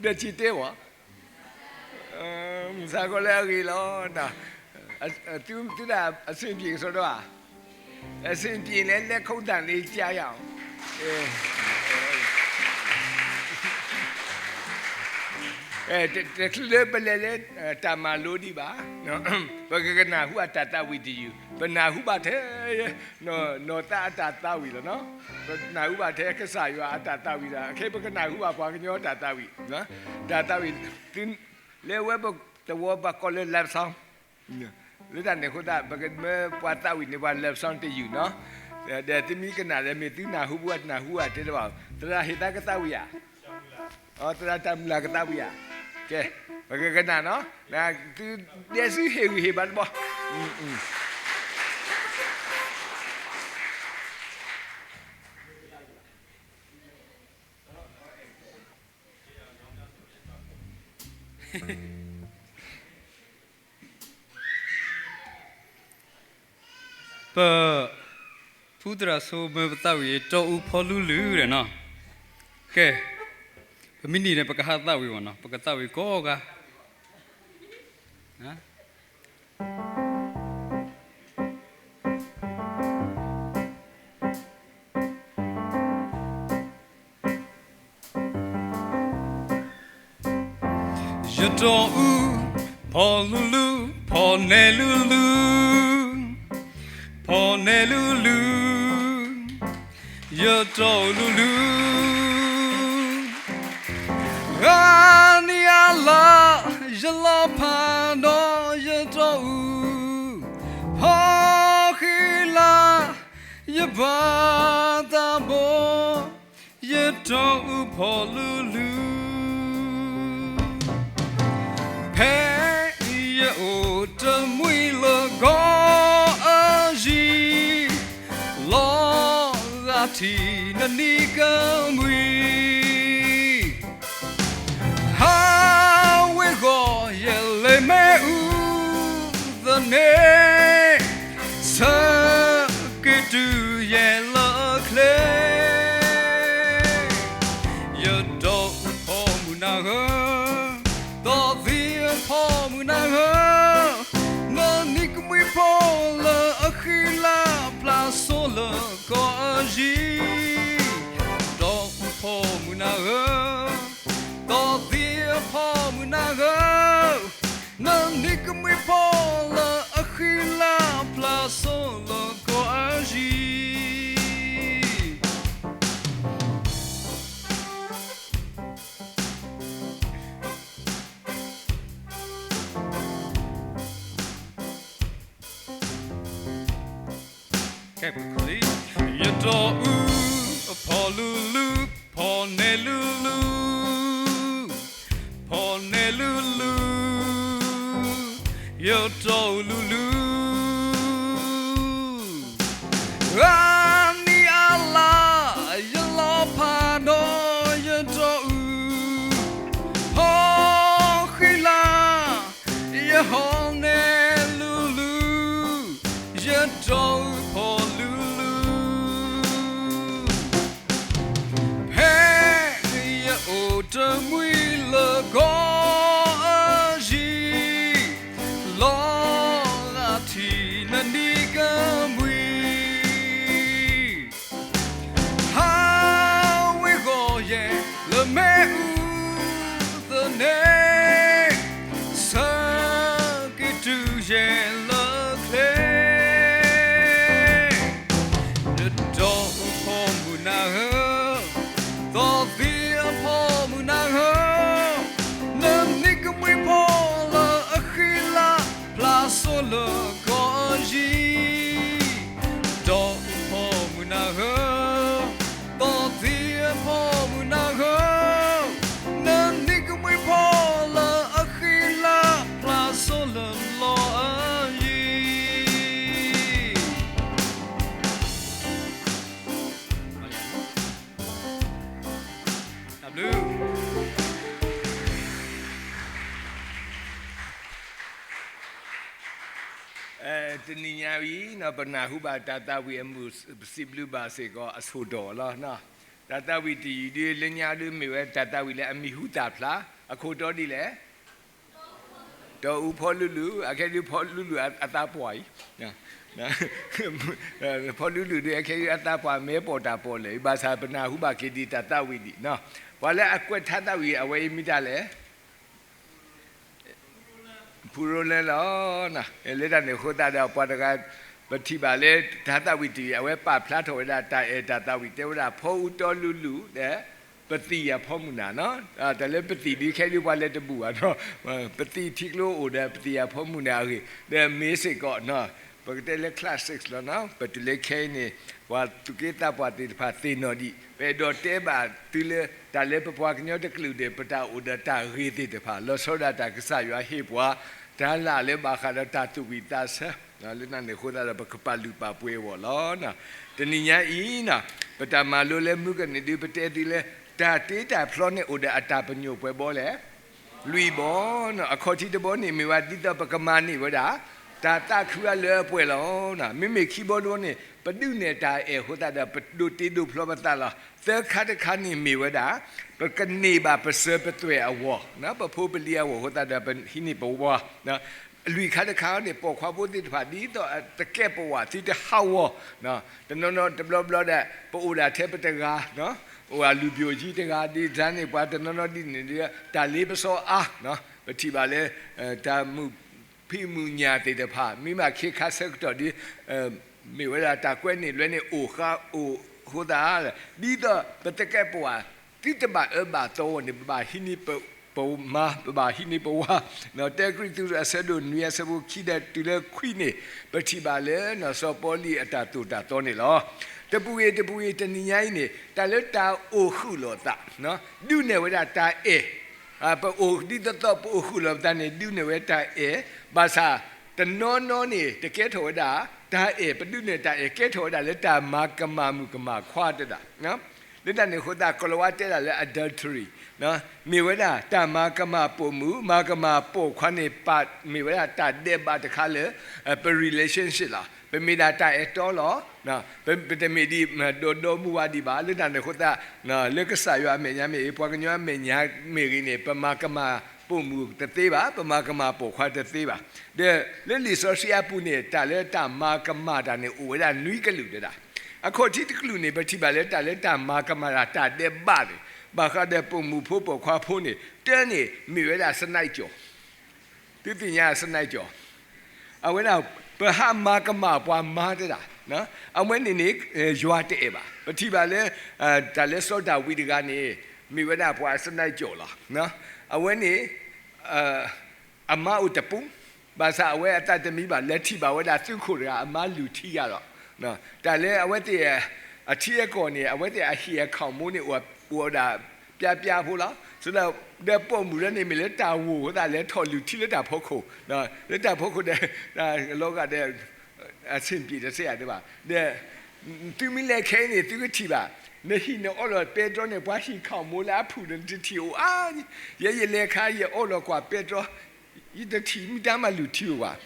ဒီးစံးတဲဝဲ, မုၢ်ဆါခီလၢအဂ့ၤလီၤ. သုဒၣ်အဆင်ပြေကစီဒီဧါ, အဆင်ပြေလဲလဲခုံးတၢ်န့ၣ်ကယၤ, တချုးလၢပလဲၤလၢတၢ်မၤလိဒံးဘၣ်, ပကကနၢ်ဟူအတၢ်သးဝံၣ်တယုၢ်, ပနၢ်ဟူဘၣ်ထဲ နီၢ်သးအတၢ်သးဝံၣ်လီၤနီၤ, ပနၢ်ဟူဘၣ်ထဲကစၢ်ယွၤအတၢ်သးဝံၣ်ဒီး ခဲပကနၢ်ဟူဘၣ်ပှၤကညီတၢ်သးဝံၣ်, တၢ်သးဝံၣ်, လၢဝဲပသဝီပှၤကိးလၢ love song, လၢတၢ်န့ၣ်အဃိသတး ပကမၢပှၤသးဝံၣ်န့ၢ်ပှၤ love song တယုၢ်နီၤ, ဒီးသုမ့ၢ်ကနၣ်ဒီး မ့ၢ်သုနၢ်ဟူဘၣ်တနၢ်ဟူဘၣ်တဲတဘၣ်, သရၣ်ဟ့ၣ်သါကသးဝံၣ်ဧါ, သရၣ်တၢ်မုၢ်လၢ်ကသးဝံၣ်ဧါ, ကဲ, ပကကနၣ်နီၤ, သုဒဲစုဟ့ၣ်ဂံၢ်ဟ့ၣ်ဘါတဘျီ ပ, ဖုသရၣ်ဆိမၢပသးဝံၣ် ယတီအူဖီလူလူဒီးနီၤ, ကဲ, ပမ့ၢ်နံၤန့ၣ် ပကဟးသးဝံၣ်မ့ၢ်နီၤ, ပကသးဝံၣ်ကိးဂၤ ယတီအူဖီလူလူ, ဖီနဲလူလူ, ဖီနဲလူလူ, ယတီအူလူလူ, ဂၤနံၤအလါ, ယလီၤဖးဒီးယတီအူ, ဖီဃံလၤ, ယဘၣ်သးဘီ, ယတီအူဖီလူလူ ဖဲယအိၣ်တမှံၤလၢကီၢ်အယံၤ, လီၤဂာ်ထံနနံၤကမှံၤ, ဟးဝ့ၤဃီၤယလဲၤမ့ၣ်အူသန့, ဆၢက့ၤတုၤယဲၢ်လၢချ့, ယတီအူဖီမုၢ်နၤဧၢ, သီသံအဖီမုၢ်နၤဧၢ, နနံၤကမှံၤဖီလၢအဃံလၤဖျါစိလၢကီၢ်အယံၤ, တီအူဖီမုၢ်နၤဧၢ, သီသံအဖီမုၢ်နၤဧၢ, နနံၤကမှံၤဖီလၢအဃံလၤဖျါစိလၢကီၢ်အယံၤ ယတီအူအဖီလူလူ, ဖီနဲလူလူ, ဖီနဲလူလူ, ယတီအူလူလူ, ဂၤနံၤအလါ, ယလီၤဖးဒီးယတီအူ, ဖီဃံလၤ, ယဟီၣ်နဲလူလူ, ယတီအူဖီလူလူ ဖဲယအိၣ်တမှံၤလၢကီၢ်အယံၤ, လီၤဂာ်ထံနနံၤကမှံၤ, ဟးဝ့ၤဃီၤယဲၢ်လၢမ့ၣ်အူသန့, ဆၢက့ၤတုၤယဲၢ်လၢချ့, ယတီအူဖီမုၢ်နၤဧၢ, သီသံအဖီမုၢ်နၤဧၢ, နနံၤကမှံၤဖီလၢအဃံလၤဖျါစိလၢကီၢ်အယံၤ, တီအူဖီမုၢ်နၤဧၢ, သီသံအဖီမုၢ်နၤဧၢ, နနံၤကမှံၤဖီလၢအဃံလၤဖျါစိလၢလီၢ်အယံၤ တဘျုး တနံၤညါအံၤ ပနၢ်ဟူဘၣ်တၢ်သးဝံၣ်အမုာ် ပစံးဘျုးဘၣ်စ့ၢ်ကီးအဆိၣ်ဒီးလီၤ. တၢ်သးဝံၣ်တယုၢ်ဒုးလၢညါဒုးမ့ၢ်ဝဲတၢ်သးဝံၣ်လၢအမံၤဟူသၣ်ဖျါ, အခိၣ်တီဒ်လဲၣ်, တီအူဖီလူလူ, အခဲဒုးဖီလူလူအသးပှၢ်အံၤ, ဖီလူလူဒုးအခဲဒုးအသးပှၢ်မဲပိာ်တၢ်ပီၣ်လဲၣ်, ဘၣ်ဆၣ်ပနၢ်ဟူဘၣ်က့ၤဒံးတၢ်သးဝံၣ်ဒံး, ပှၤလၢအကွဲးထါသးဝံၣ်အဝဲအံၤမ့ၢ်တၢ်လဲၣ် ဖုရိလဲလီၤ. လၢတၢ်န့ၣ်အဃိသတးဒီး ပှၤတဂၤ ပထံၣ်ဘၣ်လၢ တၢ်သးဝံၣ်တယုၢ် အဝဲပာ်ဖျါထီၣ်ဝဲဒၣ်တၢ်အဲၣ်တၢ်သးဝံၣ် တဲဝဲဒၣ်ဖီအူတီလူလူဒီး ပသံၣ်အဖီမုၢ်နၤ, တၢ်လၢပသံၣ်ဒုးခဲဒုးပှၤလဲၤတဘူၣ်ဘၣ်နီၤ, ပသံၣ်ထံကျိအိၣ်ဒီးပသံၣ်အဖီမုၢ်နၤအဂ့ၢ်, ဒီးမ့ၢ်စ့ၢ်ကီး ပကတဲလၢ class six လီၤ, ပတုၤလၢခဲအံၤန့ၣ် ပှၤသူၣ်က့သးပှၢ်သ့ၣ်တဖၣ်သ့ၣ်နီၣ်ဒံး, ပအဲၣ်ဒိးတဲဘၣ်သုလၢ တၢ်လၢပပှၤကညီတကလုာ်န့ၣ် ပတၢ်အိၣ်ဒီးတၢ်ဂ့ၤသ့ၣ်တဖၣ် လီၤဆီဒၣ်တၢ်ကစၢ်ယွၤဟ့ၣ်ပှၤ တၢ်လၢ်လၢဘၣ်ဃးဒီးတၢ်သူၣ်ဝံၣ်သးဆၢ, လၢတၢ်န့ၣ်အဃိသတးဒီး ပကပာ်လုၢ်ပာ်ပှ့ၤအဂီၢ်လီၤ. တနံၤညါအံၤ ပတၢ်မၤလိလၢမုၢ်ကနံၣ်ဒုး ပတဲသုလၢ တၢ်တ့တၢ်ဖျီန့ၣ်အိၣ်ဒီးအတၢ်ပညိၣ်ပှဲၤဘီလဲၣ်, လွံၢ်ဘီ, အခီၣ်ထံးတဘီန့ၣ်မ့ၢ်ဝဲဒ်သိးပကမၤန့ၢ်ဝဲဒၣ် တၢ်သးခုအလၢအပှဲၤလီၤ. မ့မ့ၢ်ခံဘီတဘီန့ၣ် ပဒုးနဲၣ်တၢ်အဲၣ်အဃိသတးဒီး ပဒိးတ့ဒိးဖျီပသးလီၤ. သၢခါတခါန့ၣ်မ့ၢ်ဝဲဒၣ် ပကန့ၢ်ဘၣ်ပစၢၤပသွဲၣ်အဂီၢ်, ပဖိပလံၤအဂီၢ်အဃိသတးဒီး ပဟံးန့ၢ်ပဝါ လွံၢ်ခါတခါန့ၣ် ပိာ်ခွါဖိသ့ၣ်တဖၣ် ဒ်သိးတကဲပဝးသုတဟးဂီၤ, တနီၤနီၤတဘျီဘျီဒီး ပအိၣ်ဒၣ်ထဲပတဂၤ, အိၣ်အလူၤပိၤယံတဂၤ ဒ်တၢ်န့ၣ် ပှၤတနီၤနီၤဒ်န့ၣ်ဒီး တၢ်လ့ပစီအါ, ပထံၣ်ဘၣ်လၢ တၢ်မုာ်ဖံးမုာ်ညၣ်သ့ၣ်တဖၣ် မ့ၢ်ဘၣ်ခ့ခါဆၢကတီၢ်ဒီး မ့ၢ်ဝဲဒၣ်တၢ်ကွဲန့ၢ်လွဲန့ၢ်အိၣ်ဃါအိၣ်အဃိသတး ဒ်သိးပတကဲပဝး သုတဘၣ်အၢဘၣ်သီအဂီၢ်န့ၣ် ပဘၣ်ဟံးန့ၢ်ပ ပမါ ပဘၣ်ဟံးန့ၢ်ပဝါ, တၢကရံၣ်သူးအဆၢဒိၣ်နွံအဆၢဖိခံဒီးတုၤလၢခွံန့ၣ် ပထံၣ်ဘၣ်လၢ စီၤပီလူးအတၢ်သိၣ်တၢ်သီန့ၣ်လီၤ. တပူၤဂ့ၤတပူၤဂ့ၤ တနံၤညါအံၤန့ၣ် တၢ်လၢတၢ်အိၣ်ဃုာ်လိာ်သး ဒုးနဲၣ်ဝဲဒၣ်တၢ်အဲၣ်, ပအိၣ်ဒ်သိးသိးပအိၣ်ဃုာ်လိာ်ပသးန့ၣ် ဒုးနဲၣ်ဝဲတၢ်အဲၣ်, ဘၣ်ဆၣ် တနီၤနီၤန့ၣ် တကဲထီၣ်ဝဲဒၣ် တၢ်အဲၣ် ပဒုးနဲၣ်တၢ်အဲၣ် ကဲထီၣ်ဝဲဒၣ်လၢတၢ်မၤကမၣ်မုၣ်ကမၣ်ခွါတဒၣ် လၢတၢ်န့ၣ်အဃိသတး ကိၤလၤဝါတဲဒၣ်လၢ adultery မ့ၢ်ဝဲဒၣ်တၢ်မၤကမၣ်ပိာ်မုၣ် မၤကမၣ်ပိာ်ခွါန့ၣ် ပာ်မ့ၢ်ဝဲဒၣ်တၢ်ဒဲးဘးတခါလၢ ပ relationship လီၤ. ပမ့ၢ်ဒၣ်တၢ်အဲၣ်တီလီၤ. ပတမ့ၢ်ဒ် ဒီဒီမုၢ်ဝါဒံးဘၣ်. လၢတၢ်န့ၣ်အဃိသတး လၢကစၢ်ယွၤအမဲာ်ညါမ့ၢ်ဂ့ၤ ပှၤကညီအမဲာ်ညါမ့ၢ်ဂ့ၤန့ၣ် ပမၤကမၣ်ပိာ်မုၣ်တသ့ဘၣ်, ပမၤကမၣ်ပိာ်ခွါတသ့ဘၣ်. ဒီးလၢလံာ်စီဆှံအပူၤန့ၣ် တၢ်လၢတၢ်မၤကမၣ်တၢ်န့ၣ် အိၣ်ဝဲဒၣ်နွံကလုာ်တဒၣ်. အခီၣ်ထံးတကလုာ်န့ၣ် ပထံၣ်ဘၣ်လၢတၢ်လၢတၢ်မၤကမၣ်တၢ် တၢ်ဒဲးဘးန့ၣ် ဘၣ်ဃးဒီးပိာ်မုၣ်ဖိပိာ်ခွါဖိန့ၣ် တၢန့ၣ်မ့ၢ်ဝဲဒၣ် စနံကၠီၣ် သုသ့ၣ်ညါ စနံကၠီၣ် အဝဲဒၣ် ပဟးမၤကမၣ်ပှၤမါတဒၣ်, အဝဲန့ၣ်န့ၣ် ယွၤတအဲၣ်ဘၣ်. ပထံၣ်ဘၣ်လၢ တၢ်လၢစီၤဒၤဝံးတဂၤန့ၣ် မ့ၢ်ဝဲဒၣ်ပှၤစနံကၠီၣ်လီၤ. အဝဲန့ၣ် အမါအိၣ်တပူၤ, ဘၣ်ဆၣ်အဝဲအသးတမံဘၣ် လဲၤထံၣ်ဘၣ်ဝဲဒၣ်သုးခိၣ်တဂၤ အမါလုၢ်ထံယၤဒီး တၢ်လၢအဝဲသ့ၣ် အထံအကီၢ်န့ၣ် အဝဲသ့ၣ်အဟံၣ်အခီၣ်မိၢ်န့ၣ် အိၣ်ဝဲဒၣ်ပျါပျါဖိလီၤ. ဆိဒီး ဒီးပိာ်မုၣ်လၢန့ၣ် မ့ၢ်လၢတၢ်ဂိၢ်အဃိသတး လဲၤထီၣ်လုၢ်ထံလၢတၢ်ဖီခိၣ်, လၢတၢ်ဖီခိၣ်ဒီး လီၤဂာ်ဒီး အဆင်ပြေတစဲးဧါတဘၣ်. ဒီး သုမ့ၢ်လဲၤခဲအံၤန့ၣ် သုကထံၣ်ဘၣ်, နဟံၣ်နအီလီၤပဲတြီန့ၣ် ပှၤဟံၣ်ခီၣ်မိၢ်လၢအဖုၣ်န့ၣ် နတထံၣ်အိၣ်ဧါ. ယဲယလဲၤခါ ယအီလီၤကွၢ်ပဲတြီ ယတထံၣ် မ့ၢ်တၢ်မၤလုၢ်ထံအိၣ်ဘၣ်.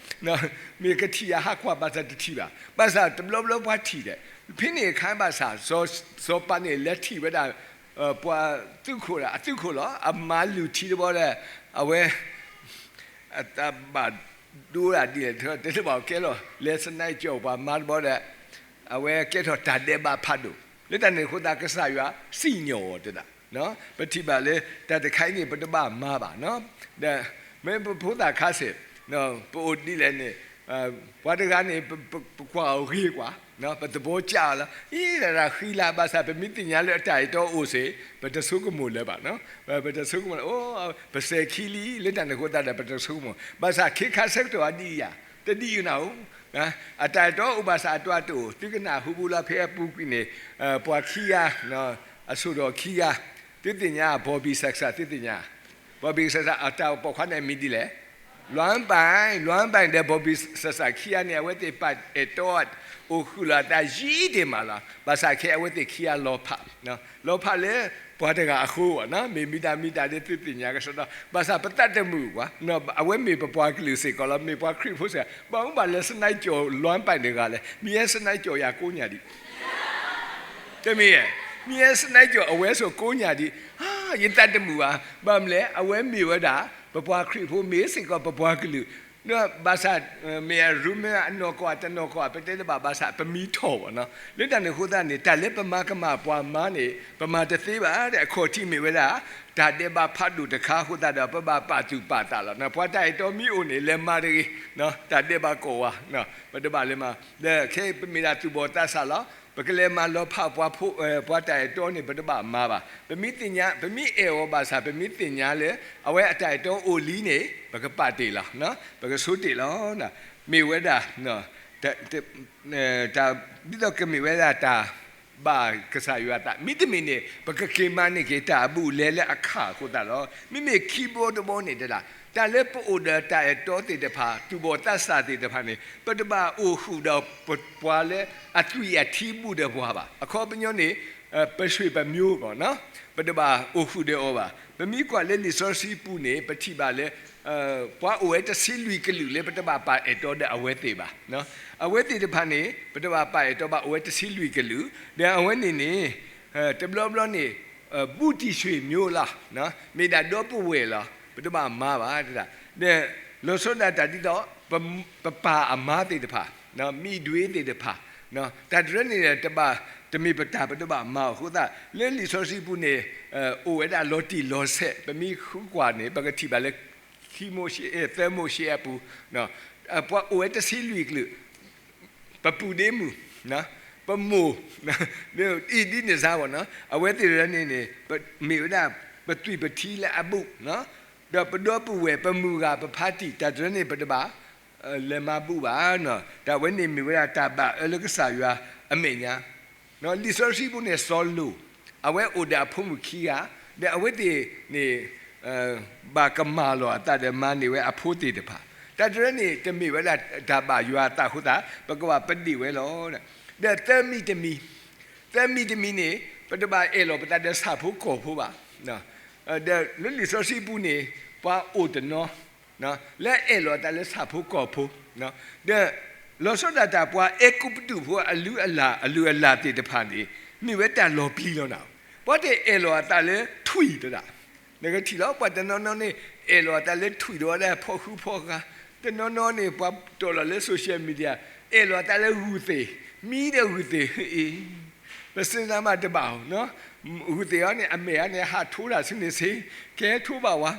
မ့ၢ်ကထံၣ်ယဟးကွၢ် ဘၣ်ဆၣ်တထံၣ်ဘၣ်. ဘၣ်ဆၣ်တဘျီဘျီပှၤထံၣ်ဒီး ဖဲန့ၣ်အခါဘၣ်ဆၣ် စီၤပၤန့ၣ် လဲၤထံၣ်ဝဲဒၣ် ပှၤသုးခိၣ် အသုးခိၣ်လီၤ. အမါလုၢ်ထံတဘျီဒီး အဝဲ အတၢ်ဘၣ်ဒိဒၣ်ဒ်လဲၣ် တဲတဘၣ်ကဲလီၤ လဲၤစနံကၠီၣ်ပှၤမါတဘျီဒီး အဝဲကဲထီၣ်တၢ်ဒဲးဘးဖးဒိၣ်. လၢတၢ်န့ၣ်အဃိသတး ကစၢ်ယွၤစံၣ်ညီၣ်အီၤတဒၣ်. ပထံၣ်ဘၣ်လၢ တၢ်တခါအံၤန့ၣ် ပတဘၣ်မၤဘၣ်. ဒီး မ့ၢ်ပဖိသၣ်ခါဆဲး ပအိၣ်ဒ်လဲၣ်န့ၣ် ပှၤတဂၤန့ၣ် ပကွၢ်အီၤဂ့ၤကွၢ် ပသဘောကျအီၤလီၤ. အံၤ တၢ်ဃံလၤဘၣ်ဆၣ် ပမ့ၢ်သ့ၣ်ညါလၢအတၢ်အဲၣ်တီအိၣ်စ့ၢ် ပတဆိကမိၣ်လၢၤဘၣ်. ပတဆိကမိၣ်လၢၤ အိ ပစဲၤခံလံ လၢတၢ်န့ၣ်အဃိသတးဒီး ပတဆိကမိၣ်. ဘၣ်ဆၣ်ခ့ခါဆၢကတီၢ်အဒံးယၤ တဒံးယနၤဧိၤ အတၢ်အဲၣ်တီအိၣ်ဘၣ်ဆၣ်အတၢ်တိာ် သုကနၢ်ဟူဘူးလီၤ ဖဲအပူၤကွံာ်န့ၣ် ပှၤခံဂၤ အဆိၣ်ထီၣ်ခံဂၤ သုသ့ၣ်ညါ Bobby Sexer သုသ့ၣ်ညါ Bobby Sexer အတၢ်ပိာ်ခွါန့ၣ်အမံၤဒ်လဲၣ် လွမ်းပိုင် လွမ်းပိုင် ဒီး Bobby Sexer ခံဂၤန့ၣ် အဝဲသ့ၣ်ပာ်အဲၣ်တီ အိၣ်ဃုာ်လီၤအသးယံာ်ဒံးမးလီၤ. ဘၣ်ဆၣ်ခဲအံၤ အဝဲသ့ၣ်ခံဂၤလီၤဖး လီၤဖးလၢပှၤတဂၤအဃိ မ့ၢ်မ့ၢ်တၢ်မ့ၢ်တၢ်ဒ်သုသ့ၣ်ညါကစီဒီ ဘၣ်ဆၣ်ပသးတမုာ်ဘၣ်. အဝဲမ့ၢ်ပပှၤကလုာ်စ့ၢ်ကီးလီၤ မ့ၢ်ပှၤခရံာ်ဖိစ့ၢ်ကီး ဘၣ်မနုၤဘၣ်လဲၤစနံကၠီၣ်လွမ်းပိုင်တဂၤလဲၣ် မ့ၢ်ဟဲစနံကၠီၣ်ယၤကိးညါဒံး တမ့ၢ်ဧါ မ့ၢ်စနဲကၠီၤ အဝဲဆိးကိးညၣ်ဒံး, ယသးတမုာ်ဘၣ်. ဘၣ်မနုၤလဲၣ်, အဝဲမ့ၢ်ဝဲဒၣ် ပပှၤခရံာ်ဖိ မ့ၢ်စ့ၢ်ကီးပပှၤကလုာ်, ဘၣ်ဆၣ် မ့ၢ်အရူမ့ၢ်အနီၢ်ကီၢ် တနီၢ်ကီၢ် ပတဲတဘၣ် ဘၣ်ဆၣ်ပမံထီၣ်ဘၣ်နီၤ. လၢတၢ်န့ၣ်အဃိသတးန့ၣ် တၢ်လၢပမၤကမၣ်ပှၤမါန့ၣ် ပမၤတသ့ဘၣ်. အခီၣ်ထံးမ့ၢ်ဝဲဒၣ် တၢ်ဒဲးဘးဖးဒိၣ်တခါအဃိသတးဒီး ပဘၣ်ပာ်သူၣ်ပာ်သးလီၤ. ပှၤတၢ်အဲၣ်တီမ့ၢ်အိၣ်န့ၣ် လဲၤမၤတဂ့ၤ, တၢ်ဒဲးဘးကိးဝဲ, ပတဘၣ်လဲၤမၤ, ဒီးခဲအံၤပမ့ၢ်ဒၣ်သူၣ်ဘီၣ်သးစၢ်လီၤ. ပကလဲၤမၤလီၤဖးပှၤဖိ, ပှၤတၢ်အဲၣ်တီန့ၣ် ပတဘၣ်မၤဘၣ်. ပမ့ၢ်သ့ၣ်ညါ, ပမ့ၢ်အဲၣ်အီၤဘၣ်ဆၣ် ပမ့ၢ်သ့ၣ်ညါလၢ အဝဲအတၢ်အဲၣ်တီအိၣ်လံန့ၣ် ပကပာ်တ့ၢ်လီၤ, ပကဆိတ့ၢ်လီၤ. မ့ၢ်ဝဲဒၣ် တၢ်, ဒ်သိးကမ့ၢ်ဝဲဒၣ်တၢ်ဘၣ်ကစၢ်ယွၤအသး, မ့တမ့ၢ်န့ၣ် ပကက့ၤမၤန့ၢ်က့ၤတၢ်အဘူးအလဲလၢအခါအဃိသတးလီၤ. မ့မ့ၢ်ခံဘီတဘီန့ၣ်တဲဒၣ်, တၢ်လၢပအိၣ်ဒီးတၢ်အဲၣ်တီသ့ၣ်တဖၣ်, သူၣ်ဘီၣ်သးစၢ်သ့ၣ်တဖၣ်န့ၣ် ပတဘၣ်အိၣ်ဃုာ်ဒီးပှၤလၢအသွံၣ်အထံဘူးဒီးပှၤဘၣ်. အခီပညီန့ၣ် ပဆွေပမျိုးဘၣ်, ပတဘၣ်အိၣ်ဃုာ်ဒီးအီၤဘၣ်. ပမ့ၢ်ကွၢ်လၢလံာ်စီဆှံပူၤန့ၣ် ပထံၣ်ဘၣ်လၢ ပှၤအိၣ်ဝဲတဆံလွံၢ်ကလုာ်လၢ ပတဘၣ်ပာ်အဲၣ်တီဒီးအဝဲသ့ၣ်ဘၣ်. အဝဲသ့ၣ်တဖၣ်န့ၣ် ပတဘၣ်ပာ်အဲၣ်တီဘၣ်, အိၣ်ဝဲတဆံလွံၢ်ကလုာ်, ဒီးအဝဲန့ၣ်န့ၣ် တဘျီဘျီန့ၣ် ဘူးတံၢ်ဆွေမျိုးလီၤ, မ့ၢ်ဒၣ်ဒီပုၢ်ဝဲၢ်လီၤ, ပတဘၣ်မၤဘၣ်တဒၣ်. ဒီးလီၤဆီဒၣ်တၢ်ဒ်သိး ပပၢ်အမါသ့ၣ်တဖၣ်, မံၤဒွ့သ့ၣ်တဖၣ်, တၢ်တရၢန့ၣ်တဘၣ်, တမ့ၢ်ပတၢ် ပတဘၣ်မၤအီၤအဃိသတး လၢလံာ်စီဆှံပူၤန့ၣ် အိၣ်ဝဲဒၣ်လီၤတံၢ်လီၤဆဲး, ပမ့ၢ်ဃုကွၢ်န့ၣ် ပကထံၣ်ဘၣ်လၢ ခံမိၤၡ့, သၢမိၤၡ့အပူၤ, ပှၤအိၣ်ဝဲတဆံလွံၢ်ကလုာ်, ပပုၢ်ဒ့မုၣ်, ပမိၢ်, အံၤဒ်န့ၣ်စါဘၣ်နီၤ, အဝဲသ့ၣ်တဖၣ်န့ၣ်န့ၣ် မ့ၢ်ဝဲဒၣ် ပသွံၣ်ပထံလၢအဘူး, ဒီးပဒီပုၢ်ဝဲၢ် ပမုၢ်ဂၤ ပဖါတံၢ် တၢ်တရၢန့ၣ် ပတဘၣ် လဲၤမၤဘူးဘၣ်. တၢ်ဝဲန့ၣ်မ့ၢ်ဝဲဒၣ်တၢ်ဘၣ်အၢလၢကစၢ်ယွၤအမဲာ်ညါ လံာ်စီဆှံပူၤန့ၣ် စီၤလိာ်, အဝဲအိၣ်ဒီးအဖိမုၣ်ခံဂၤ, ဒီးအဝဲသ့ၣ်န့ၣ် ဘၣ်ကမၣ်လီၤအသးဒီးမၤန့ၢ်ဝဲအဖိသ့ၣ်တဖၣ်, တၢ်တရၢန့ၣ် တမ့ၢ်ဝဲဒၣ်တၢ်ဘၣ်ယွၤအသးအဃိသတး ပကဘၣ်ပဒ့ၣ်ဝဲလီၤ. ဒီးသၢမံၤတမံၤ, သၢမံၤတမံၤန့ၣ် ပတဘၣ်အဲၣ်လီၤပသးဒီးဆၣ်ဖိကီၢ်ဖိဘၣ်. ဒီးလၢလံာ်စီဆှံပူၤန့ၣ် ပှၤအိၣ်တနီၤ လၢအအဲၣ်လီၤအသးလၢဆၣ်ဖိကီၢ်ဖိ, ဒီးလီၤဆီဒၣ်တၢ် ပှၤအဲၤကူပတူးဖိအလုၢ်အလၢ် အလုၢ်အလၢ်သ့ၣ်တဖၣ်န့ၣ် မ့ၢ်ဝဲတၢ်လီၤပျံၤလီၤနၤ, ပှၤတအဲၣ်လီၤအသးလၢထွံၣ်တဒၣ်, နကထံၣ်လီၤ ပှၤတနီၤနီၤန့ၣ် အဲၣ်လီၤအသးလၢထွံၣ်ဒီးဝဲဒၣ်ဖီၣ်ဃူဖီၣ်ဃါ, တနီၤနီၤန့ၣ် ပှၤတီၢ်လီၤလၢ social media အဲၣ်လီၤအသးလၢဂုၢ်သ့ၣ်, မံဒီးဂုၢ်သ့ၣ်အံၤ ပစံးတၢ်မၤတဘၣ်အီၤ, ဂုၢ်သ့ၣ်အီၤန့ၣ် အမဲာ်အီၤန့ၣ် ဟးထိးတၢ်ဆူန့ၣ်ဆ့, ကဲထိးဘၣ်ဝဲ,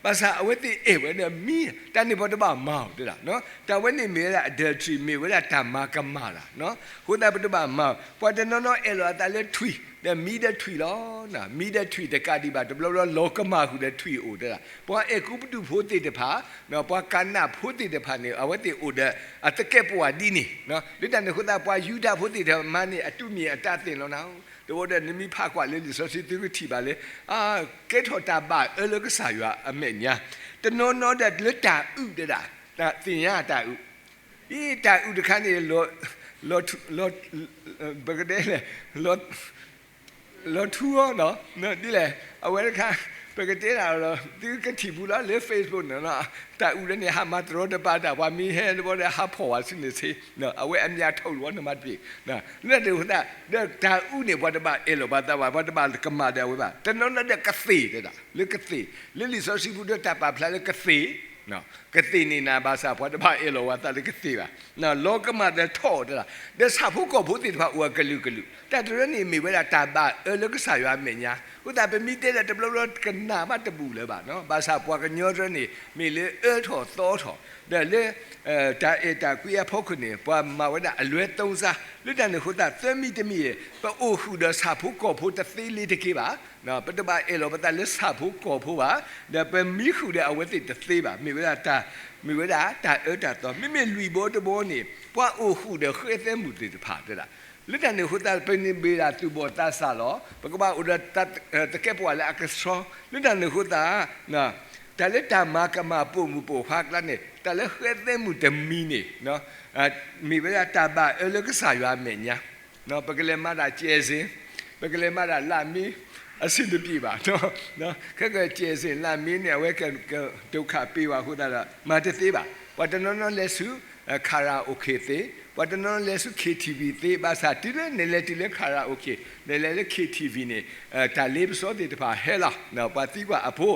ဘၣ်ဆၣ်အဝဲသ့ၣ်အဲၣ်ဝဲဒီးမံ, တၢ်န့ၣ်ပှၤတဘၣ်မၤအီၤတဒၣ်, တၢ်ဝဲန့ၣ်မ့ၢ်ဝဲဒၣ် adultery မ့ၢ်ဝဲဒၣ်တၢ်မၤကမၣ်တၢ်, အဃိသတးပတဘၣ်မၤအီၤ, ပှၤတနီၤနီၤအဲၣ်လီၤအသးလၢထွံၣ်, ဒီးမံဒီးထွံၣ်လီၤ, မံဒီးထွံၣ်တကးဒံးဘၣ် တဘျီဘျီလီၤကမၣ်ဃုာ်ဒီးထွံၣ်အိၣ်တဒၣ်, ပှၤအဲၤကူပတူးဖိသ့ၣ်တဖၣ်, ပှၤကၤနးဖိသ့ၣ်တဖၣ်န့ၣ် အဝဲသ့ၣ်အိၣ်ဒီးအသကဲးပဝးဒ်န့ၣ်, လၢတၢ်န့ၣ်အဃိသတး ပှၤယူဒၤဖိသ့ၣ်တဖၣ်မၤန့ၢ်အတူၢ်မံၤအတၢ်သ့ၣ်လီၤနၤ, တဝီဒီးနမ့ၢ်ဖးကွၢ်လၢလံာ်စီဆှံသုကထံၣ်ဘၣ်လၢ ကဲထီၣ်တၢ်ဘၣ်အၢလၢကစၢ်ယွၤအမဲာ်ညါ, တနီၤနီၤဒီးလၢတၢ်အုၣ်တဒၣ်, သ့ၣ်ညါတၢ်အုၣ်, အံၤတၢ်အုၣ်တခါန့ၣ် လီၤ, ပကတဲလဲၣ်, လီၤထူအီၤနီၤ, ဒ်လဲၣ်, အဝဲတခါ ပကတဲဒၣ်လီၤ သုကထံၣ်ဘူးလီၤလၢ Facebook န့ၣ်, တၢ်အုၣ်လၢန့ၣ် ဟးမၤတရီတပါတၢ် ပှၤမံဟဲတဘီဒီးဟးဖီၣ်ဝဲဆူန့ၣ်ဆ့, အဝဲအမ့ၢ်အထီၣ်လီၤနမၤတပ့ၤ, လၢတၢ်အုၣ်န့ၣ် ပှၤတဘၣ်အဲၣ်လီၤပှၤသးဘၣ် ပှၤတဘၣ်ကမၣ်ဒီးအဝဲဘၣ်, တနီၤနီၤဒီးကသ့ၣ်တဒၣ် လၢကသ့ၣ်, လၢလံာ်စီဆှံပူၤဒီးတၢ်ပာ်ဖျါလၢကသ့ၣ် ကသ့ၣ်န့ၣ်နၤဘၣ်ဆၣ် ပှၤတဘၣ်အဲၣ်လီၤဝဲသးလၢကသ့ၣ်ဘၣ်, လီၤကမၣ်ဒီးထီၣ်တဒၣ်, ဒီးဆၣ်ဖိကီၢ်ဖိသ့ၣ်တဖၣ်အိၣ်အကလုာ်ကလုာ်, တၢ်တရၢန့ၣ်မ့ၢ်ဝဲဒၣ်တၢ်ဘၣ်အၢလၢကစၢ်ယွၤအမဲာ်ညါ, အဃိသတးပမ့ၢ်တဲဒီးတဘျီဘျီကနၣ်ဘၣ်တဘူၣ်လၢၤဘၣ်, ဘၣ်ဆၣ်ပှၤကညီတရၢန့ၣ် မ့ၢ်လၢအၢထီၣ်သီထီၣ်, ဒီးလၢ တၢ်အဲၣ်တၢ်ကွံအဖီခိၣ်န့ၣ် ပှၤမၤဝဲဒၣ်အလွဲသုံးစား, လၢတၢ်န့ၣ်အဃိသတး သၢမံၤတမံၤ ပအိၣ်ဃုာ်ဒီးဆၣ်ဖိကီၢ်ဖိတသ့လၢၤတက့ၢ်ဘၣ်, ပတဘၣ်အဲၣ်လီၤပသးလၢဆၣ်ဖိကီၢ်ဖိဘၣ်, ဒီးပမံဃုာ်ဒီးအဝဲသ့ၣ်တသ့ဘၣ်, မ့ၢ်ဝဲဒၣ်တၢ်, မ့ၢ်ဝဲဒၣ်တၢ်အၢတၢ်သီ, မ့မ့ၢ်လွံၢ်ဘီတဘီန့ၣ် ပှၤအိၣ်ဃုာ်ဒီးဃဲသဲမုၣ်သ့ၣ်တဖၣ်တဒၣ်, လၢတၢ်န့ၣ်အဃိသတး ပန့ၢ်ဘၣ်ဒၣ်သူၣ်ဘီၣ်သးစၢ်လီၤ, ပကဘၣ်အိၣ်ဒီးသကဲးပဝးလၢအကဆှီ, လၢတၢ်န့ၣ်အဃိသတး တၢ်လၢတၢ်မၤကမၣ်ပိာ်မုၣ်ပိာ်ခွါအကျါန့ၣ် တၢ်လၢဃဲသဲမုၣ်တမံၤန့ၣ် မ့ၢ်ဝဲဒၣ်တၢ်ဘၣ်အၢလၢကစၢ်ယွၤအမဲာ်ညါ, ပကလဲၤမၤဒၣ်ကျဲးစ့, ပကလဲၤမၤဒၣ်လၢမ့ၣ် အဆင်တပြေဘၣ်, ခဲကကျဲးစ့လၢမ့ၣ်န့ၣ် အဝဲကဒုက္ခပေးဝဲအဃိသတးဒီး မၤတသ့ဘၣ်, ပှၤတနီၤနီၤလဲၤဆူ karaoke သ့ ပှၤတနီၤလဲၤဆူ K T V သ့ဘၣ်ဆၣ် တုၤလၢနလဲၤတုၤလၢ karaoke နလဲၤလၢ K T V န့ၣ် တၢ်လ့ပစီသ့ၣ်တဖၣ်ဟဲလီၤ. ပှၤသံကွၢ်အဖိ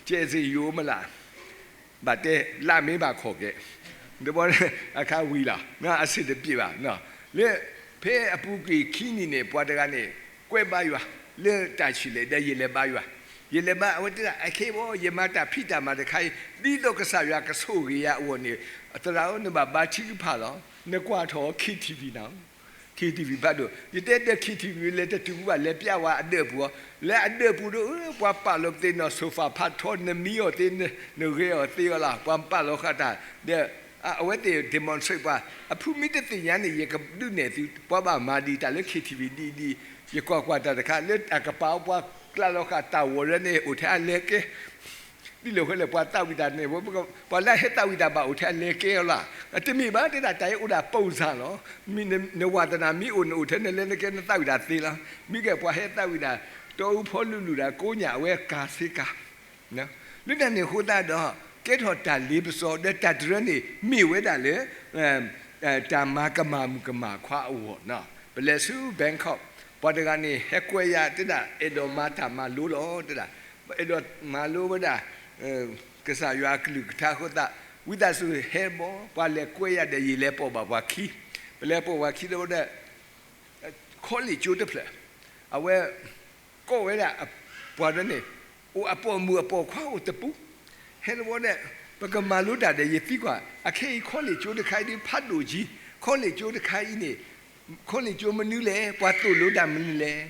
ကျဲးစ့ယိမလၢ် ဘၣ်တဲ လၢမ့ၢ်ဘၣ်ခိးကဲ တဘီအခါဝံၤလီၤ အဆင်တပြေဘၣ်. လၢ ဖဲအပူၤကွံာ်ခံနံၤန့ၣ် ပှၤတဂၤန့ၣ် ကွဲဘါယွၤ လၢတၢ်ဆံးလဲၣ် ဒီးယလဲၤဘါယွၤ, ယလဲၤဘါ အဝဲတဲဒၣ် အခ့အပှၤ ယမၤတၢ်ဖံးတၢ်မၤတခါအံၤ ဒ်သိးကစၢ်ယွၤကဆိၣ်ဂ့ၤယၤအဂီၢ်န့ၣ် သရၣ်ဧၢ နဘၣ်ဘါထုကဖၣ်လီၤ. နကွၢ်ထီၣ် K T V နီၤ K T V ဖးဒိၣ် ယတဲဒီး K T V လဲၤတတုၤဘူးဘၣ် လဲၤပျၢ်ဝဲအဒၢးပူၤအီၤ လၢအဒၢးပူၤဒီး ပှၤပာ်လီၤပသ့ၣ်နီၣ် ဆိုဖာ ဖးထီ နမံအီၤသ့ နဂဲၤအီၤသ့အီၤလီၤ ပှၤပာ်လီၤဃာ်တၢ် ဒီး အဝဲသ့ၣ် demonstrate ပှၤ အဖုမ့ၢ်တသ့ၣ်ညါန့ၣ် ယကဒုးနဲၣ်သု ပှၤဘၣ်မၤဒံးတၢ်လၢ K T V ဒ်အံၤဒ်အံၤ ယကွၢ်ကွၢ်တၢ်တခါ လၢအကပၤပှၤကျးလီၤဃာ်တၢ်ဝီၤရၢန့ၣ် အိၣ်ထဲအလဲကဲ ဒ်လဲၣ်ဃဲလဲၣ် ပှၤသးဝံၣ်တၢ်န့ၣ် ပှၤလၢဟဲသးဝံၣ်တၢ်ဘၣ်အိၣ်ထဲအလဲကဲအီၤလီၤ. တမ့ၢ်ဘၣ် တဲဒၣ်တၢ်အံၤအိၣ်ဒၣ် ပုံစံ လီၤ. နဝၤသနာ်မ့ၢ်အိၣ် နအိၣ်ထဲနလဲၤနကဲ နသးဝံၣ်တၢ်သ့လီၤ. မ့ၢ်ကဲပှၤဟဲသးဝံၣ်တၢ် တီအူဖီလူၤလူၤတၢ်ကိးညၣ် အဝဲကၤသ့ကၤ လၢတၢ်န့ၣ်အဃိသတးဒီး ကဲထီၣ်တၢ်လ့ပစီ ဒီးတၢ်တရၢန့ၣ် မ့ၢ်ဝဲဒၣ်လၢ တၢ်မၤကမၣ်မုၣ်ကမၣ်ခွါအဂီၢ်နီၤ. ပလဲၤဆူ Bangkok ပှၤတဂၤန့ၣ် ဟဲကွဲယၤတဲဒၣ် အဲၣ်ဒိးမၤတၢ်မၤလိလီၤ တဲဒၣ် အဲၣ်ဒိးမၤလိဝဲဒၣ် ကစၢ်ယွၤအကလုၢ်ကထါအဃိသတး ဝံသးစူၤဟဲဘီ ပှၤလဲၤကွဲယၤဒီး ယလဲၤပိာ်ဘၣ်ပှၤခံ ပလဲၤပိာ်ပှၤခံဒီး college ကၠိတဖျၢၣ် အဝဲ ကိးဝဲဒၣ် ပှၤဒၢန့ၣ် အိၣ်အပိာ်မုၣ်အပိာ်ခွါအိၣ်တပူၤ ဟဲတဝီဒီး ပကမၤလိတၢ်ဒီးယသံကွၢ် အခ့အံၤ college ကၠိတခါအံၤဒ်ဖးဒိၣ်ကၠံ college ကၠိတခါအံၤန့ၣ် college ကၠိမနုၤလဲၣ် ပှၤသိၣ်လိတၢ်မနုၤလဲၣ်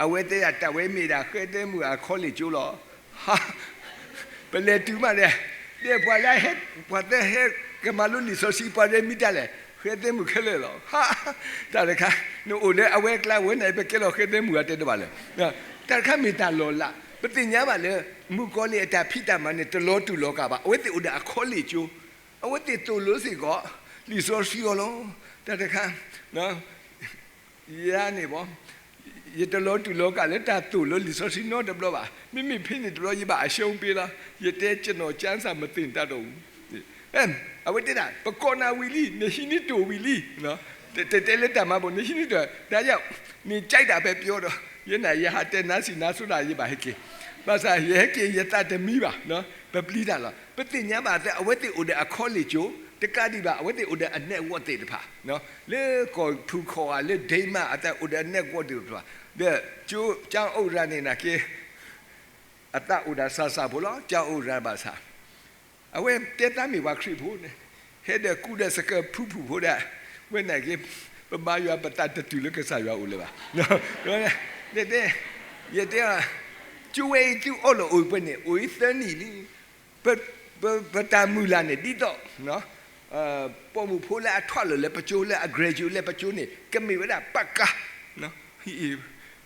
အဝဲတဲဒၣ် တၢ်ဝဲမ့ၢ်ဒၣ်ဃဲသဲမုၣ်အ college ကၠိလီၤ. ပလဲၤတုၤမးဒီး ဒီးပှၤလၢဟဲ ပှၤသၢဟဲကမၤလိလံာ်စီဆှံ ပှၤဒဲမံတၢ်လဲၣ် ဃဲသဲမုၣ်ခဲလၢာ်လီၤ. တၢ်တခါ နအိၣ်လၢအဝဲအကျါဝဲန့ၣ် ပကဲလီၤဃဲသဲမုၣ်အတဲတဘၣ်လၢ တၢ်တခါမ့ၢ်တၢ်လီၤလး ပသ့ၣ်ညါဘၣ်လၢ မုၣ်ကီၤလံၢ်အတၢ်ဖံးတၢ်မၤန့ၣ် တလီၤတူာ်လီၤကာ်ဘၣ် အဝဲသ့ၣ်အိၣ်ဒီးအ college ကၠိ အဝဲသ့ၣ်သိၣ်လိစ့ၢ်ကီး လံာ်စီဆှံအီၤလီၤ. တၢ်တခါ ယၤန့ၣ်ဘီ ယတလီၤတူာ်လီၤကာ်လၢတၢ်သိၣ်လိလံာ်စီဆှံနီတဘျီဘၣ်. မ့မ့ၢ်ဖဲန့ၣ်တဘျီ ယဘၣ်အရှုံးပေးလီၤ. ယတဲ ကျွန်တော် ကျမ်းစာ မသင်တတ်တော့ဘူး. အဝဲတဲဒၣ် ပကိးနၤဝံၤလံ နဟံးန့ၢ်တိၢ်ဝံၤလံ တတဲလၢတၢ်မၤဘၣ် နဟံးန့ၢ်တိၢ် ဒါကြောင့် နကြိုက်တာပဲပြောတော့ ယဲန့ၣ် ယဟးတဲနါစံးနါစိဒၣ် ယဘၣ်ဟဲက့ၤ ဘၣ်ဆၣ်ယဟဲက့ၤ ယသးတမံဘၣ် ပပျံၤတၢ်လီၤ. ပသ့ၣ်ညါဘၣ်အသး အဝဲသ့ၣ်အိၣ်ဒီးအ college ကၠိ တကးဒံးဘၣ် အဝဲသ့ၣ်အိၣ်ဒီးအ network သ့ၣ်တဖၣ် လၢကီၢ်ဖုၣ်ခီၣ်ဧါ လၢ Denmark အသးအိၣ်ဒီးအ network သ့ၣ်တဖၣ် ဒီးကၠိ ကၠိအိၣ်ရၤန့ၣ်နာ်က့ အသးအိၣ်ဒၣ်စၢ်စၢ်ဖိလီၤ ကၠိအိၣ်ရၤဘၣ်ဆၣ် အဝဲတဲသးမ့ၢ်ပှၤခရံာ်ဖိန့ၣ် ဟဲဒီးကူဒီးစကဲဖုဖုဖိဒၣ် ဝဲန့ၣ်က့ ပဘါယွၤပသးတတုၤလၢကစၢ်ယွၤအိၣ်လၢၤဘၣ်. ယတဲ ယတဲ ကၠိဝဲအံၤသုအိၣ်လီၤအိၣ်ပှဲၤန့ၣ် အိၣ်အံၤသၢနံၣ်လံ ပတၢ်မုၢ်လၢ်န့ၣ် ဒ်သိး ပိာ်မုၣ်ဖိလၢအထွဲလီၤလၢပကၠိ လၢအ graduate လၢပကၠိန့ၣ် ကမ့ၢ်ဝဲဒၣ်ပာ်ကါ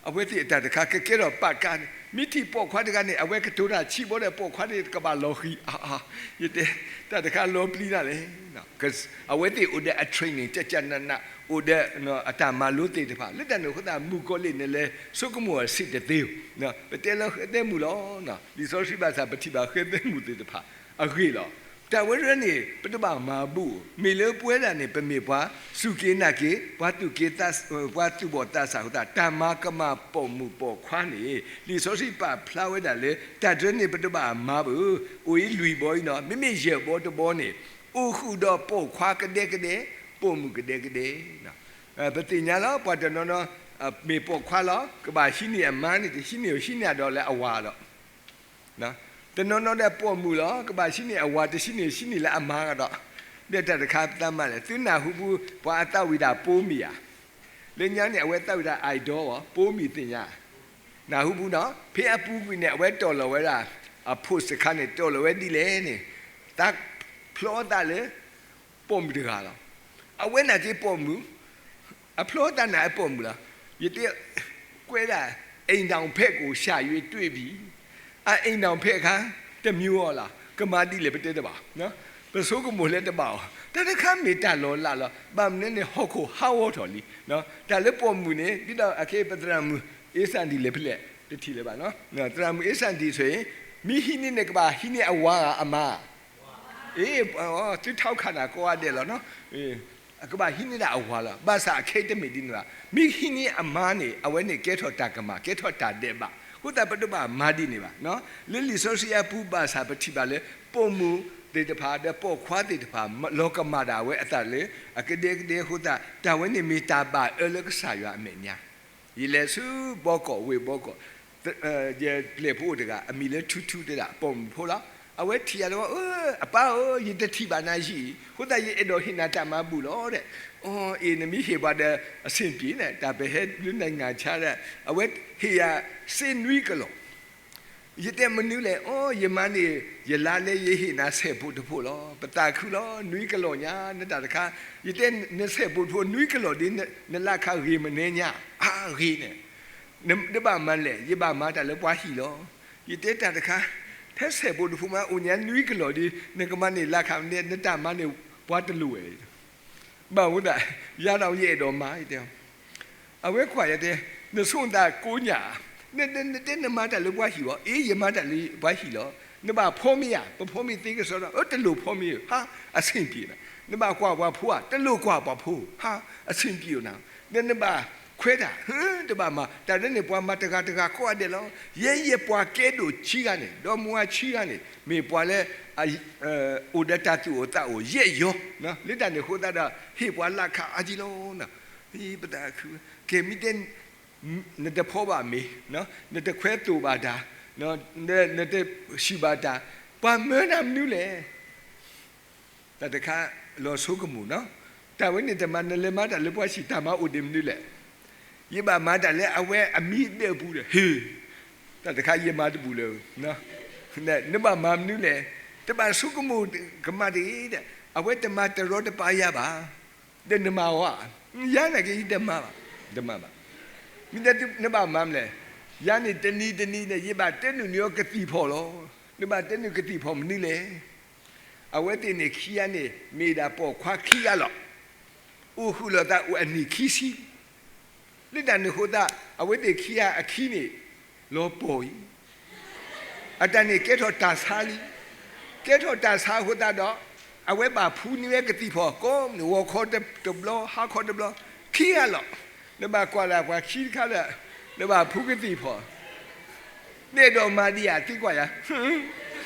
အဝဲသ့ၣ်အတၢ်တခါ ကကဲထီၣ်ပာ်ကါန့ၣ် မ့ၢ်ထံၣ်ပိာ်ခွါတဂၤန့ၣ် အဝဲကတိၤတၢ်ဆံးဘီဒီး ပိာ်ခွါန့ၣ်ကဘၣ်လီၤဃံၤအါအါ ယတဲ တၢ်တခါလီၤပျံၤနၤလဲၣ် အဝဲသ့ၣ်အိၣ်ဒီးအ training ကၠၢ်ကၠၢ်နးနး အိၣ်ဒီးအတၢ်မၤလိသ့ၣ်တဖၣ် လၢတၢ်န့ၣ်အဃိသတး မုၣ်ကီၤလံၢ်န့ၣ်လဲၤဆိကမိၣ်အဆံးတသ့ဧိၤ ပတဲလၢဃဲသဲမုၣ်လီၤ လံာ်စီဆှံဘၣ်ဆၣ် ပထံၣ်ဘၣ်ဃဲသဲမုၣ်သ့ၣ်တဖၣ်အဂ့ၢ်လီၤ. တၢ်ဝဲတဖၣ်န့ၣ် ပတဘၣ်မၤဘူၣ် မ့ၢ်လၢပဝဲဒၣ်န့ၣ် ပမ့ၢ်ပှၤစူၢ်က့ၤနာ်က့ၤ ပှၤသူၣ်က့ၤသး ပှၤသူၣ်ဘီၣ်သးစၢ်အဃိသတး တၢ်မၤကမၣ်ပိာ်မုၣ်ပိာ်ခွါန့ၣ် လံာ်စီဆှံပာ်ဖျါဝဲဒၣ်လၢ တၢ်တဖၣ်န့ၣ် ပတဘၣ်မၤဘူၣ် အိၣ်အံၤလွံၢ်ဘီအံၤနီၤ မ့မ့ၢ်ယဲၢ်ဘီတဘီန့ၣ် အိၣ်ဃုာ်ဒီးပိာ်ခွါကဒဲကဒဲ ပိာ်မုၣ်ကဒဲကဒဲ ပသ့ၣ်ညါလီၤ ပှၤတနီၤနီၤ မ့ၢ်ပိာ်ခွါလီၤ ကဘၣ်ဟံးန့ၢ်အမါန့ၣ် တဟံးန့ၢ် ဟံးန့ၢ်အဒီးလၢအဝၤဒီး တနီၤနီၤဒီးပိာ်မုၣ်လီၤ ကဘၣ်ဟံးန့ၢ်အဝၤ တဟံးန့ၢ် ဟံးန့ၢ်လၢအမါဒီး ဒီးတၢ်တခါသးမၤလဲၣ် သုနၢ်ဟူပူၤ ပှၤအသးဝံၣ်တၢ်ပိမံၤဧါ လၢညါန့ၣ် အဝဲသးဝံၣ်တၢ် idol ပိမံၤသ့ၣ်ညါ နၢ်ဟူပူၤနီၤ ဖဲအပူၤကွံာ်န့ၣ် အဝဲတီၢ်လီၤဝဲဒၣ် အ post တခါန့ၣ် တီၢ်လီၤဝဲဒ်လဲၣ်န့ၣ် သးဖျီသးလၢ ပိာ်မုၣ်တဂၤလီၤ. အဝဲနာ်က့ပိာ်မုၣ် အဖျီသးနာ်က့ပိာ်မုၣ်လီၤ. ယတဲ ကွဲးဒၣ် အိမ်ထောင်ဖက်ကို ရှာ၍တွေ့ပြီ အ အိမ်ထောင်ဖက်အခါ တမျိုးအီၤလီၤ ကမၤဒ်လဲၣ်ပတဲတဘၣ် ပဆိကမိၣ်လၢတဘၣ်အီၤ တၢ်တခါမ့ၢ်တၢ်လီၤလးလီၤ ဘၣ်မနုၤန့ၣ် ဟီၣ်ခိၣ်ဟးဂီၤထီၣ်လံ တၢ်လၢပိာ်မုၣ်န့ၣ် ဒ်သိးအခဲအံၤ ပသရၣ်မုၣ် အ့စၣ်ဒံၣ်လဲၣ်ဖဲလဲၣ် တထံၣ်လၢၤဘၣ်နီၤ သရၣ်မုၣ်အ့စၣ်ဒံၣ်ဆိၣ်အံၤ မ့ၢ်ဟံးန့ၢ်န့ၣ် ကဘၣ်ဟံးန့ၢ်အဝၤဧါ အမါ အ့ သုထီခါနၤကိးဂၤဒဲးလီၤနီၤ အကဘၣ်ဟံးန့ၢ်ဒၣ်အဝၤလီၤ. ဘၣ်ဆၣ်အခဲအံၤတမ့ၢ်ဒ်န့ၣ်ဘၣ်. မ့ၢ်ဟံးန့ၢ်အမါန့ၣ် အဝဲန့ၣ်ကဲထီၣ်တၢ်ကမၣ်, ကဲထီၣ်တၢ်ဒဲးဘး. အဃိသတးပတဘၣ်မၤဒ်န့ၣ်ဘၣ်. လၢလံာ်စီဆှံအပူၤ ဘၣ်ဆၣ်ပထံၣ်ဘၣ်လၢ ပိာ်မုၣ်သ့ၣ်တဖၣ်ဒီးပိာ်ခွါသ့ၣ်တဖၣ် လီၤကမၣ်ဒၣ်ဝဲအသးလၢ အကဒဲကဒဲအဃိသတး တၢ်ဝဲန့ၣ်မ့ၢ်တၢ်ဘၣ်အၢလၢကစၢ်ယွၤအမဲာ်ညါ ယလဲၤဆူဘီကီးဝ့ၢ်ဘီကီး, ယပျဲၢ်ဖိအိၣ်တဂၤ အမံၤလၢထူထူတဲဒၣ် ပိာ်မုၣ်ဖိလီၤ. အဝဲထံၣ်ယၤလၢ အၢ အပၢ်ဧၢ, ယတထံၣ်ဘၣ်နၤယံာ်အံၤ, အဃိသတးယအဲၣ်ဒိးဟ့ၣ်နၤတၢ်မၤဘူၣ်လီၤဒီး, အီ အ့ၣ် နမ့ၢ်ဟ့ၣ်ပှၤဒီးအဆင်ပြေန့ၣ်, တၢ်ပဟဲလၢနံၣ်ဂၤဆါဒီး အဝဲဟ့ၣ်ယၤစ့နွံကလီၢ် ယတဲမနုၤလဲၣ်, အီ ယမါန့ၣ် ယလါလဲယဟ့ၣ်နၤဆဲးဖိတဖိလီၤ. ပသးခုလီၤ, နွံကလီၢ်ညါ နတၢ်တခါ, ယတဲနဆဲးဖိတဖိနွံကလီၢ်ဒီး နလၢခါဂ့ၤမနုၤညါ, အါဂ့ၤန့ၣ်, နတဘၣ်မၤလဲၣ်, ယဘၣ်မၤတၢ်လၢပှၤဟံၣ်လီၤ. ယတဲတၢ်တခါ, ဖဲဆဲးဖိတဖိမးအိၣ်ညါနွံကလီၢ်ဒီး နကမၤန့ၢ်လၢခါမနုၤ, နတၢ်မၤန့ၣ်ပှၤတလိၣ်ဝဲ ဘၣ်မနုၤဒၣ်, ယၤဒီးယအဲၣ်ဒိးမၤ, ယတဲ, အဝဲကွၢ်ယၤတဲ, နဆိသးကိးညၣ်, နတဲနမၤတၢ်လၢပှၤဟံၣ်ဘၣ်, အ့ ယမၤတၢ်လၢပှၤဟံၣ်လီၤ. နဘၣ်ဖီမ့ၤဧါ, ပဖီမ့ၤသ့ကစီဒီ, အၢ တလိၣ်ဖီမ့ၤဧါ, ဟါ အဆင်ပြေနၤ. နဘၣ်ကွၢ်ပှၤဖိဧါ, တလိၣ်ကွၢ်ပှၤဖိ, ဟါ အဆင်ပြေနၤ. ဒီးနဘၣ်ခွဲးတၢ်, ဟါ တဘၣ်မၤ, တၢ်ဒ်န့ၣ်ပှၤမၤတဂၤတဂၤကိးဂၤဒဲးလီၤ. ယဲယဲပှၤကဲဒိၣ်ခံဂၤန့ၣ်, ဒီမါဝၤခံဂၤန့ၣ် မ့ၢ်ပှၤလၢ အိၣ်ဒီးတၢ်သူၣ်အိၣ်သးအိၣ်ယဲၢ်ယီၤ, လၢတၢ်န့ၣ်အဃိသတးဒီး ဟ့ၣ်ပှၤလၢခးအါကံလီၤ. ပသးခု, ကဲမ့ၢ်တဲ နတဖီဘၣ်မ့ၤ, နတခွဲးသိၣ်ဘၣ်တၢ်, နတဟံၣ်ဘၣ်တၢ်, ပှၤမၢနၤမနုၤလဲၣ်. တၢ်တခါ လီၤဆိကမိၣ်နီၤ, တၢ်ဝဲန့ၣ်တမၤ နလဲၤမၤတၢ်လၢပှၤဟံၣ် တၢ်မၤအိၣ်ဒံးမနုၤလဲၣ်. ယဘၣ်မၤတၢ်လၢအဝဲအမံၤဒၢးပူၤဒီး ဟ့ၣ်, တၢ်တခါယမၤတဘူၣ်လၢၤ, နဘၣ်မၤမနုၤလဲၣ်. တဘၣ်ဆိကမိၣ်ကမၣ်တဂ့ၤဒီး အဝဲတမၤတရီတပါယၤဘၣ်. ဒီးနမၤဝဲ, ယၤနာ်က့ယတမၤဘၣ်, တမၤဘၣ်. မ့ၢ်တဲနဘၣ်မၤမနုၤလဲၣ်. ယၤန့ၣ်တနံၤတနံၤန့ၣ် ယဘၣ်တနုာ်န့ၢ်အီၤကသံၣ်ဖီၣ်လီၤ. နဘၣ်တနုာ်ကသံၣ်ဖီၣ်မနုၤလဲၣ်. အဝဲသ့ၣ်န့ၣ်ခံဂၤန့ၣ် မ့ၢ်ဒၣ်ပိာ်ခွါခံဂၤလီၤ. အိၣ်ဃုာ်လိာ်သးအိၣ်အနံၣ်ခံဆံ လၢတၢ်န့ၣ်အဃိသတး အဝဲသ့ၣ်ခံဂၤအခံန့ၣ် လီၤပှီၢ်အံၤ, အတၢ်န့ၣ်ကဲထီၣ်တၢ်ဆါလံ. ကဲထီၣ်တၢ်ဆါအဃိသတးဒီး အဝဲဘၣ်ဖှူန့ၢ်ဝဲကသံၣ်ဖီၣ် ကိးမုၢ်နံၤ ဂီၤခီတဘျီ ဟါခီတဘျီ ခံဂၤလီၤ. နဘၣ်ကွၢ်လၢပှၤခံတခါလၢ နဘၣ်ဖှူကသံၣ်ဖီၣ် နအဲၣ်ဒိးမၤဒံးဧါ သံကွၢ်ယၤ,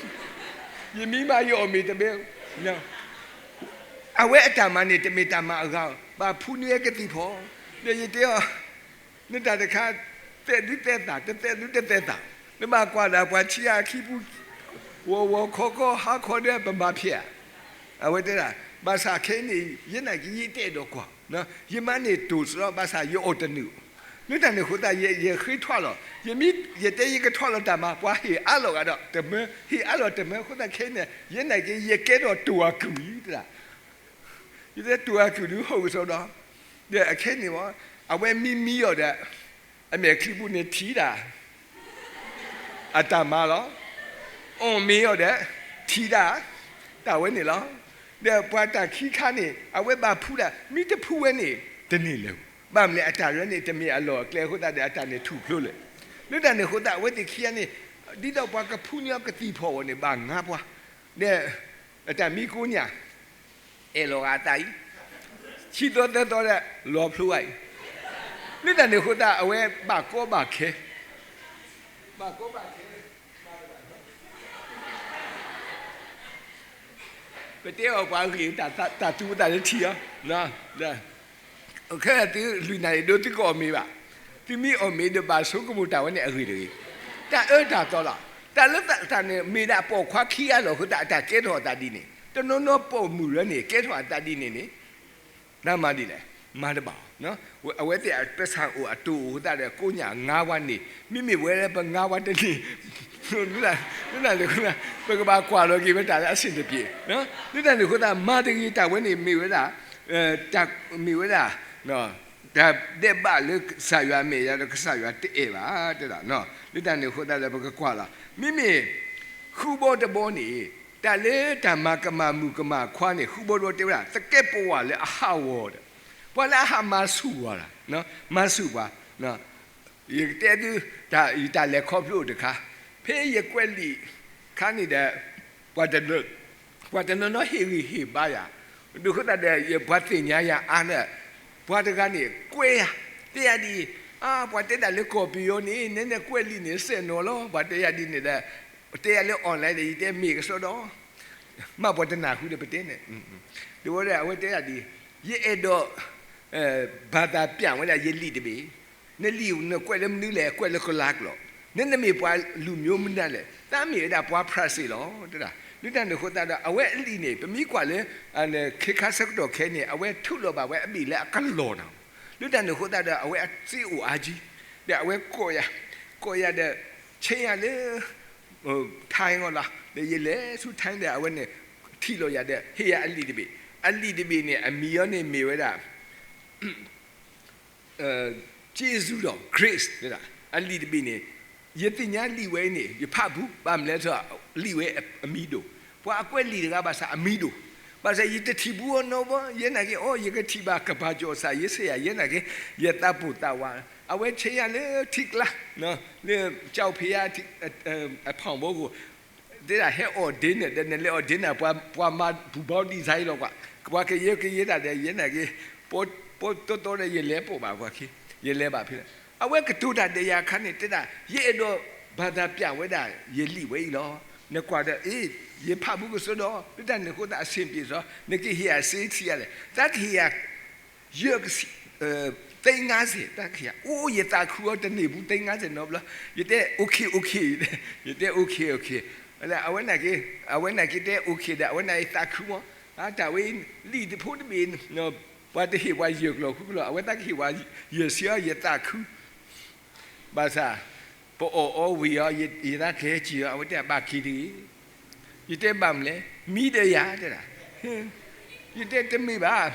ယမံမးယအီၣ်မ့ၤတဘ့ၣ်. အဝဲအတၢ်မၤန့ၣ် တမ့ၢ်တၢ်မၤအဂၤ, ဘၣ်ဖှူန့ၢ်ဝဲကသံၣ်ဖီၣ်. ဒီးယတဲအီၤ, နတၢ်တခါ သဲးဒုးသဲးသၣ်, တသဲးဒုးတသဲးသၣ်, နဘၣ်ကွၢ်ဒၣ်ပှၤဆံးအခံပူၤ, ဂီၤဂီၤခီခီ ဟါခီဒီး ပမၤဖျဲးဧါ. အဝဲတဲဒၣ်, ဘၣ်ဆၣ်ခဲအံၤန့ၣ် ယဲနာ်က့ ယတအဲၣ်ဒိးကွၢ်, ယမါန့ၣ်တိၢ်စရီ ဘၣ်ဆၣ်ယအီၣ်တနုာ်. လၢတၢ်န့ၣ်အဃိသတး ယဃ့ထွဲလီၤ, ယမ့ၢ် ယတဲယကထွဲလီၤတၢ်မၤ ပှၤဟ့ၣ်အါလီၤဂာ်ဒီးတမၢ, ဟ့ၣ်အါလီၤတမၢအဃိသတးခဲအံၤန့ၣ် ယဲနာ်က့ ယကဲထီၣ်တိၢ်အကုၢ်အံၤတဒၣ် ယတဲတိၢ်အကုၢ်ဒုးဟီၣ်ကစီဒီး, ဒီးအခဲန့ၣ်ဝဲ, အဝဲမံမံအီၤဒီး, အမဲာ်ချံပူၤန့ၣ်ထံၣ်ဒၣ် အတၢ်မၤလီၤ. အီၣ်မ့ၤအီၤဒီး ထံၣ်ဒၣ် တၢ်ဝဲန့ၣ်လီၤ. ဒီးပှၤတၢ်ခံခါန့ၣ် အဝဲဘၣ်ဖှူဒၣ် မ့ၢ်တဖှူဝဲန့ၣ် တန့ၢ်လၢၤ. ဘၣ်မနုၤလဲၣ် အတၢ်ရဲန့ၣ် တမ့ၢ်အလီၢ်အကျဲအဃိသတးဒီး အတၢ်န့ၣ်ထူၣ်ဖျိလၢာ်. လၢတၢ်န့ၣ်အဃိသတး အဝဲသ့ၣ်ခံဂၤန့ၣ် ဒ်သိးပှၤကဖှူန့ၢ်အီၤကသံၣ်ဖီၣ်အဂီၢ်န့ၣ် ဘၣ်ငါပှၤ, ဒီး အတၢ်မံကိးညၣ် အဲၣ်လီၤဂာ်အသးအံၤ, ဆံသီသၢသီဒီး လီၤဖျိဝဲအံၤ, လၢတၢ်န့ၣ်အဃိသတး အဝဲဘၣ်ကီဘၣ်ခဲ, ဘၣ်ကီဘၣ်ခဲ, ပတဲအီၤပှၤဂ့ၢ် တၢ်သူပသးလၢထံအီၤ, ခဲသုလွံၢ်နၣ်ရံၣ်ဒိသုကအီၣ်မ့ၤဘၣ်, သုမ့ၢ်အီၣ်မ့ၤဒီးဘၣ်ဆိကမိၣ်တၢ်ဝဲန့ၣ်အဂ့ၢ်တဂ့ၤ, တၢ်အၢတၢ်သီလီၤ. တၢ်လၢတၢ်န့ၣ် မ့ၢ်ဒၣ်ပိာ်ခွါခံဂၤလီၤအဃိသတး အတၢ်ကဲထီၣ်အသးဒ်န့ၣ်, တနီၤနီၤပိာ်မုၣ်ရၢန့ၣ် ကဲထီၣ်အသးဒ်န့ၣ်န့ၣ် နမၤဒ်လဲၣ်, မၤတဘၣ်အီၤ, အဝဲသ့ၣ်အပစၢ်အိၣ်အတိၢ်အိၣ်အဃိသတးဒီး ကိးညၣ်ငါဝဲန့ၣ် မ့မ့ၢ်ဝဲလၢပငါဝဲတန့ၢ်, လၢတၢ်န့ၣ်အဃိသတး ပကဘၣ်ကွၢ်လီၤက့ၤဝဲတၢ်လၢအဆ့ၣ်တပျ့ၤ, လၢတၢ်န့ၣ်အဃိသတး မၤတဂ့ၤ တၢ်ဝဲန့ၣ်မ့ၢ်ဝဲဒၣ် တၢ်မ့ၢ်ဝဲဒၣ် တၢ်ဒဲးဘးလၢကစၢ်ယွၤအမဲာ်ညါဒီး ကစၢ်ယွၤတအဲၣ်ဘၣ်တဲဒၣ်, လၢတၢ်န့ၣ်အဃိသတးဒီး ပကကွၢ်လီၤ. မ့မ့ၢ် ဃုဘီတဘီန့ၣ် တၢ်လၢတၢ်မၤကမၣ်မုၣ်ကမၣ်ခွါန့ၣ် ဃုဘီတဘီတဲဝဲဒၣ် သကဲးပဝးလၢအဟးဂီၤဒီး ပှၤလၢအဟးမၤဆူၣ်ပှၤလီၤ, မၤဆူၣ်ပှၤ, ယကတဲသု တၢ်လဲၤခီဖျိတခါ, ဖဲယကွဲးလံာ်ခါန့ၣ်ဒီး ပှၤတနီၤနီၤဟ့ၣ်ဂံၢ်ဟ့ၣ်ဘါယၤ, ဒ်အဃိသတးဒီး ယပှၤသ့ၣ်ညါယၤအါန့ၣ်, ပှၤတဂၤန့ၣ် ကွဲးယၤ, တဲယၤဒ်အံၤ, အါ ပှၤတဲဒၣ်လၢကီၢ်ပယီၤန့ၣ် နဲနဲကွဲးလံာ်န့ၣ် စဲၣ်နီၤလီၤ, ပှၤတဲယၤဒ်န့ၣ်ဒီး, တဲယၤလၢ online ဒီး ယတဲမ့ၢ်ကစီဒီ, မ့ၢ်ပှၤတနၢ်ဟူဒီးပတဲန့ၣ်, ဒီးဝဲဒၣ် အဝဲတဲဒၣ်ဒ်အံၤ, ယအဲၣ်ဒိး ဘၣ်သးပျၢ်ဝဲဒၣ်ယလံာ်တဘ့ၣ်, နလံာ်နကွဲးလၢမနုၤလဲၣ်, ကွဲးလၢကလါကျိာ်, နနမ့ၢ်ပှၤလူၤမၠိမနုၤလဲၣ်, တၢ်မ့ၢ်ဝဲဒၣ်ပှၤဖြၣ်စ့ၣ်လီၤ တဲဒၣ်. လၢတၢ်န့ၣ်အဃိသတးဒီး အဝဲအလံာ်န့ၣ် ပမ့ၢ်ကွၢ်လၢ ခ့ခါဆၢကတီၢ်ခဲအံၤန့ၣ် အဝဲထုးလီၤဘၣ်ဝဲအဘ့ၣ်လၢအကလီၢ်နီၤ, လၢတၢ်န့ၣ်အဃိသတးဒီး အဝဲအစ့အိၣ်အါကံ, ဒီးအဝဲကိးယၤ, ကိးယၤဒီး ဆဲးယၤလၢ ထါအီၤလီၤ, ဒီးယလဲၤဆူထါဒီး အဝဲန့ၣ် ထံၣ်လီၤယၤဒီး ဟ့ၣ်ယၤအလံာ်တဘ့ၣ်, အလံာ်တဘ့ၣ်န့ၣ် အမံၤအီၤန့ၣ်မ့ၢ်ဝဲဒၣ် က့စူဒီး grace အလံာ်တဘ့ၣ်န့ၣ်, ယသ့ၣ်ညါလံာ်ဝဲအံၤန့ၣ် ယဖးဘူး, ဘၣ်မနုၤလဲၣ်, လံာ်ဝဲအမံၤဒိၣ်, ပှၤအကွဲးလံာ်တဂၤဘၣ်ဆၣ်အမံၤဒိၣ်, ဘၣ်ဆၣ်ယတထံၣ်ဘူးအီၤနီတဘျီ, ယဲနာ်က့ အိ ယကထံၣ်ဘၣ်ကပာ်ကၠီၣ်စၢ် ယဲစ့ယၤ, ယဲနာ်က့ ယသးပူၤသးဝး, အဝဲဆဲးယၤလၢထံကျါ, လၢကၠီဖ့ယါ အဖီၣ်ဘိခိၣ် တဲဒၣ်ဟဲ ordain န့ၣ်ဒီး နလဲၤ ordain န့ၣ် ပှၤမၤဘူၣ်ဘီဒံၣ်စါအံၤလီၤကွၢ်, ပှၤကယဲကယဲဒၣ်ဒီး ယဲနာ်က့ ပှၤတီတီဒီး ယလဲၤပိာ်ဘၣ်ပှၤခံ, ယလဲၤဘၣ်ဖဲ, အဝဲကတိၤတၢ်ဒီးယၤအခါန့ၣ် တဲဒၣ် ယအဲၣ်ဒိးဘၣ်သးပျၢ်ဝဲဒၣ်ယလံာ်ဝဲအံၤလီၤ, နကွၢ်ဒီး အ့ ယဖးဘူးကစီဒီ, လၢတၢ်န့ၣ်အဃိသတးအဆင်ပြေစီ, နကဟ့ၣ်ယၤစ့ထံယၤလဲၣ်, တၢ်ကဟ့ၣ်ယၤ ယဲၢ်ကဆံ, သိန်းငါးဆယ် တၢ်ကဟ့ၣ်ယၤ, အိ ယသးခုအီၤတန့ၢ်ဘူး သိန်းငါးဆယ် နီတဘျီ, ယတဲ okay okay, ယတဲ okay okay, အဝဲနာ်က့, အဝဲနာ်က့တဲ okay ဒီး အဝဲနာ်က့သးခုမး, တၢ်ဝဲ လံာ်တဖိတဘ့ၣ် ပှၤတဟ့ၣ်ပှၤယဲၢ်ကလီၤဃုကလီၤ, အဝဲသးကဟ့ၣ်ပှၤယဲၢ်ဆံအီၤ ယသးခု ဘၣ်ဆၣ် ပအီၣ်အီဝံၤအီၤ ယသးကဟဲစံၣ်အီၤ အဝဲတဲဘၣ်က့ၤတဂ့ၤ, ယတဲဘၣ်မနုၤလဲၣ်, မံဒီးယၤတဲဒၣ်, ယတဲတမ့ၢ်ဘၣ်,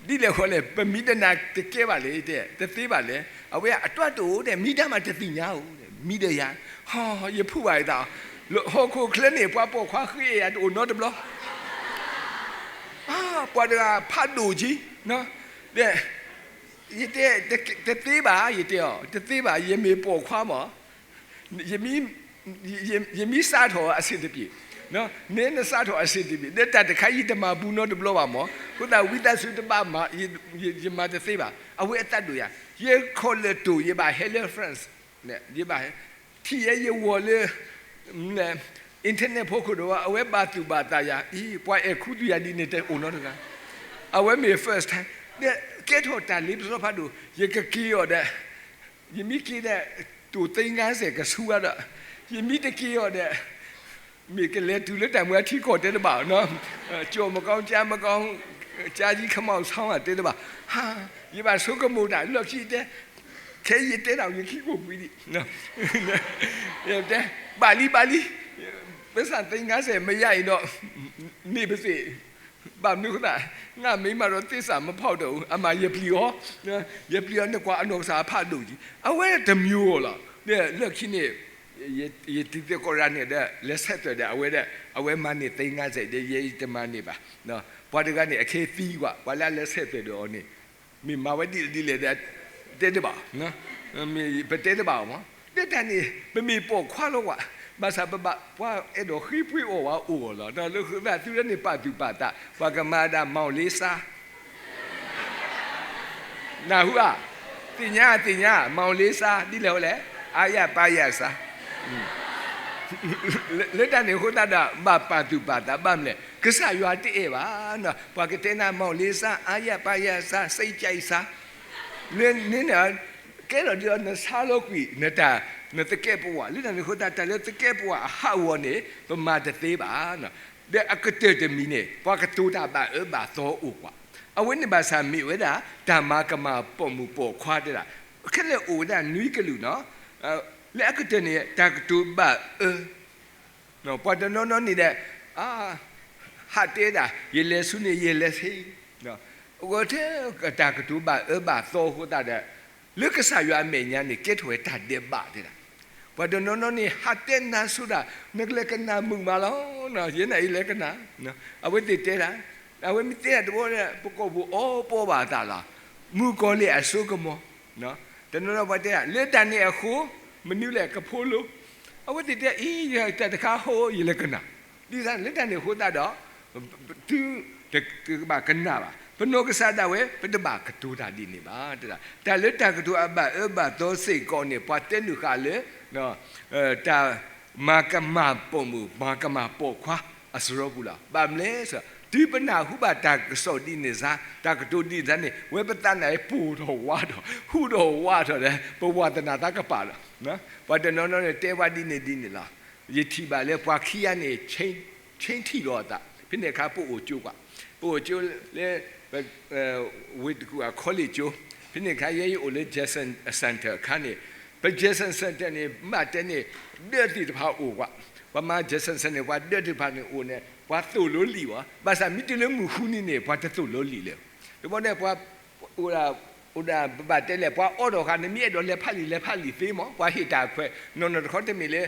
ဒ်လဲၣ်ဃီလဲၣ် ပမံဒီးနၤတကဲဘၣ်လဲၣ်, ယတဲ တသ့ဘၣ်လဲၣ်, အဝဲအတွၣ်တအိၣ်ဒီး မံတၢ်မးတသ့ၣ်ညါဧိၤ, မံဒီးယၤ, ဟီ ယဖုၣ်ဘၣ်ယသး, ဟီၣ်ခိၣ်ချၢန့ၣ် ပှၤပိာ်ခွါဃ့အဲၣ်ယၤတအိၣ်နီတဘျီ ပှၤတဂၤဖးဒိၣ်က့, ဒီး ယတဲ တသ့ဘၣ်, ယတဲအီၤ တသ့ဘၣ်, ယမ့ၢ်ပိာ်ခွါမး, ယမ့ၢ်စးထီၣ်အဆင်တပြေ, နဲနစးထီၣ်အဆင်တပြေ, ဒီးတၢ်တခါအံၤယတမၤဘူးနီတဘျီဘၣ်မး, အဃိသတးဝံသးစူၤတဘၣ်မၤ, ယမၤတသ့ဘၣ်, အဝဲအသးဒိၣ်ယၤ, ယခီၣ်လၢၢ်တိၢ် ယဘၣ်ဟဲလၢ France, ယဘၣ်ဟဲ, ထံၣ်ယဲယဝီၤလၢ internet ဖိခိၣ်ဒီး အဝဲဘၣ်သူၣ်ဘၣ်သးယၤ, အံၤ ပှၤအဲၣ်ခူသူၣ်ယၤဒ်န့ၣ်တအိၣ်နီတဂၤ, အဝဲမ့ၢ် first time, ဒီးကဲထီၣ်တၢ်လ့ပစီဖးဒိၣ်, ယကက့ၤအီၤဒီး ယမ့ၢ်က့ၤဒီး တိၢ် သိန်းငါးဆယ် ကဆူဝဲဒီး, ယမ့ၢ်တက့ၤအီၤဒီး မ့ၢ်ကလဲၤတုၤလၢတၢ်မုၢ်အထံကီၢ်တဲတဘၣ်နီၤ, ကၠီၣ်မကောင်း ကၠါမကောင်း ကၠါကံခမီၣ်ဆီတဲတဘၣ်, ယဘၣ်ဆိကမိၣ်တၢ်လီၢ်ခံတဲ, ခဲအံၤယတဲတၢ်ယခံကိၣ်ပှံၤဒံး, တဲ ဘၣ်လံ ဘၣ်လံ, ပိုက်ဆံ သိန်းငါးဆယ် မရရင်တော့ နေပါစေ, ဘၣ်မနုၤအဃိသတး, ငါမိန်းမတော်သစ္စာမဖောက်တော့ဘူး, အမၤယပျံၤအီၤ, ယပျံၤအီၤ နကွၢ်အနီၢ်ကစၢ်အဖးဒိၣ်ကံ, အဝဲတမံၤဧိၤလီၤ, လၢခံန့ၣ် ယတံၤသကိးရၤန့ၣ်ဒီး လဲၤဆဲးသွဲၣ်ဒီး အဝဲဒၣ် အဝဲမၤန့ၢ် သိန်းငါးဆယ် ဒီး ယဲယတမၤန့ၢ်ဘၣ်, ပှၤတဂၤန့ၣ် အခဲအံၤသံကွၢ် ပှၤလၢအလဲၤဆဲးသွဲၣ်ဒီးအီၤန့ၣ် မ့ၢ်မၤဝဲဒ်လဲၣ်ဒ်လဲၣ်ဒီး တဲတဘၣ်, ပတဲတဘၣ်အီၤမး, လၢတၢ်န့ၣ် ပမ့ၢ်ပိာ်ခွါလီၤကွၢ်, ဘၣ်ဆၣ်ပဘၣ် ပှၤအဲၣ်ဒိးဃ့ပှ့ၤအီၣ်ဝဲအိၣ်လီၤ, ဒီးလၢဃုသးသုလၢန့ၣ်ပာ်သူၣ်ပာ်သး, ပှၤကမၤဒၣ် မောင်လေးစား နၢ်ဟူဧါ, သ့ၣ်ညါ သ့ၣ်ညါ မောင်လေးစား ဒ်လဲၣ်ဝဲလဲၣ်, အားရပါးရစား, လၢတၢ်န့ၣ်အဃိသတးဒီး ဘၣ်ပာ်သူၣ်ပာ်သး ဘၣ်မနုၤလဲၣ်, ကစၢ်ယွၤတအဲၣ်ဘၣ်, ပှၤကတဲနၤ မောင်လေးစား အားရပါးရစား စိတ်ကြိုက်စား, န့ၣ် ကဲထီၣ်ဒ်သိးနဆါလီၤကွံာ် နတၢ် နသကဲးပဝး, လၢတၢ်န့ၣ်အဃိသတး တၢ်လၢသကဲးပဝးအဟးဂီၤန့ၣ် ပမၤတသ့ဘၣ်, ဒီးအကတၢၢ်တမံၤန့ၣ် ပှၤကတိၤတၢ်ဘၣ်အၢဘၣ်သီအိၣ်ကွၢ်, အဝဲန့ၣ်ဘၣ်ဆၣ်မ့ၢ်ဝဲဒၣ် တၢ်မၤကမၣ်ပိာ်မုၣ်ပိာ်ခွါတဲဒၣ်, ခဲလၢာ်အိၣ်ဝဲဒၣ်နွံကလုာ်နီၤ, လၢအကတၢၢ်န့ၣ် တၢ်ကတိၤဘၣ်အၢ ပှၤတနီၤနီၤန့ၣ်ဒီး ဟးတဲဒၣ် ယလဲၤဆူန့ၣ် ယလဲၤဆ့, အဂီၢ်ထဲတၢ်ကတိၤဘၣ်အၢဘၣ်သီအဃိသတးဒီး လၢကစၢ်ယွၤအမဲာ်ညါန့ၣ် ကဲထီၣ်ဝဲတၢ်ဒဲးဘးတဲဒၣ်, ပှၤတနီၤနီၤန့ၣ် ဟးတဲနၤဆိဒၣ် နကလဲၤကနၣ်မုာ်မးလီၤ, ယဲနၤအံၤလဲၤကနၣ်, အဝဲသ့ၣ်တဲဒၣ်, အဝဲမ့ၢ်တဲဒၣ်တဘျီဒီး ပကိာ်ပူၤအီပီဘၣ်အသးလီၤ, မုၣ်ကီၤလံၢ်အစိကမီၤ တနီၤနီၤပှၤတဲဒၣ် လၢတၢ်န့ၣ်အဃိ မနုၤလဲၣ်ကဖိလိ, အဝဲသ့ၣ်တဲအံၤ တၢ်တခါဟီ ယလဲၤကနၣ်, ဒ်သိးလၢတၢ်န့ၣ်အဃိသတးဒီး သု တကဘၣ်ကနၣ်ဘၣ်. ပနီၢ်ကစၢ်ဒၣ်ဝဲ ပတဘၣ်ကတိၤတၢ်ဒ်န့ၣ်ဘၣ်. တၢ်လၢတၢ်ကတိၤအဘၣ်အၢဘၣ်သီစ့ၢ်ကီးန့ၣ် ပှၤတဲနုာ်ဃာ်လၢ တၢ်မၤကမၣ်ပိာ်မုၣ် မၤကမၣ်ပိာ်ခွါအစရီပူၤလီၤ. ဘၣ်မနုၤလဲၣ်, တုၤပနၢ်ဟူဘၣ်တၢ်ကစီၣ်ဒ်န့ၣ်စါ, တၢ်ကတိၤဒ်န့ၣ်စါန့ၣ် ဝဲပသးနၢ်ဟူပိာ်ထီၣ်ဝးထီၣ်, ဟူထီၣ်ဝးထီၣ်ဒီး ပဝါသနာသးကပၤလီၤ. ပှၤတနီၤနီၤန့ၣ် တဲဝဲဒ်န့ၣ်ဒ်န့ၣ်လီၤ. ယထံၣ်ဘၣ်လၢပှၤခံဂၤန့ၣ် ဆ့ထံၣ်လီၤအသး, ဖဲန့ၣ်အခါ ပအိၣ်ကၠိကွၢ်, ပအိၣ်ကၠိလၢ ဝ့ၢ်တကူၣ်အခီလ့ၣ်ကၠိ, ဖဲန့ၣ်အခါ ယဲယအိၣ်လၢ Jackson Center အခါန့ၣ်, ပ Jackson Center န့ၣ် မ့ၢ်တဲန့ၣ် ဒၢးသ့ၣ်တဖၣ်အိၣ်ကွၢ်, ပှၤမၤ Jackson Center န့ၣ် ပှၤဒၢးသ့ၣ်တဖၣ်န့ၣ်အိၣ်န့ၣ် ပှၤသိၣ်လိလံာ်ဘၣ်, ဘၣ်ဆၣ်မ့ၢ်တုၤလၢမုၢ်ဃုနံၤန့ၣ် ပှၤတသိၣ်လိလံာ်လၢၤ. တဘျီန့ၣ် ပှၤ အိၣ်ဒၣ် အိၣ်ဒၣ် ပဘၣ်တဲလဲၣ် ပှၤအီထီၣ်ဃာ် နမ့ၢ်အဲၣ်ဒိးလဲၤဖးလံာ် လဲၤဖးလံာ်သ့မး, ပှၤဟ့ၣ်တၢ်ခွဲး နီၢ်နီၢ်တခီတမ့ၢ်လၢ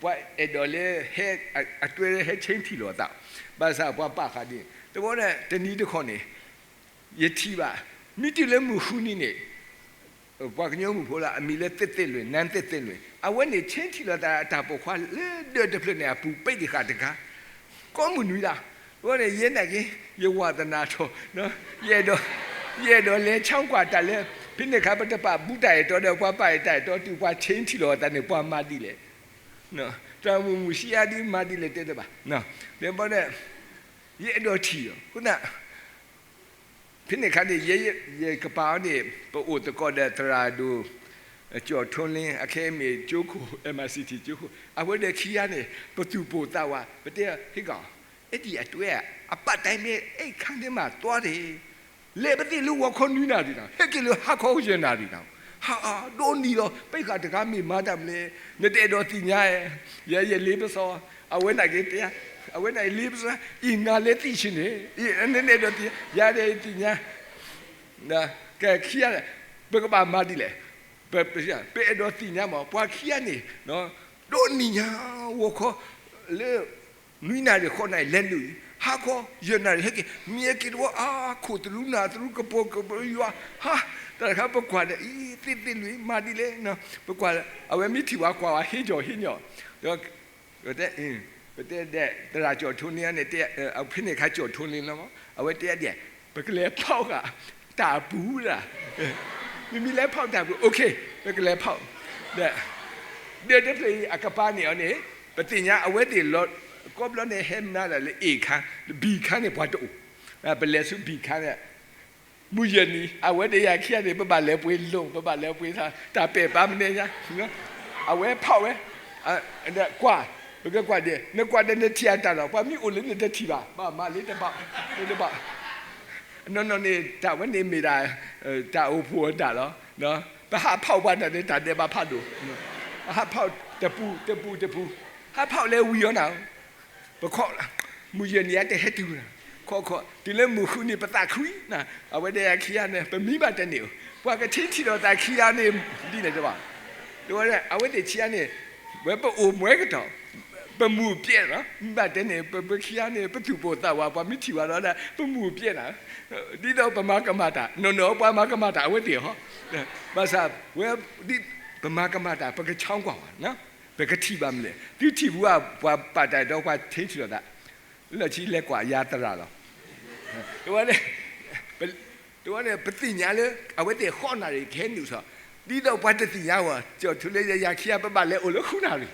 ပှၤအဲၣ်ဒိးလၢ ဟဲ အတွဲဟဲဆ့ထံၣ်လီၤသး, ဘၣ်ဆၣ်ပှၤပာ်ဃာ်ဒ်န့ၣ် တဘျီန့ၣ် တနံၤတခီန့ၣ် ယထံၣ်ဘၣ် မ့ၢ်တုၤလၢမုၢ်ဃုနံၤန့ၣ် ပှၤကညီမုၣ်ဖိလၢအမံၤလၢသ့ၣ်သ့ၣ်လွံၢ် နန်းသ့ၣ်သ့ၣ်လွံၢ် အဝဲန့ၣ်ဆ့ထံၣ်လီၤသးအတၢ်ပိာ်ခွါလၢဒၢးတဖျၢၣ်န့ၣ် အပူၤပ့ၣ်တဃာ်တဂၤ ကိးမုၢ်နွံလါ, အဃိန့ၣ် ယဲနာ်က့ ယဝါသနာထီၣ်, ယအဲၣ်ဒိး ယအဲၣ်ဒိးလဲၤဆါကွၢ်တၢ်လၢ ဖဲန့ၣ်အခါ ပတပာ်ဘူးတၢ်အဲၣ်တီဒီး ပှၤပာ်အဲၣ်တၢ်အဲၣ်တီတုၤပှၤဆ့ထံၣ်လီၤအသးန့ၣ် ပှၤမၤဒ်လဲၣ်, တၢ်မုၢ်မုၢ်ဆံးအါဒ်မၤဒ်လဲၣ်တဲတဘၣ်, ဒီးဘၣ်ဒီး ယအဲၣ်ဒိးထံၣ်အီၤ, အဃိန့ၣ် ဖဲန့ၣ်အခါန့ၣ် ယဲ ယကပၤအီၤန့ၣ် ပအိၣ်သကိးဒီးသရၣ်ဒိၣ် ကၠီၣ်ထိလ့ အခဲအံၤမ့ၢ်ကၠိခိၣ် MICT ကၠိခိၣ် အဝဲဒီးခံဂၤန့ၣ် ပသူၣ်ပိၢ်သးဝး ပတဲ ဟ့ၣ်ကီး အဲဒ်အတွဲ အပာ်တၢ်မ့ၢ် အဲၣ်ခါန့ၣ်မး သွားတ့ၢ် လဲၤပသ့ၣ်လၢဂီၤခီနွံနၣ်ရံၣ်နီၤ ဟဲက့ၤလၢဟါခီယဲၢ်နၣ်ရံၣ်နီၤ ဟး ဒိးနံၤလီၤ ပှၤတဂၤမ့ၢ်မၤတၢ်မနုၤလဲၣ် နတအဲၣ်ဒိးသ့ၣ်ညါဧါ, ယဲယလ့ပစီ အဝဲန့ၣ်က့ၤတဲ အဝဲန့ၣ်လ့ပစီ အံၤနၤလၢသ့ၣ်ဆ့န့ၣ် နတအဲၣ်ဒိးသ့ၣ်ညါ ယၤဒီးသ့ၣ်ညါ ကဲခံဂၤ ပကဘၣ်မၤဒ်လဲၣ်, ပ ပအဲၣ်ဒိးသ့ၣ်ညါမး ပှၤခံဂၤန့ၣ် ဒိးနံၤညါ ဂီၤခီ လၢ နွံနၣ်ရံၣ်ဃိးနၣ်ရံၣ် လဲၤနုာ်အံၤ ဟါခီ ယဲၢ်နၣ်ရံၣ် ဟဲက့ၤ မ့ၢ်ဟဲက့ၤတဝီ အါ ခိၣ်သရူနၢ်သရူ ကပိာ်ကပယွၤ ဟါ တၢ်တခါ ပကွၢ်ဒီး အံၤ သ့ၣ်သ့ၣ်လွံၢ် မၤဒ်လဲၣ် ပကွၢ် အဝဲမ့ၢ်ထံၣ်ပှၤကွၢ်ဝဲ ဟ့ၣ်ညီၣ်ဟ့ၣ်ညီၣ် ပတဲ ပတဲဒီး သရၣ်ကၠီၣ်ထိန့ၣ်န့ၣ် ဖဲန့ၣ်အခါကၠီၣ်ထိန့ၣ်လီၤမး အဝဲတဲဒ် ပကလဲၤဖီၣ်ဃာ် တၢ်အပူၤဒၣ် မ့မ့ၢ်လဲၤဖီၣ်တၢ်အပူၤ okay ပကလဲၤဖီၣ် ဒီး ဒၢးတဖျၢၣ်အံၤအကပၤန့ၣ်အီၤန့ၣ် ပသ့ၣ်ညါအဝဲသ့ၣ်လီၤ ကိးဘျီန့ၣ်ဟဲမၤဒၣ်လၢ A ခါ B ခါန့ၣ် ပှၤတအိၣ် ပလဲၤဆူ B ခါန့ၣ် မုၢ်ယဲၢ်နံၤ အဝဲဒီးယၤခံဂၤန့ၣ် ပဘၣ်လဲၤပှ့ၤလိၣ် ပဘၣ်လဲၤပှ့ၤ တၢ်ပဲာ်ပါမနုၤညါ အဝဲဖီၣ်ဝဲ ကွၢ် ပကကွၢ်ဒ် နကွၢ်ဒီးနထံၣ်အတၢ်လီၤ ပှၤမ့ၢ်အိၣ်လၢနတထံၣ်ဘၣ် ဘၣ်မၤလၢတဘၣ် လၢတဘၣ် နီၢ်နီၢ်န့ၣ် တၢ်ဝဲန့ၣ်မ့ၢ်ဒၣ် တၢ်အိၣ်ဖှိၣ်အတၢ်လီၤ ပဟးဖီၣ်ပှၤတၢ်န့ၣ် တၢ်ဒဲးဘးဖးဒိၣ် ဟးဖီၣ်တပူၤတပူၤတပူၤ ဟးဖီၣ်လၢဝံၤအီၤနၤ ပခီၣ် မုၢ်ယဲၢ်နံၤအတဟဲတုၤ ခီခီ တုၤလၢမုၢ်ဃုနံၤပသးခုနၤ အဝဲဒီးယၤခံဂၤန့ၣ် ပမံဘၣ်တန့ၢ်ဧိၤ ပှၤကဆ့ထံၣ်လိာ်သးခံဂၤန့ၣ် ဒ်န့ၣ်တဘၣ် တဝဲ အဝဲသ့ၣ်ခံဂၤန့ၣ် ဝဲပအိၣ်မွဲကတီၢ် ပမူၢ်ပျဲၢ်လီၤ မ့ၢ်ဘၣ်တဲန့ၣ် ပပခံဂၤန့ၣ် ပသူၣ်ပိၢ်သးဝး ပှၤမ့ၢ်ထံၣ်ဝဲလီၤဒၣ် ပမူၢ်ပျဲၢ်နၤ ဒ်သိးပမၤကမၣ်တၢ် နီၢ်နီၢ်ပှၤမၤကမၣ်တၢ် အဝဲသ့ၣ်ဟီ ဘၣ်ဆၣ် ဝဲ ဒ် ပမၤကမၣ်တၢ် ပကဆါကွၢ်ဝဲ ပကထံၣ်ဘၣ်မနုၤလဲၣ် သုထံၣ်ပူၤ ပှၤပာ်တၢ်ဒီးပှၤထ့ထံၣ်လိာ်သး လၢခံလဲၤကွၢ်ယၤသရၣ်လီၤ တဝဲန့ၣ် တဝဲန့ၣ် ပသ့ၣ်ညါလၢ အဝဲသ့ၣ်ဃိးနၣ်ရံၣ်ကဟဲနုာ်စီၤ ဒ်သိးပှၤတသ့ၣ်ညါဝဲ ကၠီၣ်ထူလၢယၤခံဂၤ ပဘၣ်လဲၤအိၣ်လၢဃုနၣ်ရံၣ်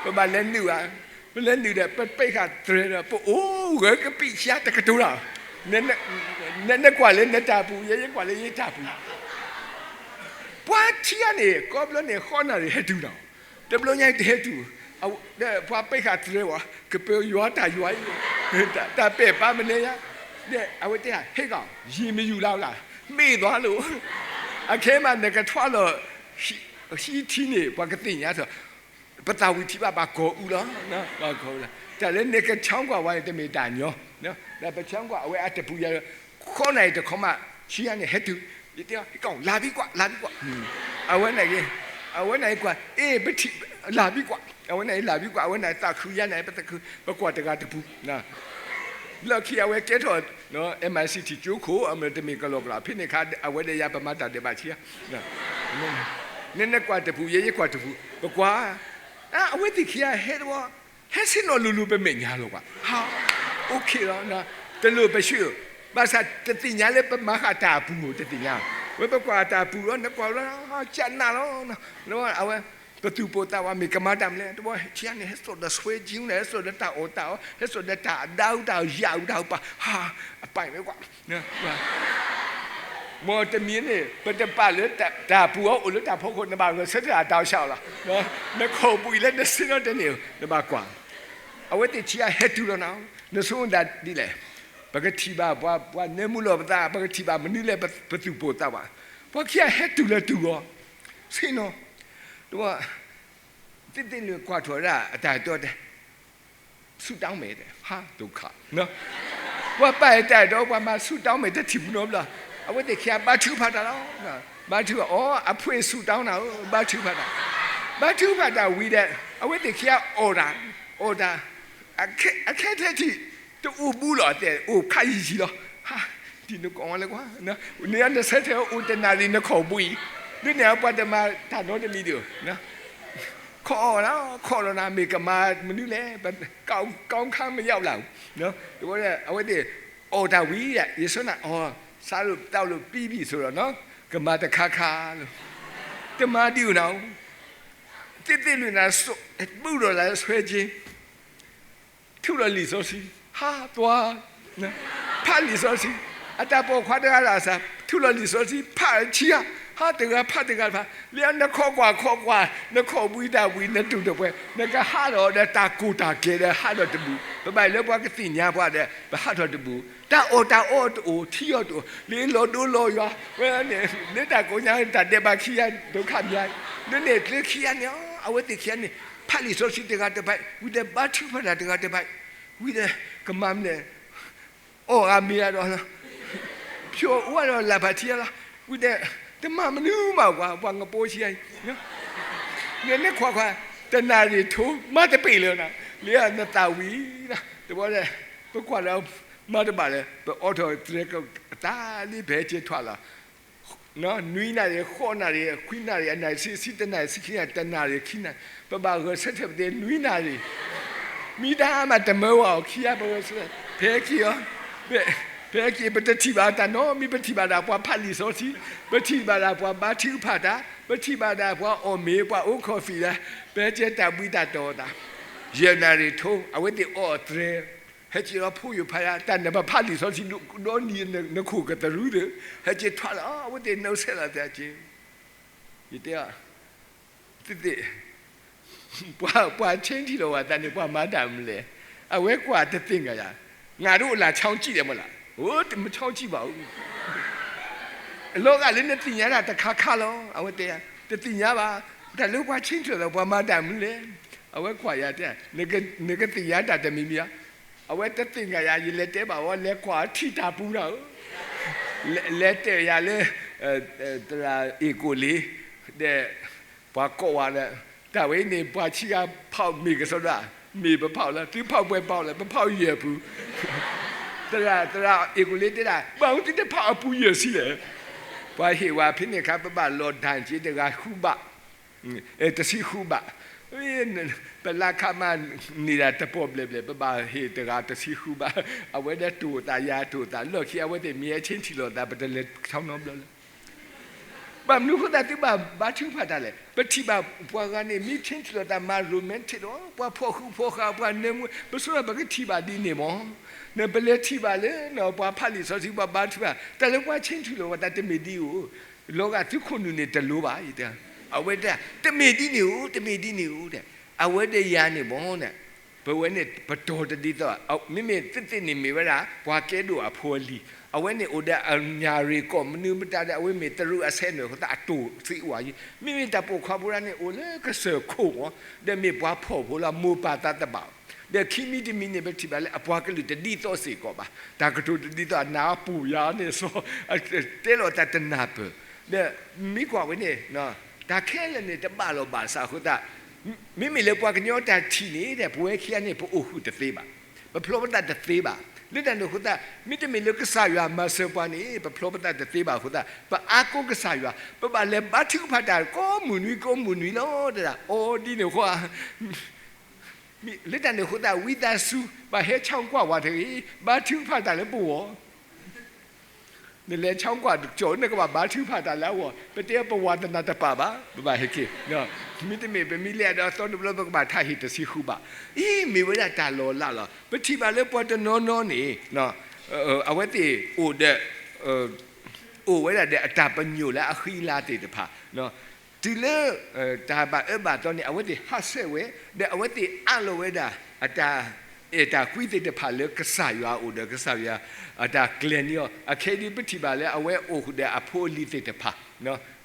ပဘၣ်လဲၤနုာ်ဧါ ပလဲၤနုာ်ဒီး ပပ့ၢ်ဃာ်တြဲၤဒီး ပအိၣ်ဂၢၢ်ကပံာ်ဆှါတကတိၤတၢ် န နကွၢ်လၢနတၢ်ပူၤ ယဲယကွၢ်လၢယတၢ်ပူၤ ပှၤခံဂၤန့ၣ် ကိးဘျီန့ၣ် ဃိးနၣ်ရံၣ်ဟဲတုၤနီၤ တဘျီညါတဟဲတုၤ ဒီးပှၤပ့ၢ်ဃာ်တြဲၤဝဲ ကပယွၤတၢ်ယွၤအံၤ တၢ်ပဲာ်ပါမနုၤညါ ဒီးအဝဲတဲ ဟ့ၣ်ကီး ရေမယူလာဘူးလား မေ့သွားလို့ အခဲမးနကထွါလီၤ ဟံးထံန့ၣ် ပှၤကသ့ၣ်ညါထီၣ် ပသးဝံၤထံၣ်ဘၣ်ဘၣ်ကီၢ်အူလီၤ ဘၣ်ကီၢ်အူလီၤ တၢ်လၢနကဆါကွၢ်ဝဲန့ၣ် တမ့ၢ်တၢ်ညီ ဒီးပဆါကွၢ်အဝဲအတပူၤယၤ ဃိးနၣ်ရံၣ်တခီမး ဆံးယၤန့ၣ် ဟဲတုၤ ယတဲ ဟ့ၣ်ကီး လၢ်ဘံကွၢ် လၢ်ဘံကွၢ် အဝဲန့ၣ်ဂ့ၤ အဝဲန့ၣ်ကွၢ် အ့ၣ် ပထံၣ် လၢ်ဘံကွၢ် အဝဲန့ၣ် လၢ်ဘံကွၢ် အဝဲန့ၣ်သးခုယၤန့ၣ် ပသးခု ပကွၢ်တဂၤတပူၤ လၢခံအဝဲကဲထီၣ် MICT ကၠိခိၣ် အမ့ၢ်တမ့ၢ်ကလီကလီ ဖဲန့ၣ်အခါ အဝဲဒီးယၤပမၤတၢ်ဒဲးဘးဆံး နနကွၢ်တပူၤ ယဲယကွၢ်တပူၤ ပကွၢ် အဝဲသ့ၣ်ခံဂၤဟဲတဝီ ဟဲဆ့ၣ်နီၤလိၤလိၤ ပမဲာ်ညါလီၤကွၢ် ဟး okay လီၤ တၢ် တလိၣ်ပဆှၢ, ဘၣ်ဆၣ်တသ့ၣ်ညါလၢပမၤဃာ်တၢ်အပူၤဧိၤ တသ့ၣ်ညါ, ဝဲပကွၢ်တၢ်အပူၤလီၤ နကွၢ်လီၤ ကနၣ်လီၤ, အဝဲ, ပသူၣ်ပိၢ်သးဝး မ့ၢ်ကမၤတၢ်မနုၤလဲၣ်, တဘျီထံၣ်န့ၣ် ဟဲစိာ်ဒီးဆွဲကၠိန့ၣ် ဟဲစိာ်ဒီးတၢ်အီၣ်တၢ်အီ ဟဲစိာ်ဒီးတၢ်အဒၣ်အူတၢ်ယၣ်အူတၢ်ပာ်, ဟါ, အပာ်ဝဲကွၢ် မ်တမံၤန့ၣ် ပတပာ်လၢတၢ်ပူၤအီၤအိၣ်လၢတၢ်ဖီခိၣ် နဘၣ်ဂဲၤဆၢထၢၣ်အတၢ်အိၣ်ဆၣ်အီၤလီၤ. နခိၣ်ဘှံးလၢနဆ့ၣ်နီၤတန့ၢ်ဧိၤ နဘၣ်ကွၢ်, အဝဲသ့ၣ်ခံဂၤဟဲတုၤလီၤနၤ, နဆိကမိၣ်ဒ်လဲၣ်, ပကထံၣ်ဘၣ်ပှၤ ပှၤနၢမူလီၤပသး ပကထံၣ်ဘၣ်မနုၤလဲၣ် ပသူၣ်ပိၢ်သးဝး, ပှၤခံဂၤဟဲတုၤလၢတုၤအီၤ, ဆ့ၣ်နီၤ, တဘျီ သ့ၣ်သ့ၣ်လွံၢ်ကွၢ်ထီၣ်ဒၣ်အတၢ်အဲၣ်တီတဲ ဆူၣ်တၢ်မဲာ်တဲ ဟါ ဒုက္ခ, ပှၤပာ်အတၢ်အဲၣ်တီ ပှၤမၤဆူၣ်တၢ်မဲာ်တထံၣ်ပူၤနီတဘျီ, အဝဲသ့ၣ်ခံဂၤဘါထုကဖၣ်တၢ်လီၤ, ဘါထုကဖၣ်အီၤ အဖှ့ၣ်ဆူၣ်တၢ်နၤဧၢ ဘါထုကဖၣ်တၢ်, ဘါထုကဖၣ်တၢ်ဝံၤဒီး အဝဲသ့ၣ်ခံဂၤအီၣ်တၢ်, အီၣ်တၢ်, အခဲထဲထံၣ် တအိၣ်ဘူးလီၤ အတဲ အိၣ်ခါယံာ်ယံာ်လီၤ, ဟါ, ဒ်နကိးဝဲလဲၣ်ကွၢ်, န့ၣ်နဆၢထၢၣ်အိၣ်တနၣ်ရံၣ်နခိၣ်ဘှံး, ဒ်န့ၣ်ပှၤတမၤတၢ်နီတမံၤဒီး ခိးအီၤလီၤ ခိးလီၤနၤ မ့ၢ်ကမၤမနုၤလဲၣ်, ပ ကောင်းခါမရောက်လာဘူး, တဝဲ အဝဲသ့ၣ် အီၣ်တၢ်ဝံၤဒီး ယဆိနၢ်အီၤ စားလို့သောက်လို့ပြီးပြီဆိုတော့နော် ကမၤတခါခါလို့, တမၤဒံးဧိၤနၤ, သ့ၣ်သ့ၣ်လွံၢ်နၤ ဘူးဒီးလၢဆွဲက့ ထုးလီၤလံာ်စီဆှံ, ဟါ သွား, ဖးလံာ်စီဆှံ, အတၢ်ပိာ်ခွါတဂၤလၢ်စး ထုးလီၤလံာ်စီဆှံ ဖးဆံဧါ, ဟါ တဂၤဖးတဂၤဖး, လၢနခိးကွၢ်ခိးကွၢ် နခိးဘှံးတၢ်ဘှံး နတူၢ်တပှဲၤ နကဟးထီၣ်ဒီးတၢ်ကိၢ်တၢ်ဂီၤဒီးဟးထီၣ်တဘူး, ပဘၣ်လၢပှၤကသ့ၣ်ညါပှၤဒီး ပဟးထီၣ်တဘူး, တၢ်အီၣ်တၢ်အီတအိၣ် ထံအီၣ်တအိၣ် လၢလီၤဒိလီၤယွၤ, ဝဲန့ၣ် လၢတၢ်ကိးညါတၢ်ဒဲးဘးခံဂၤ ဒုက္ခများ, လၢန့ၣ်ကျဲခံဂၤန့ၣ် အဝဲသ့ၣ်ခံဂၤန့ၣ် ဖးလံာ်စီဆှံတဂၤတဘၣ်, ဝံၤဒီးဘါထုကဖၣ်တၢ်တဂၤတဘၣ်, ဝံၤဒီး ကမၤမနုၤလဲၣ် အီၣ်ဂၤမ့ၤဂၤဒီး ဖျိအိၣ်ဒီးလၢ်ဖးထံလီၤ, ဝံၤဒီး တမၤမနုၤမးပှၤ ပှၤကပိာ်ဆံဂၤအံၤ, နနခွါခွါ တနၣ်ရံၣ်ထိ မၤတပ့ၢ်လၢၤနၤ, လၢနသးဝံၤ, တဘျီဒီး ပကွၢ်လၢ မၤတဘၣ်လၢ ပအိးထီၣ်သရဲ အသးလံ ပဟဲက့ၤထွဲလီၤ နွံနၣ်ရံၣ် ဃိးနၣ်ရံၣ် ခွံနၣ်ရံၣ် အနၣ်ရံၣ်ဆံ ဆံတနၣ်ရံၣ် ဆံခံနၣ်ရံၣ် တနၣ်ရံၣ် ခံနၣ်ရံၣ် ပဘၣ်ဂဲၤဆၢထၢၣ်ပသ့ၣ်နွံနၣ်ရံၣ်, မ့ၢ်တၢ်မၤတမၢဝဲအီၤခံဂၤ ပဂဲၤဆၢထၢၣ် ပဟဲက့ၤအီၤ, ပဟဲက့ၤ ပတထံၣ်ဘၣ်တၢ်နီတမံၤ ပထံၣ်ဘၣ်ဒၣ်ပှၤဖးလံာ်စီဆှံ, ပထံၣ်ဘၣ်ဒၣ်ပှၤဘါထုကဖၣ်တၢ်, ပထံၣ်ဘၣ်ဒၣ်ပှၤအီၣ်မ့ၤ ပှၤအိးခီၣ်ဖံးဒီး ပဟဲက့ၤတၢ်ဘှံးတၢ်တီၤသး, ယဲၢ်နၣ်ရံၣ်ထိ အဝဲသ့ၣ်အီၣ်သရဲ ဟဲက့ၤလီၤ ဖိယိၤဖးယၤ တၢ်နၢ်ပဖးလံာ်စီဆှံ ဒီနံၤနခိၣ်ကသရူးသ့ၣ် ဟဲက့ၤထွဲလီၤ အဝဲသ့ၣ်နုဆဲးလီၤသးက့ၤ, ယတဲအီၤ, သ့ၣ်သ့ၣ်, ပှၤ ပှၤဆ့ထံၣ်လိာ်ဝဲသးန့ၣ် ပှၤမၤတၢ်မနုၤလဲၣ်, အဝဲကွၢ်တသ့ၣ်ညါယၤ, ငါတို့အလၢ်ချောင်းကြည့်တယ်မဟုတ်လား, အိၣ် မချောင်းကြည့်ပါဘူး, လီၤဂာ်လၢနသ့ၣ်ညါတၢ်တခါခါလီၤ အဝဲတဲ, တသ့ၣ်ညါဘၣ်, တၢ်လၢပှၤဆ့ထံၣ်လိာ်သး ပှၤမၤတၢ်မနုၤလဲၣ်, အဝဲကွၢ်ယၤတဲ, နကသ့ၣ်ညါတၢ်တမံၤမံၤဧါ, အဝဲတသ့ၣ်ညါယၤ ယလဲၤတဲဘၣ်ဝဲ လဲၤကွၢ်ထံၣ်တၢ်ပူၤနၤဧၢ, လဲၤတဲယၤလၢ သရၣ်အ့ၣ်ကိၣ်လ့ၤ, ဒီး ပှၤကိးဝဲလၢ တၢ်ဝဲအံၤန့ၣ် ပှၤဆံးဂၤဖးမ့ၢ်ကစီဒီ, မ့ၢ်ပဖးလၢ သုဖးပှဲၤဖးလၢ ပဖးယဲၢ်ပူၤ, သရၣ် သရၣ်အ့ၣ်ကိၣ်လ့ၤတဲဒၣ် ဘၣ်မနုၤသုတဖးအပူၤယဲၢ်ဆံလဲၣ်, ပှၤဟ့ၣ်ဝဲဖဲန့ၣ်အခါ ပဘၣ်လီၤဒၣ်က့ၤတဂၤဃုဘး တဆံဃုဘး, ပလၢခါမးန့ၢ်ဒၣ်တပီၢ်ဘျဲၣ်ဘျဲၣ် ပဘၣ်ဟ့ၣ်တဂၤတဆံဃုဘး, အဝဲဒၣ်တိၢ်သးယၤတိၢ်သး လီၢ်ခံအဝဲသ့ၣ်မ့ၢ်ဟဲဆ့ထံၣ်လိာ်သး ပတလဲၤထီနီတဘျီလၢၤ, ဘၣ်မနုၤအဃိသတးသုဘၣ်ဘါထုကဖၣ်တၢ်လဲၣ်, ပထံၣ်ဘၣ်ပှၤဂၤန့ၣ် မ့ၢ်ဆ့ထံၣ်လိာ်သးမၤ romantic ဒီး ပှၤဖှီၣ်ဃုာ်ဖှီၣ်ဃာ် ပှၤနၢမူ ပဆိကမိၣ်ပကထံၣ်ဘၣ်ဒ်န့ၣ်မး, ပလဲၤထံၣ်ဘၣ်လၢ ပှၤဖးလံာ်စီဆှံ ပှၤဘါထုကဖၣ် တၢ်လၢပှၤဆ့ထံၣ်လိာ်ဝဲသးတမ့ၢ်ဒ်အံၤ, လီၤဂာ်သုခိၣ်နူာ်န့ၣ်တလိၤဘၣ်, အဝဲတဲ တမ့ၢ်ဒ်န့ၣ်ဧိၤ တမ့ၢ်ဒ်န့ၣ်ဧိၤ, အဝဲတဲယၤန့ၣ်မးန့ၣ်, ပဝဲန့ၣ် ပတီၢ်တဒ်သိး, မ့မ့ၢ်သ့ၣ်သ့ၣ်န့ၣ်မ့ၢ်ဝဲဒၣ် ပှၤကဲဒိၣ်အဖိအလံၤ, အဝဲန့ၣ်အိၣ်ဒီးအညၣ်ရံၣ်ကီၢ်မနုၤမတၤဒီး အဝဲမ့ၢ်တရူးအဆဲးနၢၣ်အဃိသတး အတိၢ်သံဝဲယံၤ, မ့မ့ၢ်တၢ်ပိာ်ခွါဖိဒၣ်န့ၣ် အိၣ်လၢကစၢၢ်ခိၣ်မး, ဒီးမ့ၢ်ပှၤဖှီၣ်ဖိလီၤ မိၢ်ပၢ်သးတဘၣ် ဒီးခံမံၤတမံၤန့ၣ် ပထံၣ်ဘၣ်လၢအပှၤကလုာ်တဒ်သိးစ့ၢ်ကီးဘၣ်, တၢ်ကတိၤတဒ်သိး အနၢ်ပူၤယၤန့ၣ်စီၤ, တဲလီၤတၢ်တနၢ်ပၢၢ်, ဒီးမ့ၢ်ကွၢ်ဝဲန့ၣ်, တၢ်ခဲလၢာ်န့ၣ် တဘၣ်လီၤဘၣ်စးအဃိသတး, မ့မ့ၢ်လၢပှၤကညီတၢ်ထံၣ်န့ၣ်ဒီး ပဝဲခံဂၤန့ၣ် ပအိၣ်ဃုာ်တသ့ဘၣ်, ပဖျီပသးတသ့ဘၣ်, လၢတၢ်န့ၣ်အဃိသတး မ့တမ့ၢ်လၢကစၢ်ယွၤမၤစၢၤပှၤန့ၣ် ပဖျီပသးတသ့ဘၣ်အဃိသတး ပအါကိးကစၢ်ယွၤ, ပဘၣ်လဲၤဘါထုကဖၣ်တၢ်ကိးမုၢ်နွံကိးမုၢ်နွံလီၤ, တဒၣ်အီၤဒ်န့ၣ်အဃိ လၢတၢ်န့ၣ်အဃိသတး ဝံသးစူၤ ဘၣ်ဟဲဆၢကွၢ်ဝဲတဂ့ၤ, ဘါထုကဖၣ်တၢ်လၢပဂီၢ်, နလဲၤဆၢကွၢ်တကၠီၤ နကဘၣ်ဘါထုကဖၣ်တၢ်လၢအဂီၢ်, ပတဲပဝၤတနၢ်တပာ်ဘၣ်, ပဘၣ်ဟဲက့ၤ, မ့တမ့ၢ် ပမ့ၢ်လဲၤဒီးအသီတဘျီ ပကဘၣ်ထးဟ့ၣ်တဆံဃုဘၣ်, အံၤမ့ၢ်ဝဲဒၣ်တၢ်လီၤလးလီၤ. ပထံၣ်ဘၣ်လၢပှၤတနီၤနီၤန့ၣ် အဝဲသ့ၣ်အိၣ်ဒီး အိၣ်ဝဲဒၣ်ဒီးအတၢ်ပညိၣ်လၢအဃံအလၤသ့ၣ်တဖၣ်, တုၤလၢ တၢ်ဘၣ်အၢဘၣ်သီန့ၣ် အဝဲသ့ၣ်ဟးဆှဲးဝဲ, ဒီးအဝဲသ့ၣ်အးလီၤဝဲဒၣ် အတၢ်အဲၣ်တၢ်ကွံသ့ၣ်တဖၣ်လၢကစၢ်ယွၤအအိၣ်ဒီး ကစၢ်ယွၤအတၢ်ကျဲၤန့ၢ်အီၤ, အခဲအံၤဒ်ပထံၣ်ဘၣ်လၢအဝဲအိၣ်ဃုာ်ဒီးအဖိအလံၤသ့ၣ်တဖၣ်,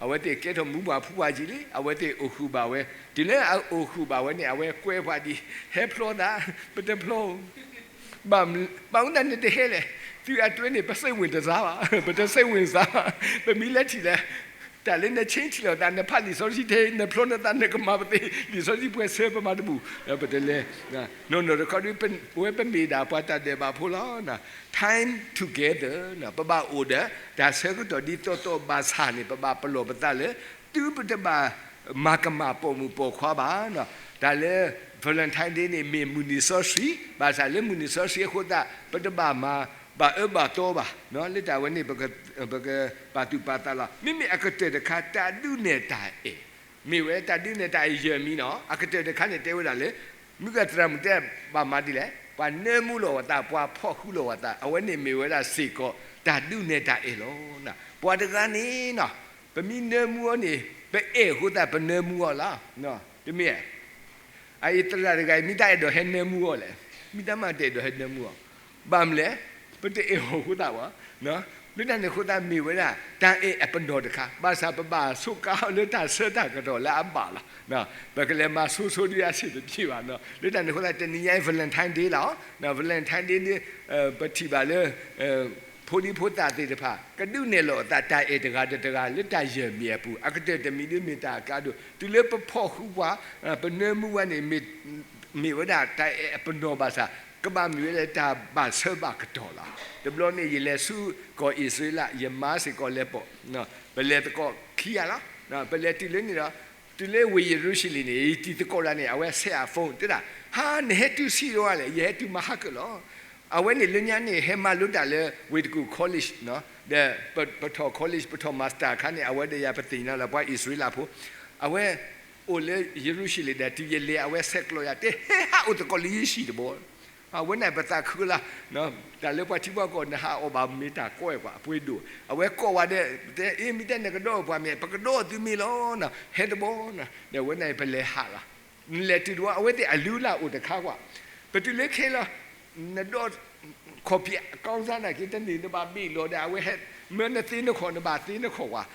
အဝဲသ့ၣ်ကဲထီၣ်မူပှၤဖူပှၤကံလံ, အဝဲသ့ၣ်အိၣ်ဃုာ်ဘၣ်ဝဲ, တုၤလၢအအိၣ်ဃုာ်ဘၣ်ဝဲန့ၣ် အဝဲကွဲပှၤဒ် ဟဲဖျီသး, ပတဖျီ ဘၣ်မနုၤတဟဲလဲၣ်, သုအတွဲန့ၣ် ပစိတ်ဝင်တစားဘၣ်, ပတစိတ်ဝင်စားဘၣ်, ပမ့ၢ်လဲၤထံၣ်လၢ တၢ်လၢနဆ့ထံၣ်လိာ်သး နဖးလံာ်စီဆှံထဲ နဖျီနသး နကမၤပသ့ လံာ်စီဆှံပှဲၤဆၢပမၤတဘူၣ်, ပတလဲၤ, နီၢ်နီၢ်တခီဒ် ပဝဲပမ့ၢ်ဒၣ်ပှၤတၢ်ဒဲးဘးဖိလီၤ, time together ပဘၣ်အိၣ်ဒီး တၢ်ဆၢကတီၢ်ဒ်သိးသိးဘၣ်ဆၣ်န့ၣ် ပဘၣ်ပလီၢ်ပသးလၢ သုပတဘၣ်မၤကမၣ်ပိာ်မုၣ်ပိာ်ခွါဘၣ်, တၢ်လၢ Valentine Day န့ၣ် မ့ၢ်မုၢ်နံၤစီဆှံ, ဘၣ်ဆၣ်လၢမုၢ်နံၤစီဆှံအဃိသတး ပတဘၣ်မၤဘၣ်အၢဘၣ်သီဘၣ်, လၢတၢ်ဝဲန့ၣ် ပကပာ်သူၣ်ပာ်သးလီၤ. မ့မ့ၢ်အကတၢၢ်တခါ တၢ်ဒုးနဲၣ်တၢ်အဲၣ်, မ့ၢ်ဝဲတၢ်ဒုးနဲၣ်တၢ်အဲၣ်ယဲၢ်မံၤနီၤ, အကတၢၢ်တခါန့ၣ်တဲဝဲဒၣ်လၢ မုၢ်ဂၤသရၣ်မုၣ်တဲဘၣ်မၤဒ်လဲၣ်, ပှၤနၢမူလီၤဝဲသး ပှၤဖီၣ်ဃူလီၤဝဲသး အဝဲန့ၣ်မ့ၢ်ဝဲဒၣ်စ့ၢ်ကီး တၢ်ဒုးနဲၣ်တၢ်အဲၣ်လီၤ. ပှၤတဂၤန့ၣ်နီၤ ပမ့ၢ်နၢမူအီၤန့ၣ် ပအဲၣ်အဃိသတး ပနၢမူအီၤလီၤ. တမ့ၢ် အအံၤသရၣ်တဂၤအံၤ မ့ၢ်တၢ်အဲၣ်ဒိးဟဲနၢမူအီၤလဲၣ်, မ့ၢ်တၢ်မၤတအဲၣ်ဒိးဟဲနၢမူအီၤ, ဘၣ်မနုၤလဲၣ်, ပတအဲၣ်အီၤအဃိသတးဘၣ်, လၢတၢ်န့ၣ်အဃိသတးမ့ၢ်ဝဲဒၣ် တၢ်အဲၣ်အပနီၣ်တခါ, ဘၣ်ဆၣ်ပဘၣ်ဆိကါအီၤလၢတၢ်ဆၢတၢ်ကတီၢ်လၢအဘၣ်လီၤ. ပကလဲၤမၤဆိဆိဒ်အဆ့ၣ်တပျ့ၤဘၣ်နီၤ, လၢတၢ်န့ၣ်အဃိသတး တနံၤညါအံၤ Valentine Day လီၤ, Valentine Day န့ၣ် ပထံၣ်ဘၣ်လၢ ဖိဒံဖိသၣ်သ့ၣ်တဖၣ် ကဒုးနဲၣ်လီၤအသးတၢ်အဲၣ်တဂၤဒီးတဂၤလၢတၢ်ယဲၢ်မံၤအပူၤ, အကတၢၢ်တမံၤဒ်မ့ၢ်တၢ်အကါဒိၣ်, တုၤလၢပဖီၣ်ဃူပှၤ ပနၢမူပှၤန့ၣ် မ့ၢ်ဝဲဒၣ်တၢ်အဲၣ်အပနီၣ်ဘၣ်ဆၣ် ကဘၣ်မ့ၢ်ဝဲဒၣ်တၢ်ဘၣ်ဆၢဘၣ်ကတီၢ်လီၤ. တဘျီန့ၣ် ယလဲၤဆူကီၢ်အံၣ်စရ့လး ယမါစ့ၢ်ကီးလဲၤပိာ်, ပလဲၤသကိးခံဂၤလီၤ. ပလဲၤတုၤလၢန့ၣ်ဒီး တုၤလၢဝ့ၢ်ယရူၤၡလ့ၣ်န့ၣ် ယတံၤသကိးတဂၤန့ၣ် အဝဲဆဲးအ phone တဲဒၣ်, ဟါ နဟဲတုၤဆံးဒိၣ်လဲၣ်, ယဟဲတုၤမဟါကၢၣ်လီၤ. အဝဲန့ၣ်လၢညါန့ၣ် ဟဲမၤလိတၢ်လၢဝ့ၢ်တကူၣ် college ဒီး ပထီၣ် college ပထီၣ် master အခါန့ၣ် အဝဲဒီးယၤပသ့ၣ်ညါလၢပှၤအံၣ်စရ့လးဖိ, အဝဲအိၣ်လၢယရူၤၡလ့ၣ်ဒီး တုၤယလဲၤအဝဲဆဲးကျိးယၤ တဲဟဲဟးအိၣ်သကိးလၢယဟံၣ်တဘျီ, အဝဲန့ၣ်ပသးခုလီၤ, တၢ်လၢပှၤထံပှၤကီၢ် နဟးအီၣ်ဘၣ်မ့ၢ်တၢ်ကီဝဲပှၤအပှ့ၤဒိၣ်, အဝဲကိးဝဲဒီး တဲအ့ မ့ၢ်တဲနကဒီးပှၤမ့ၢ် ပကဒီးသုမ့ၢ်လီၤ, ဟဲတဘျီ, ဒီးအဝဲန့ၣ်ပလဲၤဟးလီၤ. နလဲၤတုၤတဘျီ အဝဲသ့ၣ်အလုၢ်အလၢ်အိၣ်တခါကွၢ်, ပတုၤလၢခဲလီၤ နဒီး ခီၣ်ဖံးအကီၢ်စါနာ်က့ တန့ၢ်နဘၣ်ဘ့ၣ်လီၤဒီး အဝဲဟဲမၢနသ့နခီၣ် နဘၣ်သ့နခီၣ်ကွၢ်,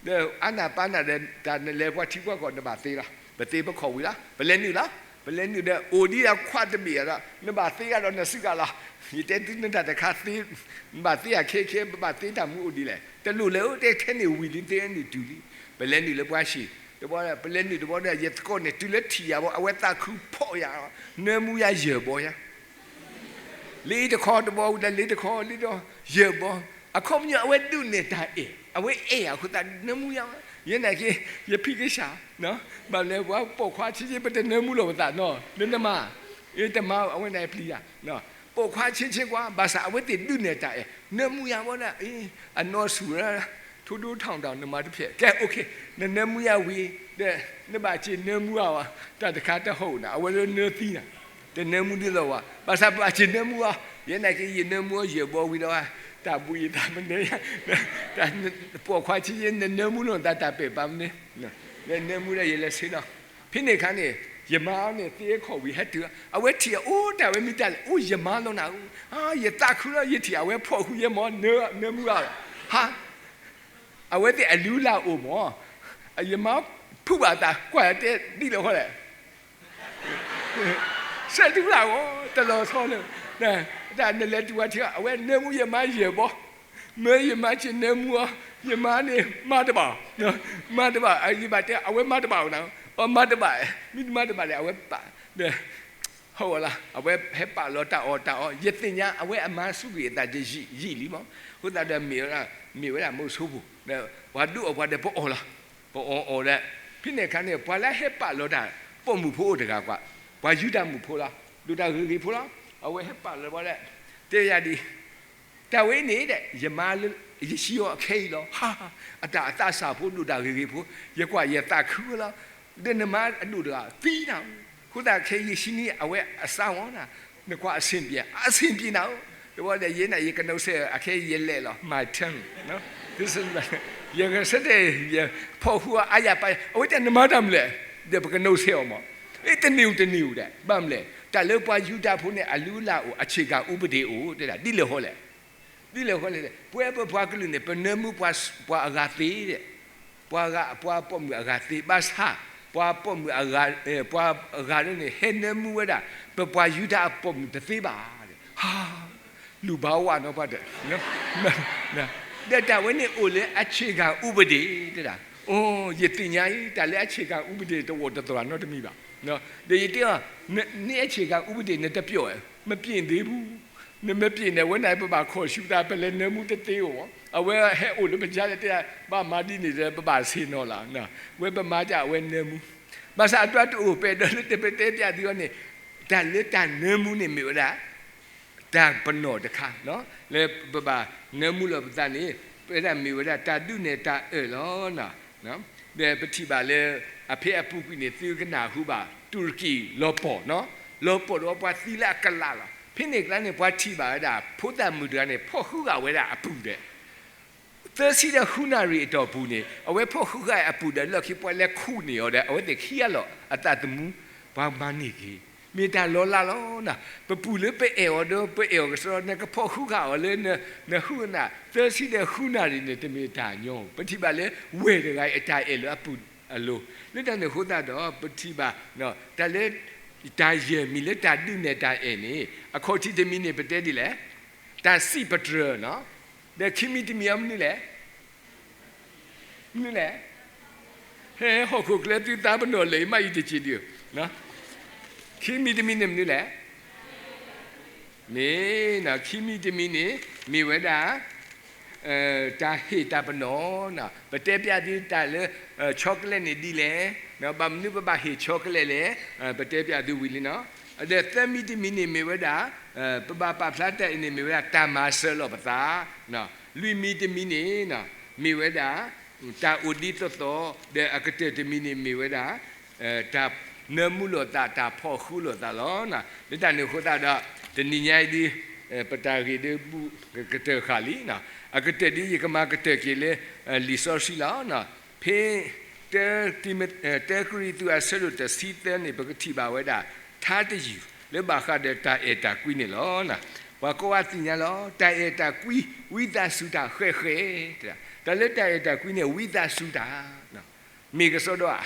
ဒီးအါနၢ်ပၢ်နၢ်ဒီး တၢ်နလဲၤပှၤထံပှၤကီၢ် နဘၣ်သ့လီၤ. ပသ့ပခီၣ်ဝံၤလီၤ. ပလဲၤနုာ်လီၤ. ပလဲၤနုာ်ဒီး အိၣ်ဒံးဒီးခွါတဘ့ၣ်ဒီး နဘၣ်သ့ဂၤဒီးနစုဂၤလီၤ. ယတဲသုနတၢ်တခါသ့, နဘၣ်သ့အခဲခဲ ပဘၣ်သ့တၢ်မူအိၣ်ဒ်လဲၣ်. တလိၣ်လၢ တဲထဲန့ၣ်ဝံၤလံ သ့နုာ်တုၤလံ. ပလဲၤနုာ်လၢပှၤဟံၣ်တဘျီဒီး ပလဲၤနုာ်တဘျီဒီး ယသကိးန့ၣ် တုၤလၢထံၣ်ယၤဘၣ် အဝဲသးခုဖီၣ်ယၤ, နၢမူယၤယဲၢ်ဘီယၤ လၢတခီတဘီဝံၤဒီး လၢတခီလၢဒီး ယဲၢ်ဘီ, အခီပညီအဝဲဒုးနဲၣ်တၢ်အဲၣ်, အဝဲအဲၣ်အဃိသတး နၢမူယၤ, ယဲနာ်က့ ယဖံးကစၢ်, ဘၣ်လဲၣ် ပှၤပိာ်ခွါဆ့ဆ့ ပတနၢမူလိာ်ပသးနီၤ, လၢနမါ, အ့ တမါ အဝဲန့ၣ်ပျံၤယၤ, ပိာ်ခွါဆ့ဆ့ကွၢ် ဘၣ်ဆၣ်အဝဲသ့ၣ်ဒုးနဲၣ်တၢ်အဲၣ်, နၢမူယၤဝဲဒၣ် အနီၢ်ဆူၣ်ဝဲဒၣ် ထိဒိၣ်ထီၣ်တၢ်နမၤတဖျဲး, ကဲ okay, နနၢမူယၤဝံၤဒီး နဘၣ်စ့ၢ်နၢမူအီၤ, တၢ်တခါတဟီၣ်နၤ အဝဲလၢနၢသံနၤ, တနၢမူဒ်သိးဝဲ, ဘၣ်ဆၣ်ပဘၣ်စ့ၢ်နၢမူအီၤ, ယဲနာ်က့ ယနၢမူအီၤယဲၢ်ဘီဝံၤဒီး တၢ်ဘှံးယသးမနုၤယၤ, ပိာ်ခွါဆ့ဆ့ နနၢမူလိာ်နသးတၢ်ပဲာ်ပာ်မနုၤ, နနၢမူဒီးယလဲၤဆ့လီၤ. ဖဲန့ၣ်အခါန့ၣ် ယမါန့ၣ်သ့ခီၣ်ဝံၤဟဲတုၤ, အဝဲထံၣ်အအိၣ်တၢ်ဝဲမ့ၢ်တၢ်လဲၣ်, အိၣ်ယမါလီၤနၤ, ယသးခုလီၤ ယထံၣ်အဝဲဖီၣ်ဃူယဲမီၤ နၢမူအီၤ, ဟါ အဝဲသ့ၣ်အလုၢ်အလၢ်အိၣ်မး, ယမါဖုးဘၣ်သး ကွၢ်တဲဒ်လဲၣ်ဃီလဲၣ်, ဆဲးတုၤလၢအဂီၢ် တလီၤဆီလၢ, တၢ်နလဲၤတုၤဝဲထံ အဝဲနၢမူယမါယဲၢ်ဘီ, မ့ၢ်ယမါစ့ၢ်နၢမူအီၤ, ယမါန့ၣ် မါတဘၣ်, မါတဘၣ်, ယဘၣ်တဲ အဝဲမါတဘၣ်နၤ, အမါတဘၣ်, မ့ၢ်တမါတဘၣ်လဲၣ် အဝဲပာ်, ဟီၣ်ဝဲလီၤ အဝဲဟဲပာ်လီၤတၢ်အီၣ်တၢ်အီ, ယသ့ၣ်ညါအဝဲအမါဆူၣ်ကွံာ်အသးတယံာ်ယံာ်လံမး, အဃိသတးဒီးမ့ၢ်ဝဲဒၣ် မ့ၢ်ဝဲဒၣ်မုဆိုးပူၤ, ပှၤဒုးအီၣ်ပှၤဒီးပအီၣ်လီၤ, ပအီၣ်အီၣ်ဒီး, ဖဲန့ၣ်အခါန့ၣ် ပှၤလၢဟဲပာ်လီၤတၢ် ပိာ်မုၣ်ဖိအိၣ်တဂၤကွၢ် ပှၤယူဒၤမုၣ်ဖိလီၤ, ဒိၣ်တၢ်ဂ့ၤဂ့ၤဖိလီၤ. အဝဲဟဲပာ်လီၤဝဲဒၣ်, တဲယၤဒ်, တၢ်ဝဲအံၤန့ၣ်ဒီး ယမါလၢ ယဟံးအီၤအခဲအံၤလီၤ. အတၢ်အသးစၢ်ဖိဒိၣ်တၢ်ဂ့ၤဂ့ၤဖိ, ယကွၢ်ယသးခုဝဲလီၤ. ဒီးနမါအဒိၣ်တဂၤသံနၤဧၢ, အဃိသတးခဲအံၤယဟံးန့ၢ်အဝဲအစၢ်ဝဲနၤ, နကွၢ်အဆင်ပြေ, အဆင်ပြေနၤဧၢ. တဝီဒီးယဲန့ၣ် ယကနိးဆဲးအခဲအံၤယလဲၤလီၤ my turn ယကဆၢတဲာ် ယဖီၣ်ဃုအီၤအါယၤပာ်ယၤ, အဝဲတဲနမၤတၢ်မနုၤလဲၣ်, ဒီးပကနိးဆဲးအီၤမး, အ့တနံၤဧိၤတနံၤဧိၤဒီး ဘၣ်မနုၤလဲၣ်, တၢ်လၢပှၤယူဒၤဖိန့ၣ် အလုၢ်အလၢ်အိၣ် အခြေခံဥပဒေ အိၣ်တဲဒၣ် ဒ်လဲၣ်ဃီလဲၣ်, ဒ်လဲၣ်ဃီလဲၣ်, ပဝဲပပှၤကလုာ်န့ၣ် ပနၢမူပှၤအဂၤသ့ဒီး, ပှၤဂၤ ပှၤပိာ်မုၣ်အဂၤသ့ ဘၣ်ဆၣ် ပှၤပိာ်မုၣ်အဂၤ, ပှၤအဂၤန့ၣ် ဟဲနၢမူဝဲဒၣ် ပပှၤယူဒၤအပိာ်မုၣ်တသ့ဘၣ်, ဟါ လူၤဘၣ်ဝဲနီၤပှၤတ, ဒီးတၢ်ဝဲန့ၣ်အိၣ်လၢ အခြေခံဥပဒေ တဲဒၣ်, အိ ယသ့ၣ်ညါအံၤ တၢ်လၢ အခြေခံဥပဒေ တအိၣ်တသရၣ်နီတမံၤဘၣ်, ဒီးယတဲအီၤ, န အခြေခံဥပဒေ နတပျီၣ်ဧါ, မပျီၣ်သ့ဘူး, နမပျီၣ်န့ၣ် အဝဲန့ၣ် ပဘၣ်ခီၣ်ဆူသး ပလဲၤနၢမူတသ့ဧိၤ, အဝဲဟဲအိၣ်လၢပကါလဲၣ်တဲ ဘၣ်မၤဒ်န့ၣ်ဒီး ပဘၣ်ဆ့ၣ်နီၤလီၤ, ဝဲပမၤတၢ်အဝဲနၢမူ, ဘၣ်ဆၣ်အတၢ်တအိၣ်ပဲာ်ဒီးလၢတပတဲပျးသုအီၤန့ၣ်, တၢ်လၢတၢ်နၢမူန့ၣ်မ့ၢ်ဝဲဒၣ် တၢ်ပနီၣ်တခါ, လၢပဘၣ်နၢမူလီၤပသးန့ၣ်, ပဝဲဒၣ်မ့ၢ်ဝဲဒၣ်တၢ်ဒုးနဲၣ်တၢ်အၢၣ်လီၤ, ဒီးပထံၣ်ဘၣ်လၢ အဖဲအပူၤကွံာ်န့ၣ် သုကနၢ်ဟူဘၣ် တူရကံလီၤပီၢ်, လီၤပီၢ်ဒီးပှၤသံလၢအကလးလီၤ. ဖဲန့ၣ်အကျါန့ၣ် ပှၤထံၣ်ဘၣ်ဝဲဒၣ် ဖိသၣ်မုၣ်တဂၤန့ၣ် ဖီၣ်ဃုဂာ်ဝဲဒၣ်အပုၢ်ဒီး သၢဆံဒီးဃုနၣ်ရံၣ်အတီၢ်ပူၤန့ၣ် အဝဲဖီၣ်ဃုဂာ်အပုၢ်ဒီး လီၢ်ခံပှၤလဲၤခူၣ်န့ၢ်အီၤဒီး အဝဲသ့ၣ်ခံဂၤလီၤအသးသမူ, ပှၤမၤန့ၢ်က့ၤ, မ့ၢ်တၢ်လီၤလးလီၤနၤ, ပပုၢ်လၢပအဲၣ်အီၤဒီး ပအဲၣ်အီၤကစီဒီ နကဖီၣ်ဃုဂာ်အီၤလၢ နဃုနၣ် သၢဆံဒီးဃုနၣ်ရံၣ်န့ၣ် တမ့ၢ်တၢ်ညီ, ပထံၣ်ဘၣ်လၢ ဝဲၢ်တဂၤအံၤအတၢ်အဲၣ်လၢအပုၢ်အလိၤ, လၢတၢ်န့ၣ်အဃိသတးဒီး ပထံၣ်ဘၣ် တၢ်လၢ တၢ်ယဲၢ်မံၤလၢတၢ်ဒုးနဲၣ်တၢ်အဲၣ်န့ၣ် အခီၣ်ထံးတမံၤန့ၣ် ပတဲဒ်လဲၣ်, တၢ်စံးပတြၢၤ, ဒီးခံမံၤတမံၤအံၤမနုၤလဲၣ်, မနုၤလဲၣ်, ဟဲဟီၣ်ခိၣ်ချၢသုသးပနီၣ်လဲၣ် မ့ၢ်အံၤတက့ၢ်ဒုး, ခံမံၤတမံၤန့ၣ်မနုၤလဲၣ်, မ့ၢ် ခံမံၤတမံၤန့ၣ် မ့ၢ်ဝဲဒၣ် တၢ်ဟ့ၣ်တၢ်ပနီၣ်, ပတဲပျးသုတၢ်လၢ chocolate န့ၣ်ဒ်လဲၣ်, ဘၣ်မနုၤပဘၣ်ဟ့ၣ် chocolate လဲၣ်, ပတဲပျးသုဝံၤလံနီၤ, ဒီးသၢမံၤတမံၤန့ၣ်မ့ၢ်ဝဲဒၣ် ပဘၣ်ပာ်ဖျါတၢ်အံၤန့ၣ်မ့ၢ်ဝဲဒၣ်တၢ်မၤစၢၤလီၤပသး, လွံၢ်မံၤတမံၤန့ၣ် မ့ၢ်ဝဲဒၣ် တၢ်အိၣ်ဒံးသီသီ, ဒီးအကတၢၢ်တမံၤန့ၣ်မ့ၢ်ဝဲဒၣ် တၢ်နၢမူလိာ်သး တၢ်ဖီၣ်ဃုလိာ်သးလီၤ. လၢတၢ်န့ၣ်အဃိသတးဒီး တနံၤညါအံၤဒ် ပတၢ်ဂ့ၢ်ဒ်ဘူးကတၢၢ်ဃာ်လံ, အကတၢၢ်ဒ်ယကမၤကတၢၢ်က့ၤလၢ လံာ်စီဆှံလီၤ. ဖဲ တၢ တၢကရံၣ်သူးအဆၢဒိၣ်တဆံသၢန့ၣ် ပကထံၣ်ဘၣ်ဝဲဒၣ် ထါတယုၢ် လၢဘၣ်ဃးဒီးတၢ်အဲၣ်တၢ်ကွံန့ၣ်လီၤ. ပှၤကိးဂၤသ့ၣ်ညါလီၤ တၢ်အဲၣ်တၢ်ကွံ ဝံသးစူၤတၢ်ဃဲးဃဲး, တၢ်လၢတၢ်အဲၣ်တၢ်ကွံန့ၣ် ဝံသးစူၤတၢ် မ့ၢ်ကစီဒီဧါ,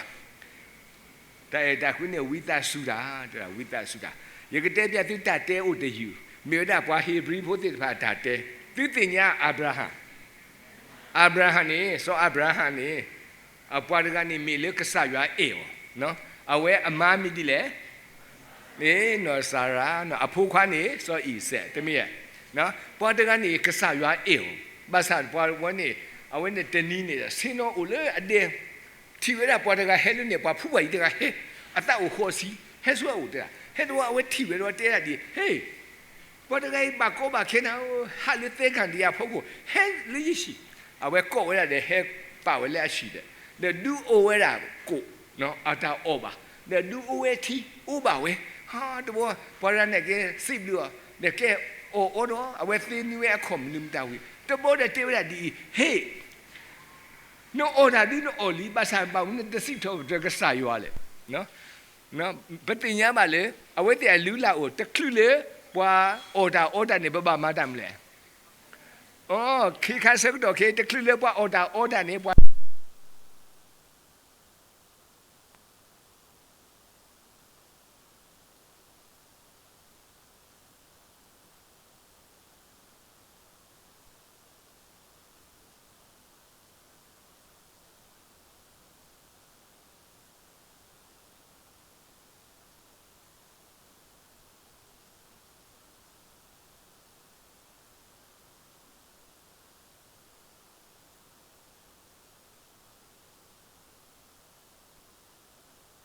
တၢ်အဲၣ်တၢ်ကွံန့ၣ် ဝံသးစူၤတၢ်, ဝံသးစူၤတၢ်, ယကတဲပျးသုတၢ်တဲအိၣ်တယုၢ်, မ့ၢ်ဝဲဒၣ်ပှၤဧ့ၤဘြံၤဖိသ့ၣ်တဖၣ်အတၢ်တဲ, သုသ့ၣ်ညါအၤဘြၤဟၣ်, အၤဘြၤဟၣ်န့ၣ် စီၤအၤဘြၤဟၣ်န့ၣ် အပှၤတဂၤန့ၣ်မ့ၢ်လၢကစၢ်ယွၤအဲၣ်အီၤ, အဝဲအမါမ့ၢ်ဒ်လဲၣ် မ့ၢ်နီၢ်စၤရါ, အဖိခွါန့ၣ် စီၤအံၤစဲး တမ့ၢ်ဧါ, ပှၤတဂၤန့ၣ် ကစၢ်ယွၤအဲၣ်အီၤ, ဘၣ်ဆၣ်ပှၤဝဲန့ၣ် အဝဲန့ၣ်တနံၤန့ၣ် ဆ့ၣ်နီၤအိၣ်လၢအဒဲ, ထံၣ်ဝဲဒၣ်ပှၤတဂၤဟဲလၢန့ၣ် ပှၤဖူပှၤယံၤတဂၤဟဲ, အသးအိၣ်ဃိးဆံ, ဟဲဆူအအိၣ်တဂၤ, ဟဲတဝီအဝဲထံၣ်ဝဲဒီးတဲဒၣ်ဒ်, ဟ့ၣ် ပှၤတဂၤအံၤဘၣ်ကီဘၣ်ခဲနၤဧၢ, ဟးလၢသဲကန္ဒံယါဖီခိၣ် ဟဲလၢယဟံၣ်, အဝဲကိးဝဲဒၣ်ဒီးဟဲပာ်ဝဲလၢအဟံၣ်ဒီး, ဒီးဒုးအိၣ်ဝဲဒၣ်ကိၣ်, အတၢ်အီၣ်ဘၣ်, ဒီးဒုးအိၣ်ဝဲထံ အိၣ်ဘၣ်ဝဲ, ဟါတဘျီ ပှၤတဂၤန့ၣ်ကဲစံးဘျုးအီၤ, ဒီးကဲအီၣ်အီၤဒီး အဝဲသ့န့ၢ်ဝဲအခီၣ်မနုၤမတၤဝံၤ တဘျီဒီးတဲဝဲဒၣ်ဒ်အံၤ, ဟ့ၣ် နအီၣ်တၢ်ဒုးနအီၣ်လံ ဘၣ်ဆၣ်ဘၣ်မနုၤနတစံးထီၣ်ပတြၢၤကစၢ်ယွၤလဲၣ်. ပသ့ၣ်ညါဘၣ်လၢ အဝဲသ့ၣ်အလုၢ်အလၢ်အိၣ် တချုးလၢပှၤအီၣ်တၢ်အီတၢ်န့ၣ် ပဘၣ်မၤတၢ်မနုၤလဲၣ်. အိ ခဲခါဆၢကတီၢ်ခဲ တချုးလၢပှၤအီၣ်တၢ်အီတၢ်န့ၣ် ပှၤ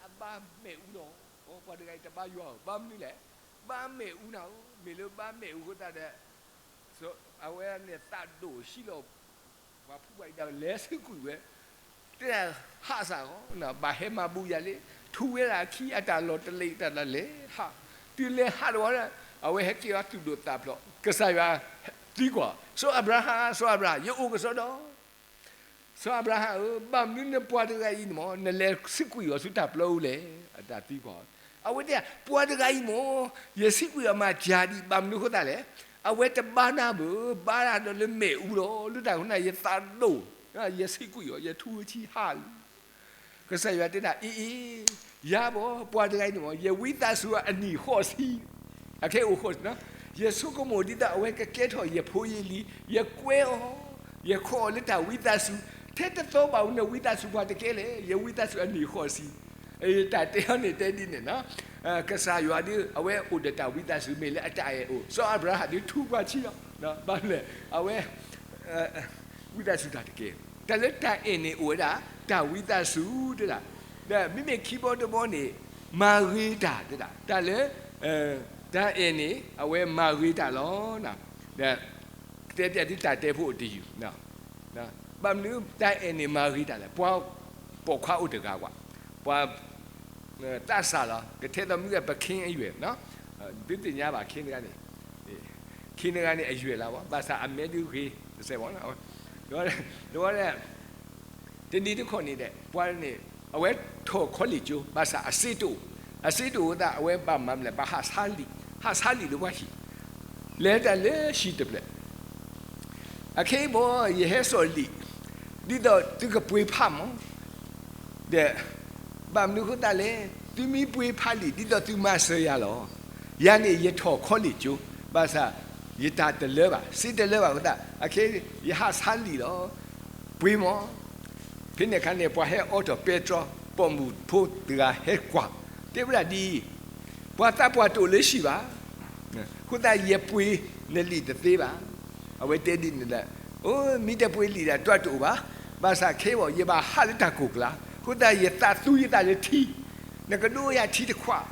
အဘါမဲာ်အူလီၤ. ပှၤတဂၤအံၤတဘါယွၤဧၢ, ဘၣ်မနုၤလဲၣ်, ဘၣ်မဲာ်အူနၤဧၢ, မ့ၢ်လၢဘၣ်မဲာ်အူအဃိသတးဒီး အဝဲန့ၣ်သးဒိၣ်ဟံၣ်လီၤ ပှၤဖူပှၤအံၤဒီးလဲၤဆံကွံာ်ဝဲ, တဲဒၣ်ဟးစးဂီၤ, ဘၣ်ဟဲမၤဘူးယၤလံ, ထူဝဲဒၣ်အခံအတၢ်လီၢ်တလ့ၣ်တၢ်လဲၤဟး, တုၤလဲၤဟးတဝီဒီး အဝဲဟဲက့ၤအီၤသူၣ်ဒိၣ်သးဖျိး, ကစၢ်ယွၤသံကွၢ်, စီၤအၤဘြၤဟၣ်, စီၤအၤဘြၤဟၣ်, ယအိၣ်ကစီဒီ စီၤအၤဘြၤဟၣ်ဧၢ, ဘၣ်မနုၤနပှၤတဂၤအံၤန့ၣ်မ့ၢ် နလဲၤဆံကွံာ်အီၤဆူတၢ်ပျီအူလဲၣ်, အတၢ်သံကွၢ်, အဝဲတဲ ပှၤတဂၤအံၤမ့ၢ် ယဆံကွံာ်အီၤမၤစၢၤဒံး, ဘၣ်မနုၤအဃိသတးလဲၣ်, အဝဲတဘါနၤဘၣ်, ဘါနၤဒီးလၢမဲာ်အူလီၤ, လၢတၢ်ဃိန့ၣ် ယသးဒိၣ်, ယဆံကွံာ်အီၤ ယထူဝဲဆံဟးလံ ကစၢ်ယွၤတဲဒၣ် အ့အ့, ယၤဘၣ်, ပှၤတဂၤအံၤန့ၣ်မ့ၢ် ယဝံသးစူၤအနံၣ်ဃိးဆံ, အခဲအိၣ်ဃိးဆံ, ယဆိကမိၣ်ဒ်သိးအဝဲကကဲထီၣ်ယဖိယလံၤ, ယကွဲအီၤ, ယခီအီၤလၢတၢ်ဝံသးစူၤ, ထဲတသီဘၣ်ဝဲ နဝံသးစူၤပှၤတကဲလဲၣ်, ယဝံသးစူၤအနံၣ်ဃိးဆံ, တၢ်တဲအီၤန့ၣ်တဲဒ်န့ၣ်နီၤ, ကစၢ်ယွၤဒ်အဝဲအိၣ်ဒီးတၢ်ဝံသးစူၤ မ့ၢ်လၢအတၢ်အဲၣ်အိၣ်, စီၤအၤဘြၤဟၣ်ဒ်ထူပှၤဆံလီၤ, ဘၣ်မနုၤလဲၣ်, အဝဲ ဝံသးစူၤတၢ်တကဲ, တၢ်လၢတၢ်အဲၣ်န့ၣ်အိၣ်ဝဲဒၣ် တၢ်ဝံသးစူၤတဲဒၣ်, ဒီးမ့မ့ၢ်ခံဘီတဘီန့ၣ် မၤဂ့ၤတၢ်တဲဒၣ်, တၢ်လၢ တၢ်အဲၣ်န့ၣ် အဝဲမၤဂ့ၤတၢ်လီၤ, ဒီး တဲပျးဒ်တၢ်တဲဖိအိၣ်တယုၢ်, ဘၣ်မနုၤတၢ်အဲၣ်န့ၣ်မၤဂ့ၤတၢ်လဲၣ်, ပှၤပိာ်ခွါအိၣ်တဂၤကွၢ်, ပှၤ သးစၢ်လီၤ, ကထဲသိးမုၢ်ဂဲၤပခ့အယွဲၢ်, ဒုးသ့ၣ်ညါဘၣ်ခ့တဂၤန့ၣ်, ခ့တဂၤန့ၣ်အယွဲၢ်လၢ်ဘၣ်, ဘၣ်ဆၣ်အမဲာ်ဒုးဂ့ၤတစဲးဘၣ်, ဒီး တနံၤတခီန့ၣ်ဒီး ပှၤန့ၣ် အဝဲထီၣ်ခီလ့ၣ်ကၠိ ဘၣ်ဆၣ်အစ့တအိၣ်, အစ့တအိၣ်အသး အဝဲဘၣ်မၤမနုၤလဲၣ်, ဘၣ်ဟးဆါလံာ်, ဟးဆါလံာ်လၢပှၤဟံၣ်, လဲၤတၢ်လၢဟံၣ်တဖျၢၣ် အခဲအံၤဘၣ် ယဟဲစိာ်လံာ် ဒ်သိးသုကပှ့ၤဖးမး, ဒီး ဘၣ်မနုၤအဃိသတးလဲၣ်, သုမ့ၢ်ပှ့ၤဖးလံာ် ဒ်သိးသုမၤစၢၤယၤလီၤ. ယၤန့ၣ်ယထီၣ်ခီလ့ၣ်ကၠိ, ဘၣ်ဆၣ် ယတၢ်တလၢဘၣ်, စ့တလၢဘၣ်အဃိသတး အခဲအံၤ ယဟးဆါလံာ်လီၤ. ပှ့ၤမး, ဖဲန့ၣ်အခါန့ၣ် ပှၤဟဲအိးထီၣ်ပဲတြီ, ပိာ်မုၣ်ဖိတဂၤဟဲကွၢ်, တဲဝဲဒၣ်ဒ်အံၤ, ပှၤသးပှၢ်တအိၣ်လၢဟံၣ်ဘၣ် အဃိသတးယပှ့ၤနလံာ်တသ့ဘၣ်. အဝဲတဲဒ်န့ၣ်ဒီး, အိ မ့ၢ်တပှ့ၤလံာ်ဒီးတွၢ်တအိၣ်ဘၣ်, ဘၣ်ဆၣ်ခဲအံၤ ယဘၣ်ဟးလၢတၢ်ကိၢ်ကျါ, အဃိသတးယသးသူယသးလၢထံ, နကဒိးယၤထံတခွး,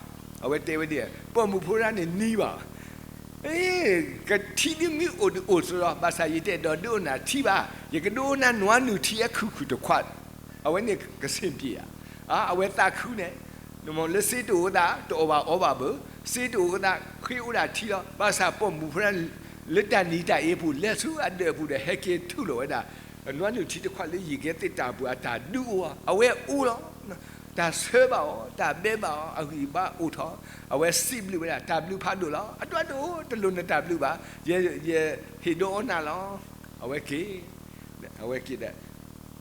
အဝဲတဲဝဲဒ်, ပိာ်မုၣ်ဖိတဂၤန့ၣ်နံၤဘၣ် ကထံဒ်မ့ၢ်အိၣ်ဒုးအိၣ်စရီ, ဘၣ်ဆၣ်ယတအဲၣ်ဒိးဒုးအိၣ်နၤထံဘၣ်, ယကဒိးနၤနွါနုာ်ထံအခုၣ်ခုၣ်တခွး, အဝဲန့ၣ်ကဆ့ၣ်ပျံၤဧါ, အဝဲသးခုန့ၣ်, လၢစ့တအိၣ်အသး တအီၣ်ဘၣ်အီဘၣ်ဘၣ်, စ့တအိၣ်အသး ဃ့အိၣ်ဒၣ်ထံလီၤ, ဘၣ်ဆၣ်ပိာ်မုၣ်ဖိတဂၤ လၢတၢ်နံၤတၢ်အ့ပူၤ လဲၤဆူအဒၢးအပူၤဒီး ဟဲက့ၤထုးလီၤဝဲဒၣ် နွါနုာ်ထံတခွးလၢယံၤကဲသ့ၣ်တၢ်ပူၤအတၢ်ဒုးအိၣ်, အဝဲအိၣ်လီၤ. တၢ်ဆၢဘၣ်အီၤ, တၢ်ဘဲဘၣ်အီၤ, အဂံၢ်အဘါအိၣ်ထီၣ်, အဝဲစံးဘျုးဝဲဒၣ်, တၢ်ဘျုးဖးဒိၣ်လီၤ, အတၢ်ဒိၣ်တလိၣ်နတၢ်ဘျုးဘၣ်, ယဟ့ၣ်ဒိးအီနၤလီၤ. အဝဲက့ၤ, အဝဲက့ၤဒီး တဲ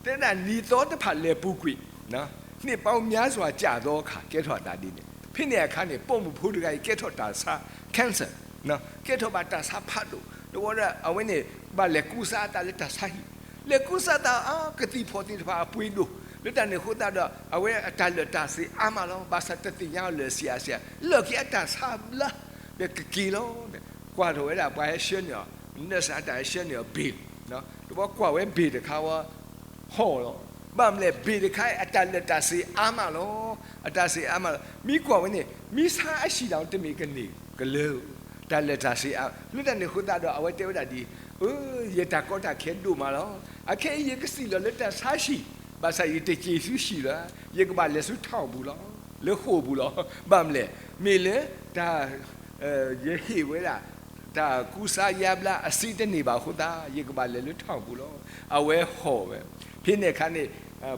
ဒၣ်နံၤသီတဖၣ်လဲၤပူၤကွံာ်, နှစ်ပေါင်းများစွာကြာသောအခါ ကဲထီၣ်အသးဒ်န့ၣ်, ဖဲန့ၣ်အခါန့ၣ် ပိာ်မုၣ်ဖိတဂၤအံၤ ကဲထီၣ်တၢ်ဆါ cancer, ကဲထီၣ်ဘၣ်တၢ်ဆါဖးဒိၣ်, တဝီဒီး အဝဲန့ၣ် ဘၣ်လဲၤကူစါအသးလၢတၢ်ဆါဟံၣ်, လဲၤကူစါသးအါ, ကသံၣ်ဖီၣ်သ့ၣ်တဖၣ်အပှ့ၤဒိၣ်, လၢတၢ်န့ၣ်အဃိသတးဒီး အဝဲအတၢ်လၢာ်တၢ်စ့ၤအါမးလီၤ, ဘၣ်ဆၣ်တသ့ၣ်ညါအီၤလၢာ်ဆံးအါဆံး, လၢာ်က့ၤအတၢ်ဆါဘျါ, ဒီးကက့ၤလီၤ, ကွၢ်ထီၣ်ဝဲဒၣ် ပှၤဟဲဆှၢန့ၢ်အီၤ, nurse အတၢ်ဟဲဆှၢန့ၢ်အီၤဘ့ၣ်, တဝီကွၢ်ဝဲဘ့ၣ်တခါဝဲ ဟီၣ်လီၤ. ဘၣ်မနုၤလဲၣ်, ဘ့ၣ်တခါအံၤ အတၢ်လၢာ်တၢ်စ့ၤအါမးလီၤ. အတၢ်စ့ၤအါမးလီၤ. မ့ၢ်ကွၢ်ဝဲန့ၣ် မ့ၢ်ဆါအဆံးဒီးတမ့ၢ်ကန့ၢ်ကလၢာ်, တၢ်လၢာ်တၢ်စ့ၤအါ, လၢတၢ်န့ၣ်အဃိသတးဒီး အဝဲတဲဝဲဒၣ်ဒ်အံၤ, အၢ ယတၢ်ကီတၢ်ခဲဒိၣ်မးလီၤ. အခဲအံၤယကစံၣ်လီၤလၢတၢ်ဆါဟံၣ်, ဘၣ်ဆၣ်ယတက့ၤဆူဟံၣ်လၢၤ, ယကဘၣ်လဲၤဆူ town ပူၤလီၤ, လၢဃိာ်ပူၤလီၤ. ဘၣ်မနုၤလဲၣ်, မ့ၢ်လၢတၢ် ယဟ့ၣ်ဝဲဒၣ် တၢ်ကူစါယါဘျါအစ့တန့ၢ်ဘၣ်အဃိသတး ယကဘၣ်လဲၤလၢ town ပူၤလီၤ. အဝဲဟီၣ်ဝဲ, ဖဲန့ၣ်အခါန့ၣ်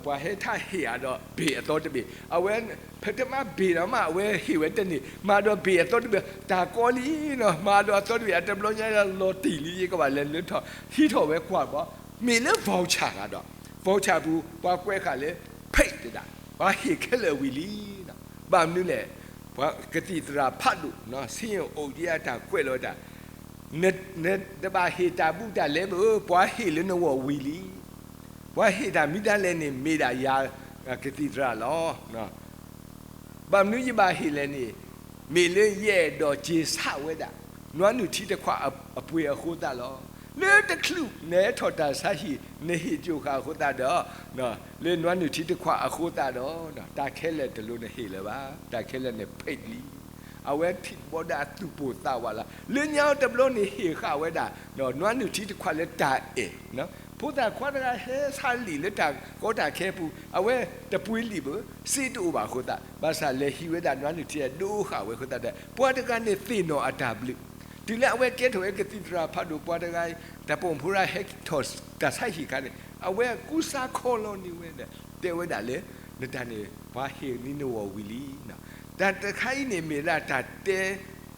ပှၤဟဲထီၣ်ဟ့ၣ်အီၤဒီးဘ့ၣ်အသီတဘ့ၣ်, အဝဲ ဖဲတမ့ၢ်ဘ့ၣ်ဒီးမး အဝဲဟ့ၣ်ဝဲတန့ၢ်, မၤဒီးဘ့ၣ်အသီတဘ့ၣ်, တၢ်ကီလံနီၤ, မၤဒီးအသီတဘ့ၣ် အတဘျီညါလီၤတံၢ်လံ, ယကဘၣ်လဲၤလၢ town, ဟံးထီၣ်ဝဲကွၢ်ဘၣ်, မ့ၢ်လၢ voucher ဂၤဒီး voucher ပူၤ ပှၤကွဲးဃာ်လၢ ဖဲးတဒၣ်, ပှၤဟ့ၣ်ခဲလၢာ်ဝံၤလံနီၤ. ဘၣ်မနုၤလဲၣ်, ပှၤကသံၣ်သရၣ်ဖးဒိၣ်နီၤ, ဆင်းရဲအိၣ်ဒံးအတၢ်ကွဲးလီၤတၢ်, နတဘၣ်ဟ့ၣ်တၢ်ဘူးတၢ်လဲဘၣ်, ပှၤဟ့ၣ်လၢနဂီၢ်ဝံၤလံ. ပှၤဟ့ၣ်တၢ်မံၤဒၣ်လဲာ်န့ၣ် မ့ၢ်ဒၣ်ယၤကသံၣ်သရၣ်လီၤ. ဘၣ်မနုၤယဘၣ်ဟ့ၣ်လဲၣ်န့ၣ်, မ့ၢ်လၢယအဲၣ်ဒိးက့ၤဆးဝဲဒၣ် နွါနုာ်ထံတခွးအပှ့ၤအဃိသတးလီၤ. လၢတချုးနဟဲထီၣ်တၢ်ဆါဟံၣ် နဟ့ၣ်ကၠိဃာ်အဃိသတးဒီး, လၢနွါနုၢ်ထံတခွးအဃိသတးဒီး, တၢ်ခဲလၢာ်တလိၣ်နဟ့ၣ်လၢၤဘၣ်, တၢ်ခဲလၢာ်န့ၣ် paid လံ. အဝဲထံၣ်ဘီဒီးအသူၣ်ပိၢ်သးဝးလီၤ. လၢညါတဘျီန့ၣ်ဟ့ၣ်ဃာ်ဝဲဒၣ် နွါနုၢ်ထံတခွးလၢတၢ်အဲၣ်, ဖိသၣ်ခွါတဂၤဟဲဆါလံာ်လၢတၢ်ကီတၢ်ခဲပူၤ, အဝဲတပှ့ၤလံာ်ဘၣ်, စ့တအိၣ်ဘၣ်အဃိသတး, ဘၣ်ဆၣ်လဲၤဟံးဝဲဒၣ်နွါနုၢ်ထံဒိဃာ်ဝဲအဃိသတးဒီး ပှၤတဂၤန့ၣ်သ့ၣ်နီၣ်အတၢ်ဘျုး တုၤလၢအဝဲကဲထီၣ်ဝဲကသံၣ်သရၣ်ဖးဒိၣ်ပှၤတဂၤ, တၢ်ပိာ်မုၣ်ဖိတဂၤဟဲထီၣ်တၢ်ဆါဟံၣ်အခါန့ၣ် အဝဲကူစါခီလီၤန့ၢ်ဝဲဒီး တဲဝဲဒၣ်လၢ နတၢ်န့ၣ် ပှၤဟ့ၣ်န့ၢ်နဂီၢ်ဝံၤလံ. တၢ်တခါအံၤန့ၣ်မ့ၢ်ဝဲဒၣ်တၢ်တဲ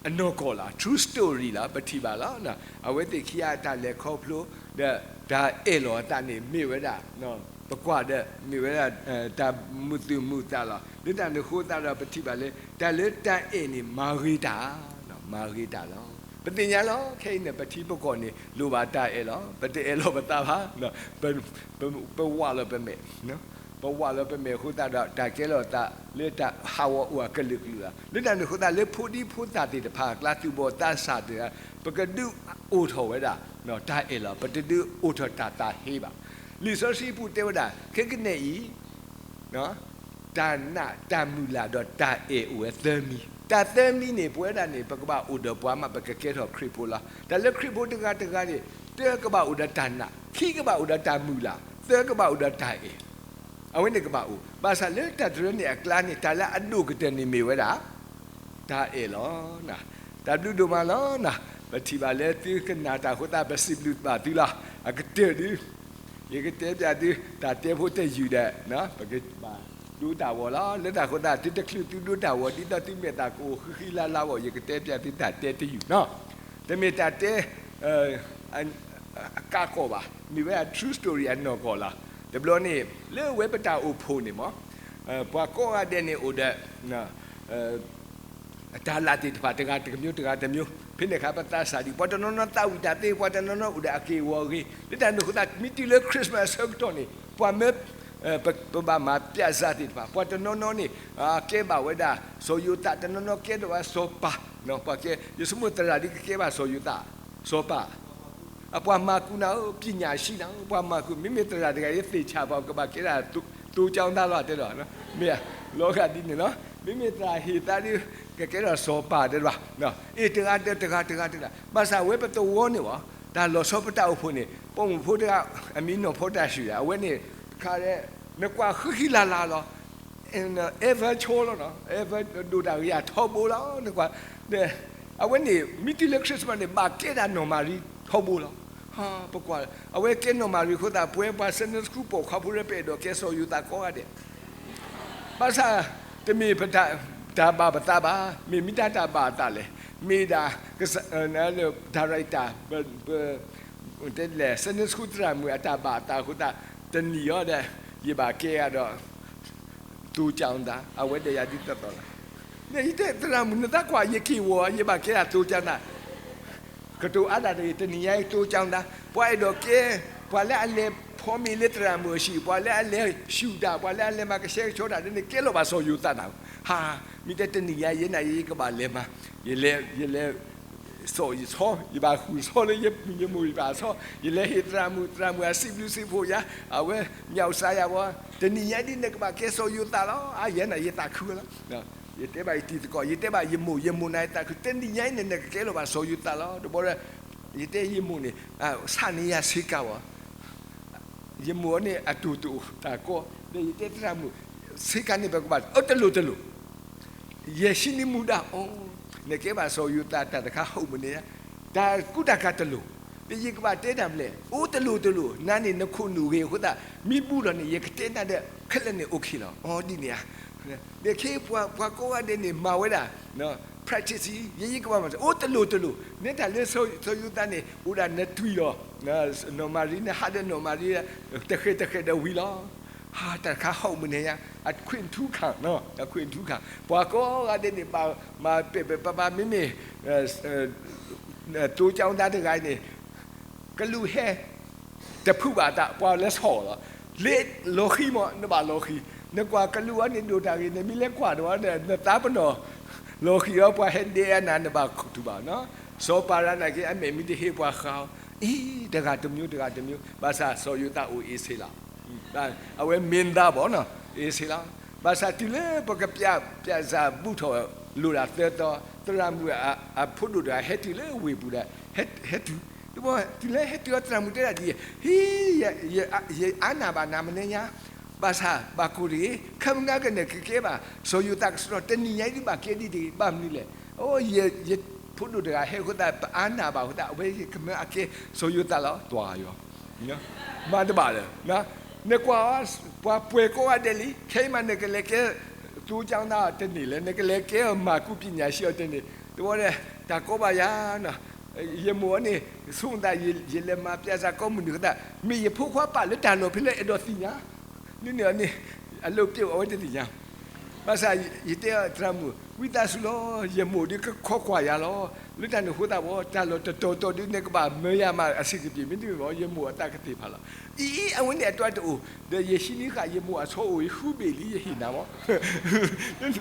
အနီၢ်ကီၢ်လီၤ, true story လီၤ, ပထံၣ်ဘၣ်လီၤ. အဝဲသ့ၣ်ခံဂၤအတၢ်လဲၤခီဖျိ ဒီးတၢ်အဲၣ်လီၤအသးန့ၣ်မ့ၢ်ဝဲဒၣ် ပကွၢ်ဒီး မ့ၢ်ဝဲဒၣ် တၢ်မုာ်သူၣ်မုာ်သးလီၤ. လၢတၢ်န့ၣ်အဃိသတးဒီး ပထံၣ်ဘၣ်လၢ တၢ်လၢတၢ်အဲၣ်န့ၣ် မၤဂ့ၤတၢ်, မၤဂ့ၤတၢ်လီၤ. ပသ့ၣ်ညါလီၤ, ခဲအံၤန့ၣ် ပထံပကီၢ်န့ၣ် လိၣ်ဘၣ်တၢ်အဲၣ်လီၤ. ပတအဲၣ်လီၤပသးဘၣ်, ပဝးလီၤပမဲာ်, ပဝးလီၤပမဲာ်အဃိသတးဒီး တၢ်ကဲလီၤသးလၢတၢ်ဟးဂီၤအိၣ်အကလုာ်ကလုာ်လီၤ. လၢတၢ်န့ၣ်အဃိသတး လၢဖိဒံဖိသၣ်သ့ၣ်တဖၣ်အကျါ သူၣ်ဘီၣ်သးစၢ်သ့ၣ်တဖၣ် ပကဒုးအိၣ်ထီၣ်ဝဲဒၣ် တၢ်အဲၣ်လီၤ, ပတဒုးအိၣ်ထီၣ်တၢ်သးဟ့ဘၣ်. လံာ်စီဆှံပူၤတဲဝဲဒၣ် ခဲကနံၣ်အံၤ တၢ်နာ်တၢ်မုၢ်လၢ်ဒီးတၢ်အဲၣ်အိၣ်ဝဲသၢမံၤ, တၢ်သၢမံၤန့ၣ် ပဝဲဒၣ်န့ၣ် ပကဘၣ်အိၣ်ဒီးပှၤမး ပကကဲထီၣ်ခရံာ်ဖိလီၤ. တၢ်လၢခရံာ်ဖိတဂၤတဂၤန့ၣ် တၢကဘၣ်အိၣ်ဒီးတၢ်နာ်, ခံကဘၣ်အိၣ်ဒီးတၢ်မုၢ်လၢ်, သၢကဘၣ်အိၣ်ဒီးတၢ်အဲၣ်, အဝဲန့ၣ်ကဘၣ်အိၣ်. ဘၣ်ဆၣ်လၢတၢ်တရၢန့ၣ်အကျါန့ၣ် တၢ်လၢအဒိၣ်ကတၢၢ်န့ၣ်မ့ၢ်ဝဲဒၣ် တၢ်အဲၣ်လီၤ. တၢ်ဘျုးဒိၣ်မးလီၤ. ပထံၣ်ဘၣ်လၢသုကနၣ်တၢ်အဃိသတး ပစံးဘျုးဘၣ်သုလီၤ. အကတၢၢ်ဒုး ယကတဲပျးသု တၢ်တဲဖိတယုၢ်ဒီး ပကဘၣ်ဒိတၢ်ဂီၤလီၤ. လၢတၢ်အဃိသတး သုတချုးသုဒိတၢ်ဂီၤ ဒ်သိးသုမဲာ်သၣ်ကအိၣ်ဃံဃံလၤလၤအဂီၢ် ယကတဲပျးသုတၢ်တဲတယုၢ်နီၤ. တမ့ၢ်တၢ်တဲ အကးကီၢ်ဘၣ်, မ့ၢ်ဝဲဒၣ် true story အနီၢ်ကီၢ်လီၤ. တဘျီန့ၣ် လၢဝဲပတၢ်အိၣ်ဖှိၣ်န့ၣ်မ့ၢ် ပှၤကိးဂၤဒဲးန့ၣ်အိၣ်ဒီး အတၢ်လၢ်သ့ၣ်တဖၣ် တဂၤတမျိုး တဂၤတမျိုး, ဖဲန့ၣ်အခါ ပသးစၢ်ဒံး ပှၤတနီၤနီၤသးဝံၣ်တၢ်သ့, ပှၤတနီၤနီၤအိၣ်ဒီးအက့ၢ်အဂီၤအဂ့ၤ, လၢတၢ်န့ၣ်အဃိသတး မ့ၢ်တုၤလၢ Christmas အဆၢကတီၢ်န့ၣ် ပှၤမၢ ပဘၣ်မၤပျးစၢ်သ့ၣ်တဖၣ် ပှၤတနီၤနီၤန့ၣ် ကဲဘၣ်ဝဲဒၣ် စီၤယိၤသး, တနီၤနီၤကဲထီၣ်ဝဲစီၤပၤ, ပှၤကဲ ယဆိကမိၣ်သရၣ်ဒ်ကကဲဘၣ်စီၤယိၤသး, စီၤပၤ အပှၤမၤကူနၤဧၢ, ပညာရှိနၤဧၢ, ပှၤမၤကူ, မ့မ့ၢ်သရၣ်တဂၤအံၤသ့ၣ်ဆၣ်ပှၤကဘၣ်ကဲဒၣ် သိကၠီသးလီၤ တဲဒီး, မ့ၢ်လီၤဂာ်ဒ်န့ၣ်လီၤ. မ့မ့ၢ်သရၣ်ဟ့ၣ်သးဒီး ကကဲထီၣ်စီၤပၤတဲဒၣ်, အ့ၣ် တဂၤဒီးတဂၤ တဂၤတဂၤ, ဘၣ်ဆၣ်ဝဲပသဝီန့ၣ်ဝဲ တၢ်လီၤဆီပတၢ်အိၣ်ဖှိၣ်န့ၣ် ပိာ်မုၣ်ဖိတဂၤ အမံၤနီၢ်ဖိတၢ်ဆှုၣ် အဝဲန့ၣ်တခါ နကွၢ်ဃံဃံလၤလၤလီၤ. ever ဆိလီၤ, ever ဒိၣ်တၢ်ဂ့ၤအထီဘိလီၤ, နကွၢ်, အဝဲန့ၣ် မ့ၢ်တုၤလၢ Christmas န့ၣ် ဘၣ်ကဲဒၣ်နီၢ်မၤရံထီဘိလီၤ. ပကွၢ် အဝဲကဲနီၢ်မၤရံအဃိသတး ပဝဲပှၤ Sunday School ပိာ်ခွါဖိလၢပအဲၣ်ဒိးကဲစီၤယိၤသးကိးဂၤဒဲး ဘၣ်ဆၣ် တမ့ၢ်ပတၢ်ဘၣ်ပသးဘၣ်, မ့ၢ်မ့ၢ်တၢ်တၢ်ဘၣ်အသးလဲၣ်, မ့ၢ်ဒၣ် director ပ တဲလဲၣ် Sunday School သရၣ်မုၣ်အတၢ်ဘၣ်အသးအဃိသတး တနံၤအံၤဒီး ယဘၣ်ကဲဒၣ်ဒီး သိကၠီသး အဝဲဒီးယၤဒ်သိးသိးလီၤ. ယတဲသရၣ်မုၣ် နသးကွၢ်ယက့ၢ်ဂီၤ ယဘၣ်ကဲဒၣ်သိကၠီသး ကတိၤအါဒၣ်တဂ့ၤ, တနံၤညါအံၤ သိကၠီသး ပှၤအဲၣ်ဒိးကဲ, ပှၤလၢအလဲၤဖီမ့ၤလၢသရၣ်မုၣ်အဟံၣ်, ပှၤလၢအလဲၤဆူၣ်တၢ်, ပှၤလၢအလဲၤမၤကဆှဲကဆှီတၢ်န့ၣ် ကဲလီၤဘၣ်စီၤယိၤသးနၤဧၢ. ဟါ, မ့ၢ်တဲတနံၤညါအံၤ ယဲန့ၣ်ယကဘၣ်လဲၤမၤ, ယလဲၤ, ယလဲၤ စီၤယဆီ, ယဘၣ်ဃုာ်ဆီလၢယမိၢ်ယပၢ်အဆီ, ယလဲၤဟ့ၣ်သရၣ်မုၣ်, သရၣ်မုၣ်အစံးဘျုးစံးဖှိၣ်ယၤ, အဝဲညၣ်အုၣ်စါယၤဝဲ, တနံၤညါဒ်နကဘၣ်ကဲစီၤယိၤသးလီၤ. အါယဲန့ၣ် ယသးခုဝဲလီၤ. ယတဲဘၣ်ယတံၤသကိး, ယတဲဘၣ်ယမိၢ်, ယမိၢ်န့ၣ်ယသးခု, တနံၤညါအံၤန့ၣ် နကကဲလီၤဘၣ်စီၤယိၤသးလီၤ. တဘျီဒီး ယတဲယမိၢ်န့ၣ် ဆၣ်န့ၢ်ယၤဆ့ကၤဝဲ ယမိၢ်အီၤန့ၣ် အတူၢ်တအိၣ်တၢ်ကီ, ဒီးယတဲသရၣ်မုၣ်, ဆ့ကၤန့ၣ်ပကဘၣ်, အတလိၣ်တလိၣ်, ယဲၢ်ဆံနံၣ်မူဒါအီၤ, နကဲဘၣ်စီၤယိၤသးတၢ်တခါဟီၣ်မုၢ်န့ၣ်, တၢ်ကူတၢ်ကၤတလိၣ်, ဒီးယကဘၣ်တဲတၢ်မနုၤလဲၣ်, အိၣ်တလိၣ်တလိၣ်, နၤန့ၣ်နခိၣ်နူာ်ဂ့ၤအဃိသတး, မ့ၢ်ဘူးလီၤန့ၣ် ယကတဲနၤဒီး ခဲလၢာ်န့ၣ် okay လီၤ. အီၤဒ်န့ၣ်ဧါ, ဒီးခဲအံၤပှၤကိးဂၤဒဲးန့ၣ် မၤဝဲဒၣ် practice ယဲယကဘၣ်မၤ အိၣ်တလိၣ်တလိၣ်, နဲတၢ်လၢစီၤယိၤသးန့ၣ် အိၣ်ဒၣ်နတုၤလီၤ, နီၢ်မၤရံ နဟးဒီးနီၢ်မၤရံ တဃဲၤတဃဲၤဒီးဝံၤလီၤ. ဟါ တၢ်တခါဟီၣ်မုၢ်န့ၣ်ညါ အခွင့်ထူးခံ, အခွင့်ထူးခံ, ပှၤကိးဂၤဒဲးန့ၣ် မၤပဲာ်ပဲာ်ပါပါ မ့မ့ၢ် သိကၠီသးတဂၤအံၤန့ၣ် ကလူးဟဲ တဖုးဘၣ်အသး ပှၤလဲၤဆီၣ်လီၤ. လၢလီၤဃံမး နဘၣ်လီၤဃံ, နကွၢ်ကလူးအီၤန့ၣ်ဒိၣ်တၢ်ဂ့ၤ, နမ့ၢ်လဲၤကွၢ်ဒီး နသးပ့ၤနီၣ် လီၤဃံအီၤ ပှၤဟဲဒဲအနၤ နဘၣ်တူၢ်ဘၣ်နီၤ. စီၤပၤရၤနာ်က့ အမဲာ်မ့ၢ်တဟ့ၣ်ပှၤဃၢ်အီၤ အံၤ တဂၤတမျိုး တဂၤတမျိုး ဘၣ်ဆၣ်စီၤယိၤသးအိၣ်အ့ၣ်စ့လး, အဝဲမ့ၢ်သးဘီနီၤ အ့ၣ်စ့လး, ဘၣ်ဆၣ်တုၤလၢပကပျး ပျးစၢ်ဘူၣ်ထီၣ်လိာ်ဒၣ်သၢသီ သရၣ်မုၣ်အဖိဒိၣ်တဂၤဟဲတုၤလၢဝ့ၢ်ပူၤဒီး ဟဲတုၤ, တုၤလၢဟဲတုၤအီၤ သရၣ်မုၣ်တဲဒၣ်ဒ်အံၤ, ဟံ ယအါနၢ်ဘၣ်နၤမနုၤညါ, ဘၣ်ဆၣ်ဘၣ်ကိၢ်တဂ့ၤ, ခဲမုၢ်နၤကနၣ်ကကဲဘၣ် စီၤယိၤသးကစီဒီ တနံၤညါအံၤဒုးဘၣ်ကဲဒ်တဂ့ၤ ဘၣ်မနုၤလဲၣ်, အိ ယဖိဒိၣ်တဂၤဟဲအဃိသတး ပအါနၢ်ဘၣ်အဃိသတး အဝဲကမၢအကဲ စီၤယိၤသးလီၤ တွၤယီၤ မၤတဘၣ်လၢၤ, နကွၢ် ပှၤပှဲၤကိးဂၤဒဲးလံ, ခဲအံၤမးနကလဲၤကဲ သိကၠီသးတန့ၢ်လၢၤ, နကလဲၤကဲအီၤမၤကူပညာရှိအီၤတန့ၢ်, တဝီဒီး တၢ်ကီဘၣ်ယၤ, ယမိၢ်အီၤန့ၣ် ဆိကမိၣ်သး ယလဲၤမၤပျးစၢ်ကိးမုၢ်နုာ်သး, မ့ၢ်ယဖိခွါပာ်လၢတၢ်လီၢ်ဖဲလဲၣ်အဲၣ်ဒိးသ့ၣ်ညါ, နန့ၣ်အီၤန့ၣ် အလိၣ်ပျိၣ်အဝဲတသ့ၣ်ညါ ဘၣ်ဆၣ်ယတဲသရၣ်မုၣ် ဝံသးစူၤလီၤ, ယမိၢ်ဒုးကခိးကွၢ်ယၤလီၤ, လၢတၢ်န့ၣ်အဃိသတးဘၣ် တၢ်လီၢ်တတီၤတီၤဒုးနကဘၣ်မၢယၤမး အဆင်ကပံၤ မ့တမ့ၢ်ဘၣ် ယမိၢ်အသးကသ့ၣ်ဖးလီၤ, အံၤ အဝဲန့ၣ်အတၢ်တအိၣ်, ဒီးယဟံးန့ၢ်ဃာ်ယမိၢ်အဆီအိၣ်အံၤ ဃုဘ့ၣ်လံ ယဟ့ၣ်နၤမး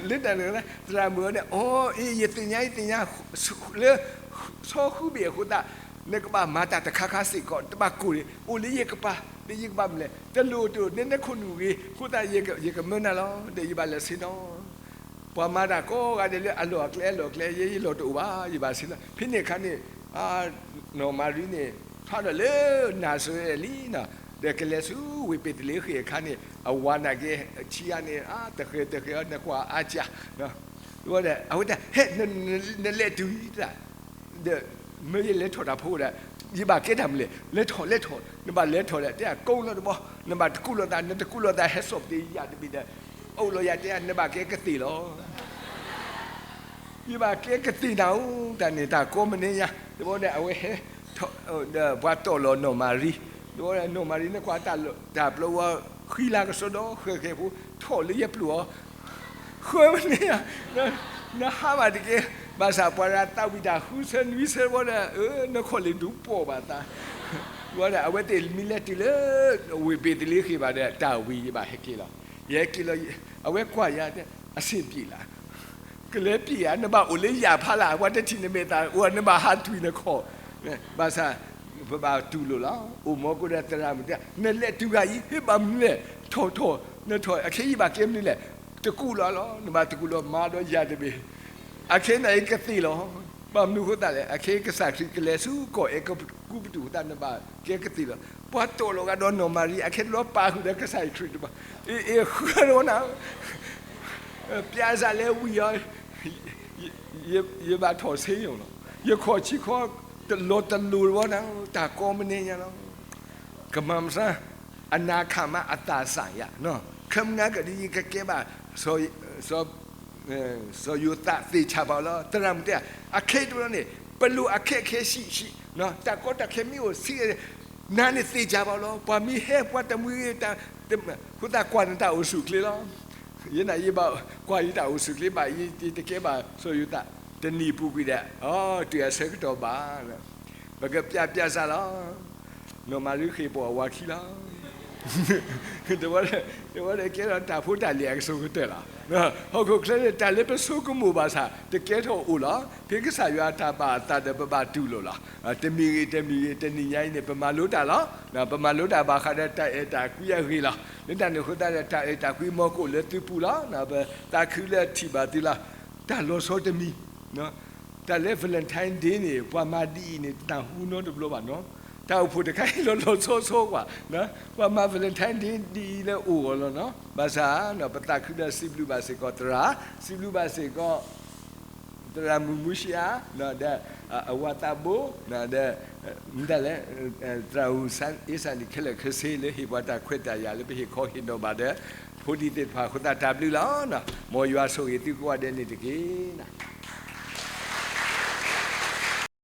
လၢတၢ်န့ၣ် သရၣ်မုၣ်အီၤန့ၣ် အိ အံၤ ယသ့ၣ်ညါ ယသ့ၣ်ညါ လၢ ဆီဃုဘ့ၣ်အဃိသတး နကဘၣ်မၤတၢ်တခါခါစ့ၢ်ကီး တဘၣ်ကိၢ်န့ၣ် အိၣ်လၢယကပၤ ဒီးယကဘၣ်မနုၤလဲၣ် တလိၣ်တအိၣ် နနခိၣ်နူာ်ဂ့ၤအဃိသတး ယကမၢနၤလီၤ ဒီးယဘၣ်လဲၤဆ့ၣ်နီၤ ပှၤမၤတၢ်ကိးဂၤဒဲးလၢအလီၢ်အကျဲအလီၢ်အကျဲ ယဲယလီၢ်တအိၣ်ဘၣ် ယဘၣ်ဆ့ၣ်နီၤ ဖဲန့ၣ်အခါန့ၣ် နီၢ်မၤရံန့ၣ် ထီၣ်ဒီးလၢနၤစၤရ့းလံနီၤ ဒီးကလဲၤဆူဝ့ၢ်ဘ့းသလ့ဃ့ၣ်အခါန့ၣ် အဝၤနာ်က့ ဆံးဂၤန့ၣ် တဃဲၤတဃဲၤအီၤ နကွၢ်အါကၢ် အဝဲတၢ် ဟဲ နလဲၤတုၤအံၤတၢ် ဒီး မ့ၢ်ယလဲၤထီၣ်တၢ်ဖိဒီး ယဘၣ်ကဲတၢ်မနုၤလဲၣ် လဲၤထီၣ်လဲၤထီၣ် နဘၣ်လဲၤထီၣ်ဒီး တဲအကိးလီၤတဘီ နဘၣ်တကူးလိာ်သး နတကူးလိာ်သး ဟဲစိာ်ပသ့ယၤတဘ့ၣ်ဒီး အိၣ်လီၤယၤတဲ နဘၣ်ကဲကသ့ၣ်လီၤ ယဘၣ်ကဲကသ့ၣ်နၤဧိၤ တၢ်န့ၣ်တၢ်ကိးမနုၤညါ တဘီဒီး အဝဲဟဲ ဒီးပှၤတီၢ်လီၤနီၢ်မၤရံ တဘီဒီးနီၢ်မၤရံ နကွၢ်တၢ်ပျီဝါ ဃံလၤကစီဒီ ဃဲၤဃဲၤဖိ ထီၣ်လၢယပျိၢ်အီၤ ဃၢမနုၤဧါ နဟါဘၣ်တက့ၢ် ဘၣ်ဆၣ်ပှၤဒၣ်သးဝံၣ်တၢ်ဃုဆၢနွံဆၢတဘီဒီး နခီၣ်လ့ၣ်ဒူပိာ်ဘၣ်သး တဘီဒီး အဝဲသ့ၣ်မ့ၢ်လဲၤတုၤလၢ ဝ့ၢ်ဘ့းသလ့ဃ့ၣ်ဘၣ်ဒီး တၢ်ဝံၤယဘၣ်ဟဲက့ၤလီၤ ယဟဲက့ၤလီၤ အဝဲကွၢ်ယၤ အဆင်ပြေလၢ ကလဲၤပျံၤဧါ နဘၣ်အိၣ်လၢယၢ်ဖးလၢ် ပှၤတထံၣ်နမဲာ်သၣ်အိၣ် နဘၣ်ဟးတွံၢ်နခီၣ် ဘၣ်ဆၣ် ပဘၣ်တူၢ်လိာ်လီၤ အိၣ်မူခိၣ်ဒီးသရၣ်မုၣ်တဲ နလဲၤတုၤဂၤအံၤ ဟ့ၣ်ဘၣ်မနုၤလဲၣ် ထီၣ်ထီၣ် နထီၣ် အခဲအံၤဘၣ်ကဲမနုၤလဲၣ် တကူးလိာ်လီၤ နဘၣ်တကူးလိာ်မၤဒီးယၤတဘ့ၣ် အခဲအံၤကသ့ၣ်လီၤ ဘၣ်မနုၤအဃိသတးလဲၣ် အခဲအံၤကစၢ်ခရံာ်ကလဲၤဆူကီၢ်အဲၤကူပတူးအဃိသတး နဘၣ်ကဲကသ့ၣ်လီၤ ပှၤတီၢ်လီၤဂာ်ဒီးနီၢ်မၤရံ အခဲတဘျီပာ်ဃုာ်ဒီးကစၢ်ယွၤခရံာ်တဘျီ အ့ၣ်ဃုတဘီနၤ ပျဲစးလဲၤဝံၤအီၤ ယဘၣ်ထီၣ်ဆ့ယိၣ်လီၤ ယခီၣ်ဆံခီ တလီၤတလိၤတဘီနၤ တၢ်ကိးမနုၤညါလီၤ ကမၤမသါ အနၤခးမးအသးစၢ်ယၤ ခဲမုၢ်နၤကဒ်ယကကဲဘၣ် စီၤယိၤသးသ့ၣ်ဆၣ်ဘၣ်လီၤ သရၣ်မုၣ်တဲ အခဲတဘျီန့ၣ် ပလိၣ်အခက်အခဲဆံးဆံး တၢ်ကီတၢ်ခဲမ့ၢ်အိၣ်ဆံး နၤန့ၣ်သ့ၣ်ဆၣ်ဘၣ်လီၤ ပှၤမ့ၢ်ဟဲပှၤတမှံၤဂ့ၤ အဃိသတးကွၢ်နတၢ်အိၣ်ဆူၣ်အိၣ်ချ့လီၤ ယဲန့ၣ်ယဘၣ်ကွၢ်ယတၢ်အိၣ်ဆူၣ်အိၣ်ချ့ဘၣ် ယတကဲဘၣ်စီၤယိၤသး တနံၣ်ပူၤကွံာ်ဒီး အီ တုၤအဆၢကတီၢ်ဘၣ် ပကပျးပျးစးလီၤ နီၢ်မၤရံဃ့ၢ်ပိာ်အဝၤခံလီၤ တဝီဒီးကဲထီၣ်တၢ်ဖိတၢ်လံၤအကဆိးကတၢၢ်လီၤ ဟီၣ်ခိၣ်ချၢန့ၣ် တၢ်လၢပဆိကမိၣ်ဘၣ်ဆၣ် တကဲထီၣ်အိၣ်လီၤ ဖဲကစၢ်ယွၤအတၢ်ဘၣ်အသးဒီးပဘၣ်တူၢ်လိာ်လီၤ တမံၤဂ့ၤတမံၤဂ့ၤ တနံၤညါအံၤန့ၣ် ပမၤလိတၢ်လီၤ ပမၤလိတၢ်ဘၣ်ဃးဒီးတၢ်အဲၣ်တၢ်ကွံအဂ့ၢ်လီၤ လၢတၢ်န့ၣ်အဃိသတးဒီး တၢ်အဲၣ်တၢ်ကွံမ့ၢ်ကအိၣ်လၢသုပူၤလီၤ ပသးခုလၢထံၣ်ဘၣ်သုလီၤ တၢ်လီၤဆီတမံၤ တၢ်လၢ Valentine Day န့ၣ် ပှၤမၤဒ်အံၤန့ၣ် တၢ်ဟူနီတဘျီဘၣ်နီၤ တၢ်အိၣ်ဖှိၣ်တခါအံၤလီၤလီၤဆီဆီကွၢ် ပှၤမၤ Valentine Day ဒ်အံၤလၢအိၣ်ဂီၢ်လီၤနီၤ ဘၣ်ဆၣ် ပသးခုလၢစံးဘျုးဘၣ်စ့ၢ်ကီးသရၣ် စံးဘျုးဘၣ်စ့ၢ်ကီး သရၣ်မုၣ်မူရှံအါ ဒီး အဝၤသးဘိ ဒီး မတၤလဲၣ် သရၣ်မုၣ်အ့စၣ်နံၣ်ခဲလၢာ်ခဲဆ့လၢဟ့ၣ်ပှၤတၢ်ခွဲးတၢ်ယာ်လၢပဟ့ၣ်ခီဟ့ၣ်နီၤ ဘၣ်ဒီး ဖိဒံသ့ၣ်တဖၣ်အဃိသတးတၢ်ဘျုးလီၤ မ်ယွၤဆိၣ်ဂ့ၤသုကိးဂၤဒဲးန့ၣ်တက့ၢ်နၤ